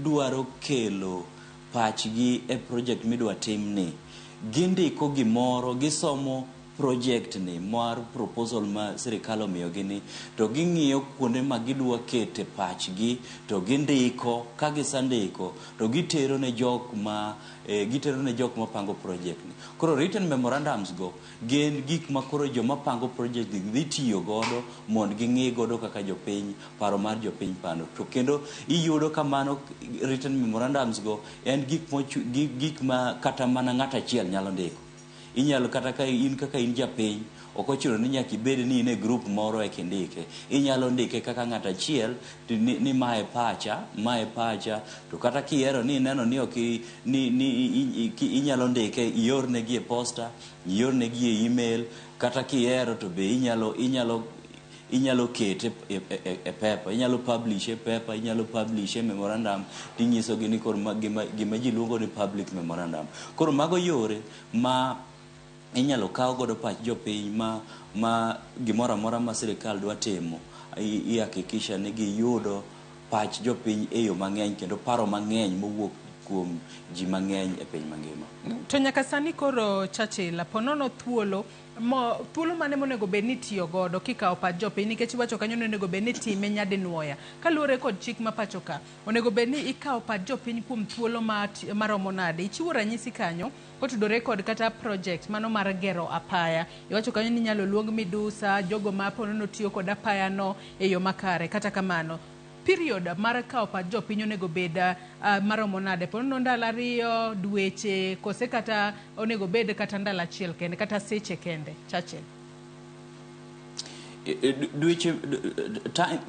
dwaro kelo pachgi e project midwa timni, gindiko gimoro, gisomo project ni mar proposal ma sirikal omiyogi ni, to ging'iyo kuonde ma gidwa kete pachgi, to gindiko. Ka gisendiko to gitero ne jok ma pango project ni. Koro written memorandums go gin gik ma koro joma pango project ni dhi tiyo godo mondo ging'i godo kaka jopiny, paro mar jopiny pando. To kendo iyudo ka mano written memorandums go en gik ma kata mana ng'ato achiel nyalo ndiko. Inyalo kata ka in kaka in japiny, ok ochuno ni nyaka ibed ni in e group moro eka indike. Inyalo ndike kaka ng'ato achiel ni mae pacha, mae pacha. To kata kihero ni ineno ni ok ni inyalo ndike, iornegi e posta, iornegi e email, kata kihero to be inyalo kete e paper, inyalo publish e paper, inyalo publish e memorandum, tinyisogi ni koro gima ji luongo ni public memorandum. Koro mago yore ma inyalo kaw godo pach jopiny ma gimoro amora ma sirikal dwa timo, ihakikisha ni giyudo pach jopiny e yo mang'eny kendo paro mang'eny mowuok kuom ji mang'eny e piny mangima. To nyaka sani koro, Churchill, ponono thuolo mo thuolo mane monego bed ni itiyo godo kikawo pach jopiny? Nikech iwacho kanyo ni onego bed ni itime nyadinwoya. Kaluwore kod chik ma pacho ka, onego bed ni ikawo pach jopiny kuom thuolo maromo nade? Ichiwo ranyisi kanyo kotudore kod kata project mano mar gero apaya. Iwacho kanyo ni inyalo luong midusa, jogo ma ponono tiyo kod apaya no e yo makare. Kata kamano, period mar kawo pach jopiny onego bed maromo nade? Ponono ndalo 2, dweche, kose kata onego bed kata ndalo achiel kende, kata seche kende? Churchill. Dweche,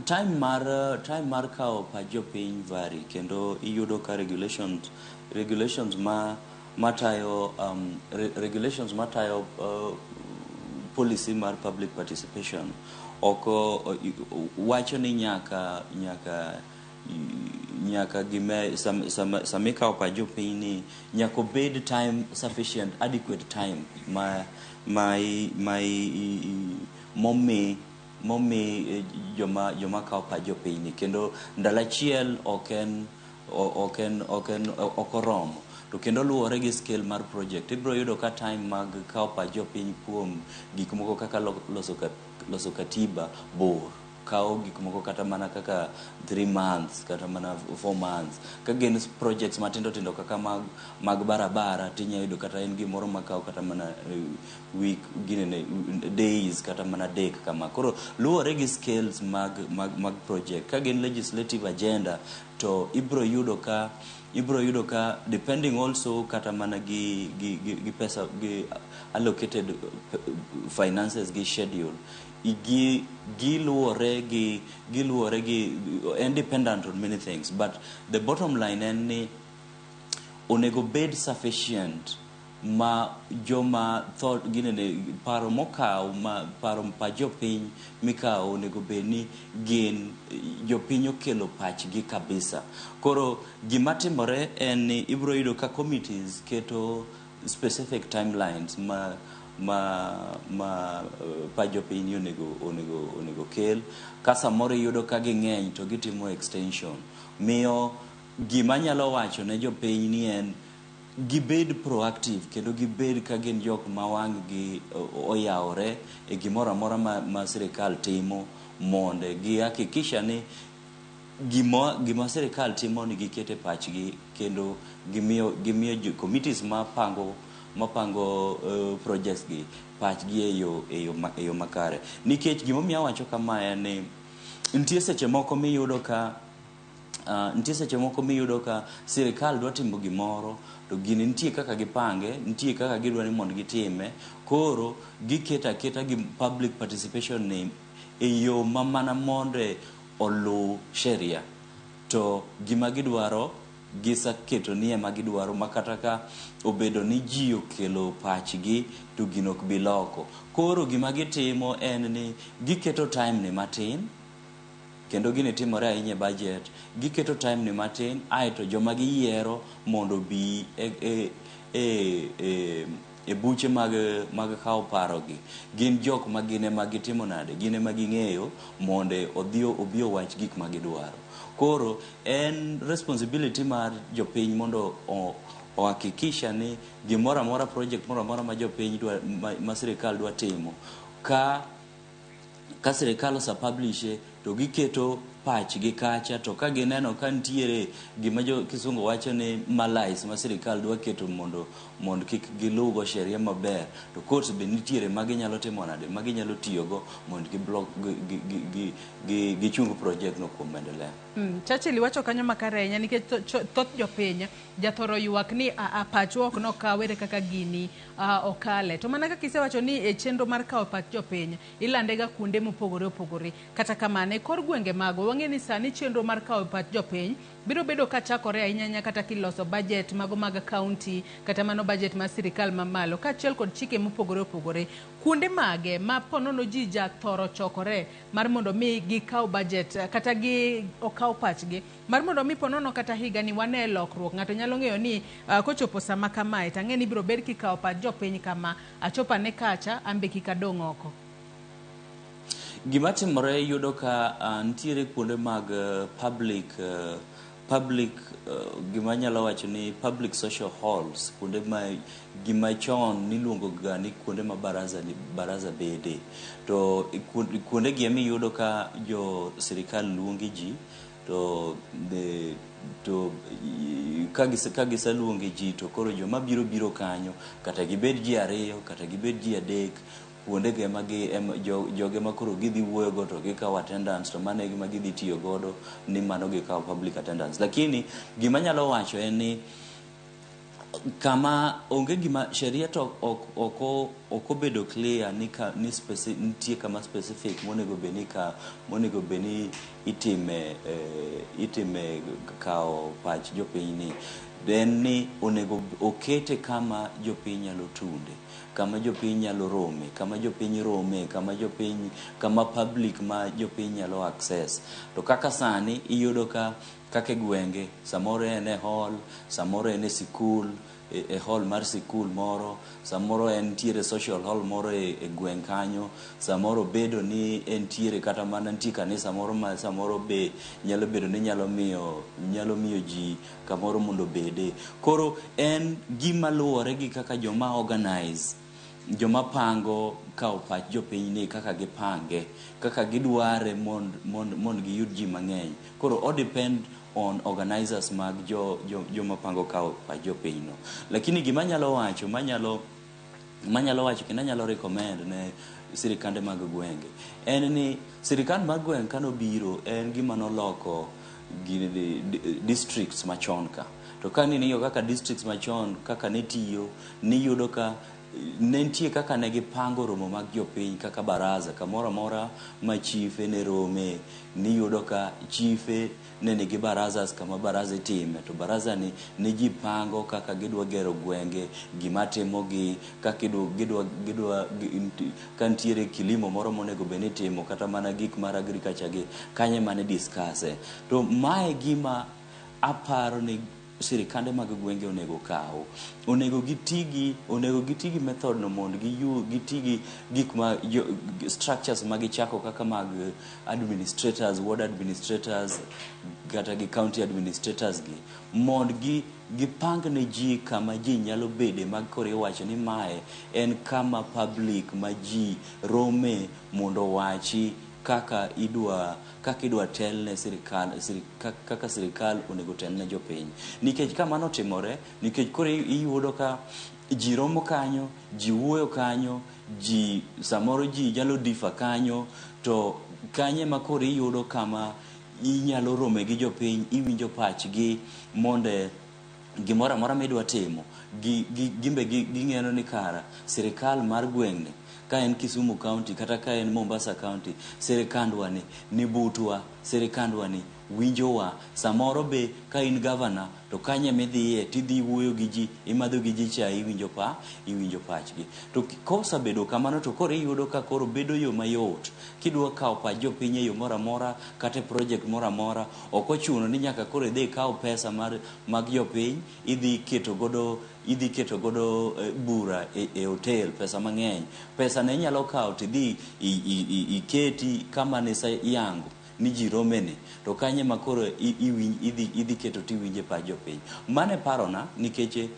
time mar kawo pach jopiny vary, kendo iyudo ka regulations ma matayo regulations matayo policy mar public participation ok wacho ni nyaka gime sama ikawo pach jopiny ni nyaka obed time sufficient, adequate time ma momi joma kawo pach jopiny ni. Kendo ndalo achiel ok en ok oromo. To kendo luwore gi scale mar project. Ibiro yudo ka time mag kawo pach jopiny kuom gik moko kaka loso katiba bor. Kawo gik moko kata mana kaka 3 months, kata mana 4 months. Ka gin projects matindo tindo kaka mag barabara, tinya yudo kata en gimoro makawo kata mana week, ginene, days kata mana dek kama. Koro luwore gi scales mag project. Ka gin legislative agenda, to ibiro yudo ka depending also kata mana gi pesa gi allocated finances gi schedule gi giluwore gi en dependent on many things, but the bottom line en ni onego bed sufficient ma joma thought ginene paro mokaw ma paro pa jopiny mikawo onego bed ni gin jopiny okelo pachgi kabisa. Koro gima timore en ni ibiro yudo ka committees keto specific timelines ma pa jopiny onego kel. Ka samoro iyudo ka ging'eny to gitimo extension. Miyo gima nyalo wacho ne jopiny ni en gibed proactive kendo gibed ka gin jok ma wang' gi oyawore e gimoro amora ma sirikal timo, mondo gihakikisha ni gima sirikal timo ni gikete pachgi kendo gimiyo committees mapango projects gi pachgi e yo makare. Nikech gimomiyo awacho kamae en ni nitie seche moko miyudo ka sirikal dwa timo gimoro, to gini nitie kaka gipange, nitie kaka gidwa ni mondo gitime. Koro giketo aketa gi public participation ni e yo ma mana mondo oluw sheria, to gima gidwaro gisaketo ni ema gidwaro, ma kata ka obedo ni ji okelo pachgi to gino ok bi loko. Koro gima gitimo en ni giketo time ni matin, kendo gini timore ahinya e budget. Giketo time ni matin, aeto joma giyiero mondo obi e buche mag kawo parogi gin jok ma gin ema gitimo nade, gin ema ging'eyo mondo odhi obi owach gik ma gidwaro. Koro en responsibility mar jopiny mondo ohakikisha ni gimoro amora, project moro amora ma jopiny dwa, ma sirikal dwa timo, ka sirikal ose publish to giketo pachgi kacha. To ka gineno ka nitiere gima jo kisungu wacho ni malice ma sirikal dwa keto mondo kik giluwgo sheria maber, to court be nitiere ma ginyalo timo nade, ma ginyalo tiyogo mondo gi block gi gichung project no kuom endelea. Churchill, iwacho kanyo makare ahinya, nikech thoth jopiny jathoro ywak ni a pachwa ok nokaw, ere kaka gini okale. To mana kaka isewacho ni e chenro mar kawo pach jopiny ilande ga kuonde mopogore opogore. Kata kamano, e kor gwenge magwa wang'e ni sani chenro mar kawo pach jopiny biro bedo ka chakore ahinya ahinya kata kiloso budget mago mag county, kata mano budget mar sirikal mamalo, kaachiel kod chike mopogore opogore. Kuonde mage ma ponono ji jathoro chokore mar mondo mi gikaw budget kata gi okaw pachgi mar mondo mi ponono kata higani wane lokruok? Ng'ato nyalo ng'eyo ni kochopo sama kamae to ang'e ni ibiro bed kikawo pach jopiny kama, achop ane kacha, an be kik adong' oko. Gima timore, yudo ka nitiere kuonde mag public, gima anyalo wacho ni public social halls, kuonde ma gima chon niluongo ga ni kuonde ma baraza bede. To kuonde gi ema iyudo ka jo sirikal luonge ji, to ka giseluonge ji, to koro joma biro biro kanyo, kata gibed ji ariyo, kata gibed ji adek, kuonde go ema gi ema joge ma koro gidhi wuoyo go, to gikawo attendance, to mano e gima gidhi tiyo godo ni mano gikawo public attendance. Lakini gima anyalo wacho en ni kama onge gima sheria to ok obedo clear ni ka ni nitie kama specific monego bed ni itime kawo pach jopiny ni then ni onego okete kama jopiny nyalo tunde, kama jopiny nyalo rome, kama jopiny rome, kama jopiny, kama public ma jopiny nyalo access. To kaka sani iyudo ka kaka e gwenge, samoro en e hall, samoro en e sikul. e hall mar sikul moro, samoro entiere social hall moro e gweng' kanyo, samoro bedo ni entiere kata mana nitie kanisa moro ma samoro be nyalo bedo ni nyalo miyo ji kamoro mondo obede. Koro en gima luwore gi kaka joma organize, joma pango kawo pach jopiny ni, kaka gipange, kaka gidware mond giyud ji mang'eny. Koro o depend on organizers mag jo joma pango kawo pach jopiny no. Lakini gima anyalo wacho, manyalo wacho kendo anyalo recommend ne sirikande mag gwenge en ni sirikal mar gweng' kanobiro en gima noloko districts machon ka. To ka ning'iyo kaka districts machon kaka ne tiyo, niyudo ka ne nitie kaka ne gipango romo mag jopiny kaka baraza kamoro amora ma chife ne rome. Niyudo ka chife ne nigi barazas kama baraza itime, to baraza ni ne ji pango kaka gidwa gero gwenge, gima timogi kaka gidwa ka nitiere kilimo moro monego bed ni itimo, kata mana gik mar agriculture gi kanye mane discuss. To mae gima aparo ni sirikande mag gwenge onego kaw, onego giti gi method no mondo giti gi gik ma structures ma gichako kaka mag administrators, ward administrators kata gi county administrators gi, mondo gi gipang ne ji kama ji nyalo bede mag koro iwacho ni mae en kama public ma ji rome mondo owachi kaka idwa telne sirikal, kaka sirikal onego telne jopiny. Nikech ka mano otimore, nikech koro iyudo ka ji romo kanyo, ji wuoyo kanyo, ji samoro ji nyalo differ kanyo, to kanye ma koro iyudo kama inyalo rome gi jopiny, iwinjo pachgi mondo gimoro amora midwa timo gimbe ging'eno ni kara sirikal mar gweng'ni, ka en Kisumu County kata ka en Mombasa County, sirikandwa ni butwa, sirikandwa ni winjowa. Samoro be ka in governor to kanye midhiye tidhi wuoyo gi ji, imadho gi ji chai, iwinjo pachgi. To kosebedo kamano to koro iyudo ka koro bedo yo mayot kidwa kawo pach jopiny e yo moro amora kata e project moro amora. Ok ochuno ni nyaka koro idhi ikaw pesa mar mag jopiny, idhi keto godo bura e hotel, pesa mang'eny. Pesa ne inyalo kawo tidhi iketi kama ne yango ni ji romeni, to kanye ma koro idhi keto tiwinje pach jopiny. Mano e parona, nikech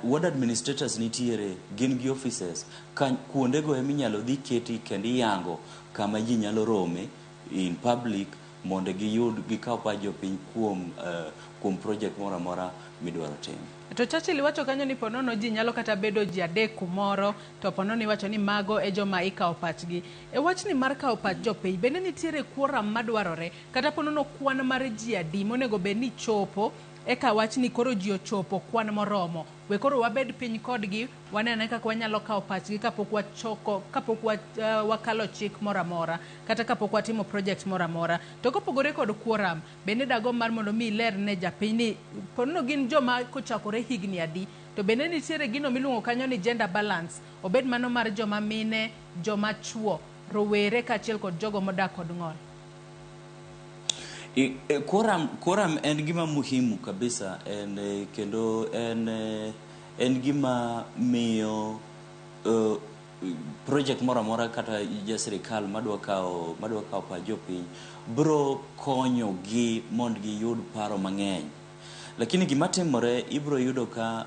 ward administrators nitiere, gin gi offices ka kuondego eminyalo dhi keti kendo iyango kama ji nyalo rome in public mondo giyud gikaw pach jopiny kuom project moro amora midwaro timo. To Churchill, iwacho kanyo ni ponono ji nyalo kata bedo ji adek kumoro, to ponono iwacho ni mago e joma ikawo pachgi. E wachni mar kawo pach jopiny, bende nitiere quorum madwarore kata ponono kwan mar ji adi monego bed ni chopo eka wachni koro ji ochopo kwan moromo, we koro wabed piny kodgi, wanene kaka wanyalo kawo pachgi kapok wachoko, kapok wakalo chik moro amora kata kapok watimo project moro amora? To kopogore kod quorum, bende dagomb mar mondo mi iler ne japiny ni ponono gin joma kochakore higni adi, to bende nitiere gino miluongo kanyo ni gender balance, obed mano mar joma mine, joma chuo, rowere kaachiel kod jogo modak kod ng'ol? Quorum en gima muhimu kabisa en kendo en gima miyo project moro amora kata ja sirikal madwa kawo pach jopiny bro konyo gi mondo giyud paro mang'eny. Lakini gima timore, ibro yudo ka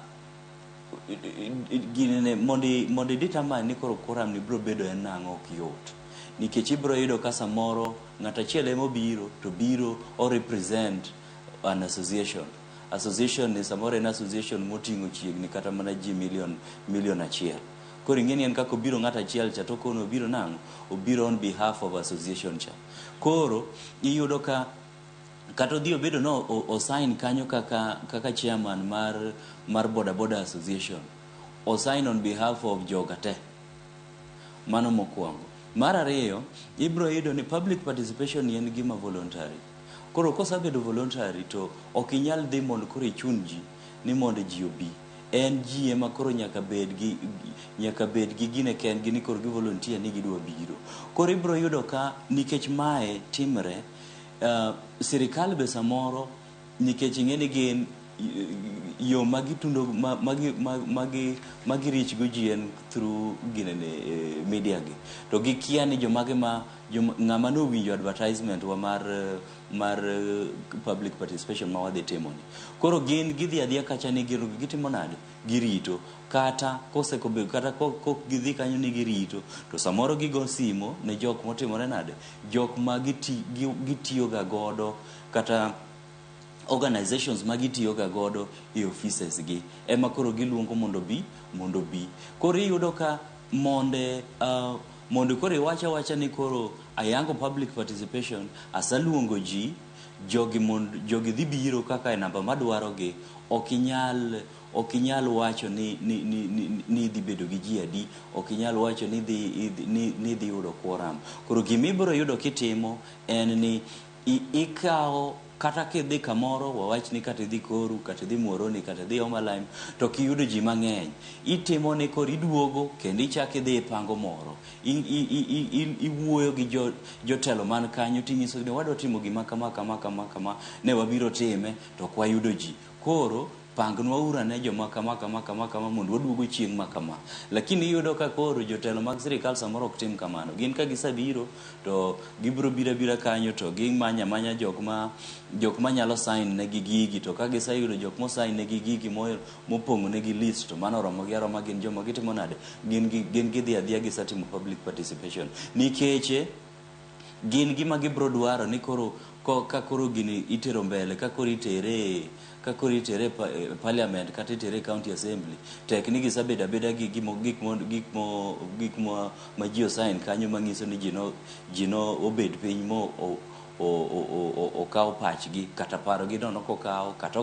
ginene mondo i determine ni koro quorum ni bro bedo en nang'o ok yot, nikech ibro yudo ka samoro ng'at achiel ema obiro to biro o represent an association. Association ni samoro en association moting'o chiegni kata mana ji milion 1. Koro ing'e ni en kaka obiro ng'at achiel cha, to kono obiro nang'o, obiro on behalf of association cha. Koro iyudo ka kata odhi obedo no o sign kanyo kaka chairman mar boda boda association, o sign on behalf of joga te. Mano mokwongo. Mar ariyo, ibro yudo ni public participation en gima voluntary. Koro kosebedo voluntary to ok inyal dhi mondo koro ichun ji ni mondo ji obi. En ji ema koro nyaka bed gi gine kendgi ni koro gi volunteer ni gidwa biro. Koro ibro yudo ka nikech mae timre, sirikal be samoro nikech ing'e ni gin Yo ma gitundo ma gi reach go ji en through ginene media gi to gikia ni jomage ma ng'ama nowinjo advertisement wa mar public participation ma wadhi timo ni. Koro gin gidhi adhiya kacha ni gitimo nade? Girito kata kosekobedo kata kok gidhi kanyo ni girito, to samoro gigo simo ne jok motimore nade, jok ma gitiyo ga godo kata organizations ma gitiyo ga godo e offices gi ema koro giluongo mondo bi. Koro iyudo ka mondo koro iwach awacha ni koro ayango public participation, asaluongo ji jogi mondo jogi dhi biro kaka e namba madwaro gi. Ok inyal wacho ni idhi bedo gi ji adi, ok inyal wacho ni idhi yudo quorum. Koro gima ibiro yudo kitimo en ni ikawo kata kidhi kamoro, wawach ni kata idhi Koru, kata idhi Muhoroni, kata idhi Omalime, to kiyudo ji mang'eny, itimo ni koro iduogo kendo ichako idhi ipango moro, iwuoyo gi jotelo man kanyo, tinyisogi ni wadwa timo gima kama kama kama kama, ne wabiro time to ok wayudo ji, koro pangnwa uru ane joma kama kama kama kama mondo waduogo chieng' ma kama. Lakini iyudo ka koro jotelo mag sirikal samoro ok tim kamano. Gin ka gisebiro to gibiro biro abira kanyo to gimanya amanya jok ma nyalo sign negi gigi, to ka giseyudo jok mo sign negi gigi mopong'o negi list, to mano oromo gi aroma. Gin joma gitimo nade? Gin gidhi adhiya, gisetimo public participation, nikech gin gima gibiro dwaro ni koro ka koro gini itero mbele, ka koro itere e parliament kata itere e county assembly, tek ni gisebedo abeda gi gik mo ma ji osign kanyo manyiso ni ji no obed piny mo okaw pachgi kata parogi nono kokaw kata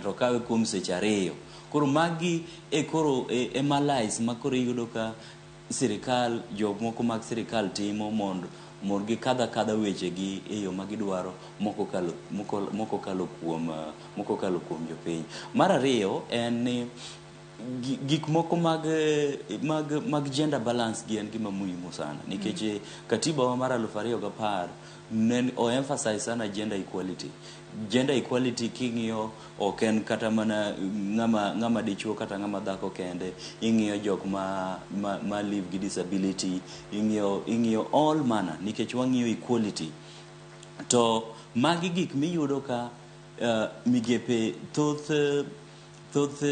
okawe kuom seche 2. Koro magi e koro e malaise ma koro iyudo ka sirikal, jok moko mag sirikal timo mondo gikadh akadha wechegi e yo ma gidwaro mokokalo kuom jopiny. Mar ariyo en ni gik moko mag gender balance gi en gima muhimu sana, nikech katiba wa mar 2010 ne o emphasize sana gender equality. Gender equality king'iyo ok en kata mana ng'ama dichuo kata ng'ama dhako kende, ing'iyo jok ma live gi disability, ing'iyo all manner, nikech wang'iyo equality. To magi gik miyudo ka migepe thoth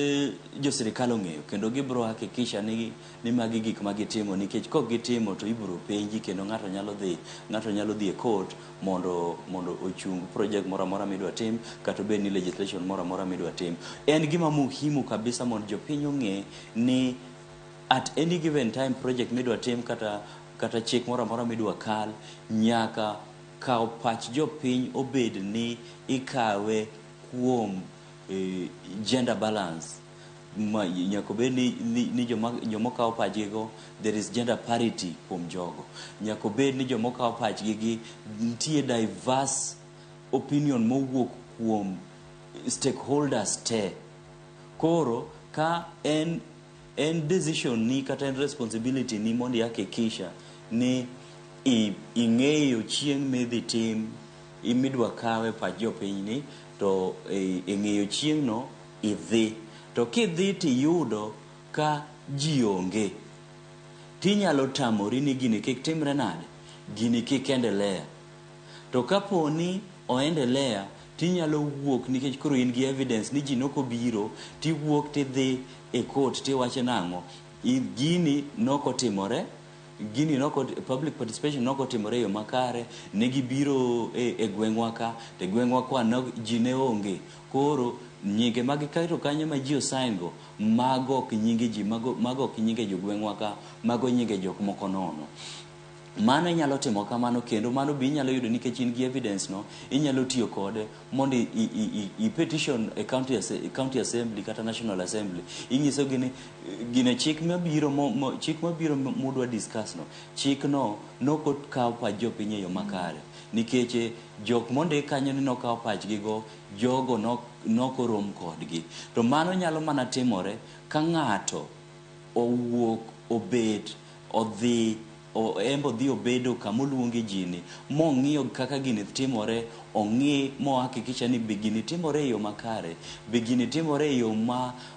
jo sirikal ong'eyo kendo gibiro hakikisha ni magi gik ma gitimo, nikech kok gitimo to ibiro penji, kendo ng'ato nyalo dhi e court mondo ochung project moro amora midwa tim, kata obed ni legislation moro amora midwa tim. En gima muhimu kabisa mondo jopiny ong'e ni at any given time project midwa tim kata chik moro amora midwa kal, nyaka kaw pach jopiny obed ni ikawe kuom gender balance. Ma nyaka obed ni joma okawo pachgi go, there is gender parity kuom jogo. Nyaka obed ni joma okawo pachgi gi nitie diverse opinion mowuok kuom stakeholders te. Koro ka en decision ni kata en responsibility ni mondo ihakikisha ni ing'eyo chieng' midhi tim midwa kawe pach jopiny ni, to ing'eyo chieng' no idhi, to kidhi tiyudo ka ji onge, tinyalo tamori ni gini kik timre nade, gini kik endelea. To kapo ni oendelea, tinyalo wuok, nikech koro in gi evidence ni ji nokobiro, tiwuok tidhi e court, tiwacho nang'o? Gini nokotimore, gini noko public participation nokotimore e yo makare, ne gibiro e gweng'wa ka, to e gweng'wa ka no, ji ne onge. Koro nyinge ma giketo kanyo ma ji osign go, mago ok nyinge ji, mago ok nyinge jogweng'wa ka, mago nyinge jok moko nono. Mano inyalo timo kamano, kendo mano be inyalo yudo nikech in gi evidence no, inyalo tiyo kode mondo i petition e county assembly kata national assembly. Inyiso gi ni gine chik mabiro chik mabiro mudwa discuss no, chik no nokokaw pach jopiny e yo makare, nikech jok mondik kanyo ni nokaw pachgi go, jogo nokorom kodgi. To mano nyalo mana timore ka ng'ato owuok obet odhi. Embo dhi obedo kama oluonge ji ni mong'iyo kaka gini timore, ong'i mohakikisha ni be gini timore e yo makare, be gini timore e yo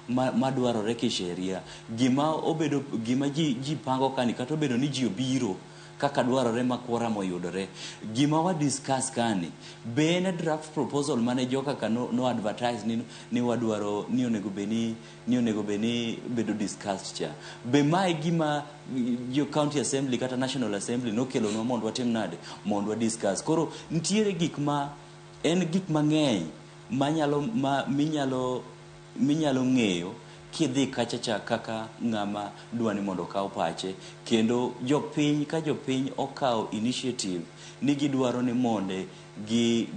madwarore kisheria. Gima obedo gima ji pango kani, kata obedo ni ji obiro kaka dwarore ma quorum oyudore, gima wa discuss kani be en draft proposal mane joka ka no advertise ni wadwaro ni onego bed ni bedo discussed cha. Be mae gima jo county assembly kata national assembly nokelonwa mondo watim nade, mondo wa discuss. Koro nitiere gik ma en gik mang'eny manyalo ma minyalo ng'eyo kidhi kacha cha kaka ng'ama dwa ni mondo okaw pache. Kendo jopiny ka jopiny okaw initiative ni gidwaro ni monde gi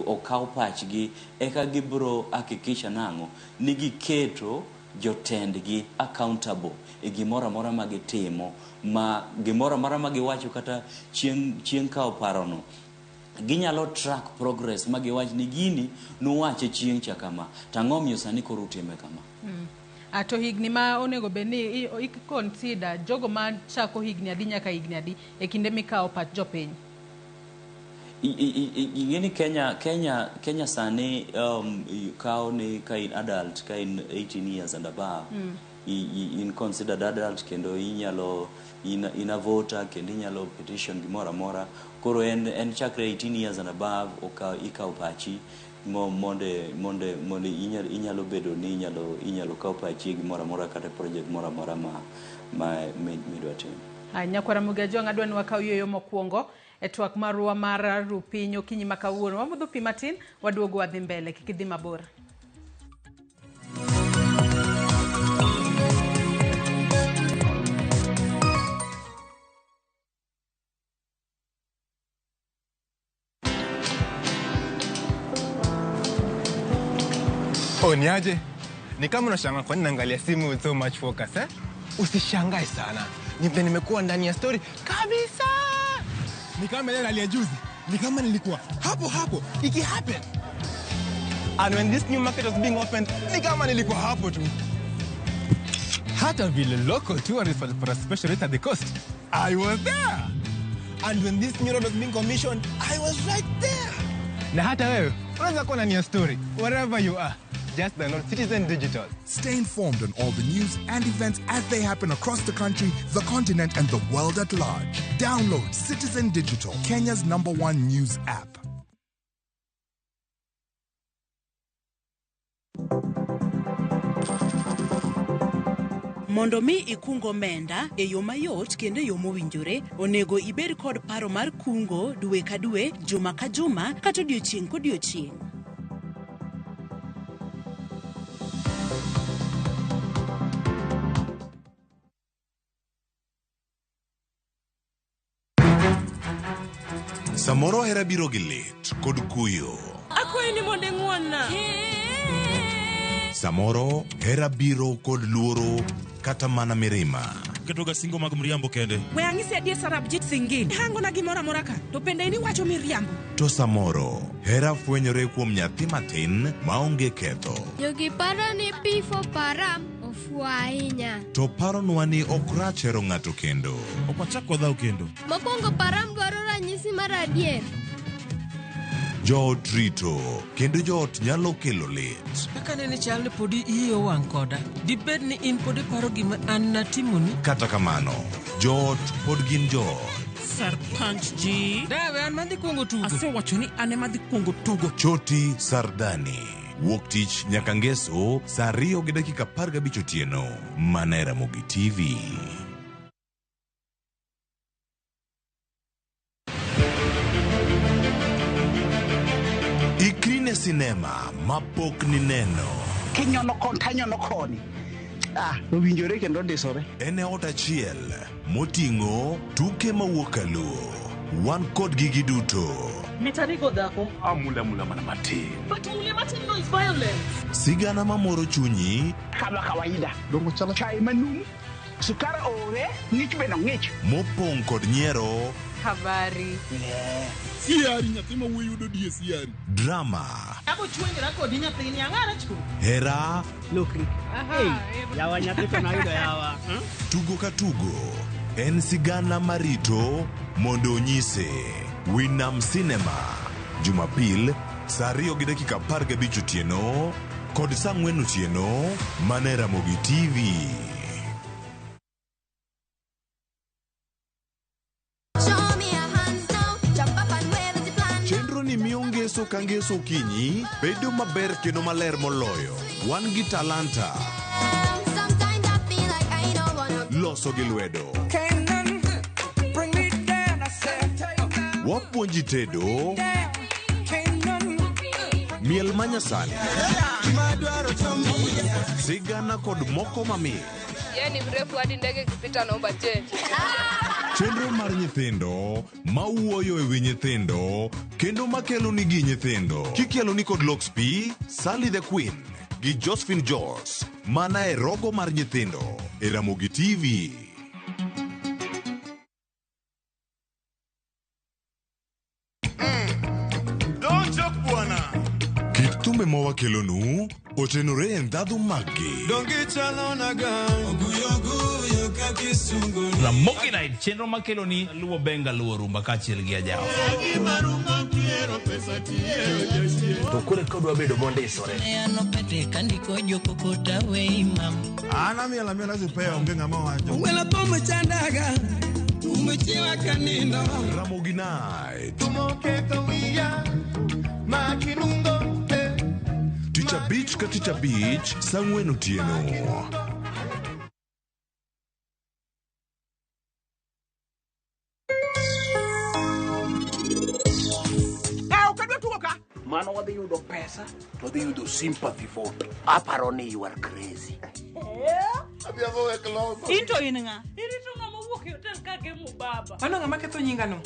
okaw pachgi, eka gibro hakikisha nang'o ni giketo jotendgi accountable e gimoro amora ma gitimo, ma gimoro amora ma giwacho kata chieng' kawo parono ginyalo track progress ma giwach ni gini nuwache chieng' cha kama, to ang'o miyo sani koro utime kama. To higni ma onego bed ni i consider jogo ma chako higni adi nyaka higni adi e kinde mikawo pach jopiny? Ing'e ni Kenya sani kawo ni ka in adult, ka in 18 years and above, in considered adult, kendo inyalo in a voter, kendo inyalo petition gimoro amora. Koro en chakre 18 years and above ikawo pachi monde inyalo bedo ni inyalo kawo pachi gimoro amora kata project moro amora ma midwa timo. Nyakwara Mugajo, adwa ni wakaw yueyo mokwongo e twak marwa mar rupiny okinyi ma kawuono. Wamodho pi matin, waduogo wadhi mbele, kik idhi mabor. Oh, niaje? Ni kama unashangaa kwa nini naangalia simu with so much focus, eh? Usishangae sana. Ni vile nimekuwa ndani ya story kabisa. Ni kama ile nalia juzi. Ni kama nilikuwa hapo hapo iki happen. And when this new market was being opened, ni kama nilikuwa hapo tu. Hata vile local tourists walipata special rate at the coast, I was there. And when this new road was being commissioned, I was right there. Na hata wewe unaweza kuwa ndani ya story wherever you are. Just download Citizen Digital. Stay informed on all the news and events as they happen across the country, the continent, and the world at large. Download Citizen Digital, Kenya's #1 news app. Mondo mi ikung omenda e yo mayot kendo e yo mowinjore, onego ibed kod paro mar kungo dwe ka dwe, juma ka juma, kata odiochieng' kodiochieng'. Samoro hera biro gi lit kod kuyo. Akwayi ni mondo ing'won-na. Samoro hera biro kod luoro kata mana mirima. Ketoga singo mag mriambo kende. We ang'isi adier Sarabjit Singh. Hangona gimoro amora ka, to bende in iwacho miriambo. To samoro hera fwenyore kuom nyathi matin maonge ketho. Jogi paro ni P4 Param ofuwo ahinya. To paronwa ni ok rach hero ng'ato kendo. Ok wachak wadhaw kendo. Mokwongo Param dwaro ranyisi mar adier. Joot rito kendo joot nyalo kelo lit. Kaka nene chal ni podi iyi owang' koda, dibed ni in pod iparo gima an natimoni? Kata kamano, joot pod gin joot. Sarpanch ji. Dawe an madhi kuongo tugo. Asewacho ni an ema dhi kuongo tugo. Choti Sardani. Wuok tich nyaka ngeso saa 2:15 otieno. Mana e Ramogi TV. Ikri ne sinema mapok nineno. Kinyono koni tanyono koni. Ah, owinjore kendo ndisore. En e ot achiel moting'o tuke mawuok kaluo. Wan kodgi giduto. Mitarigo dhako. Amula mula mana matin. But mule matin no is violence. Sigana mamoro chunyi. Kama kawaida. Dongo chalo chai manum. Sukari ore, ng'ich bende ng'ich. Mopong' kod nyiero. Habari. Siari nyathi ma wuoyi yudo die siari. Drama. Abo chwenyra kodi nyathini, ang'ara chwo. Hera. Lokri. Hey, yawa nyathi to nayudo yawa. Tugo ka tugo. En sigana marito mondo onyise. Winam Cinema. Jumapil, saa 2:15 otieno kod saa 4 otieno mana e Ramogi TV. Chenro ni miyo ngeso ka ngeso okinyi bedo maber kendo maler moloyo. Wan gi talanta. Loso gi lwedo. Wapuonji tedo. Miel manyasani. Sigana kod moko mamit. Yeye ni mrefu hadi ndege ikipita naomba change. Chenro mar nyithindo mawuoyo e wi nyithindo kendo makelo nigi nyithindo. Kikelo ni kod Lox P, Sally the Queen gi Josephine Jos mana e rogo mar nyithindo e Ramogi TV. Kit thumbe mawakelonu otenore e ndhadhu maggi. Ramogi Night, chenro makelo ni luwo benga luwo rumba kaachiel gi ajawa. To koro ka odwa bedo mondisore. An amiel amiela sipea onge ng'ama wacho. Wela thum chandaga, thum chiwa kanindo. Ramogi Night. Tich abich ka tich abich, saa 4 otieno. Mano wadhi yudo pesa to wadhi yudo sympathy vote. Aparo ni you are crazy. Into in ng'a? Irito ng'ama wuok e hotel ka gemo baba. Mano ng'ama ketho nyingano?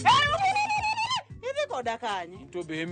Idhi koda kanye? To be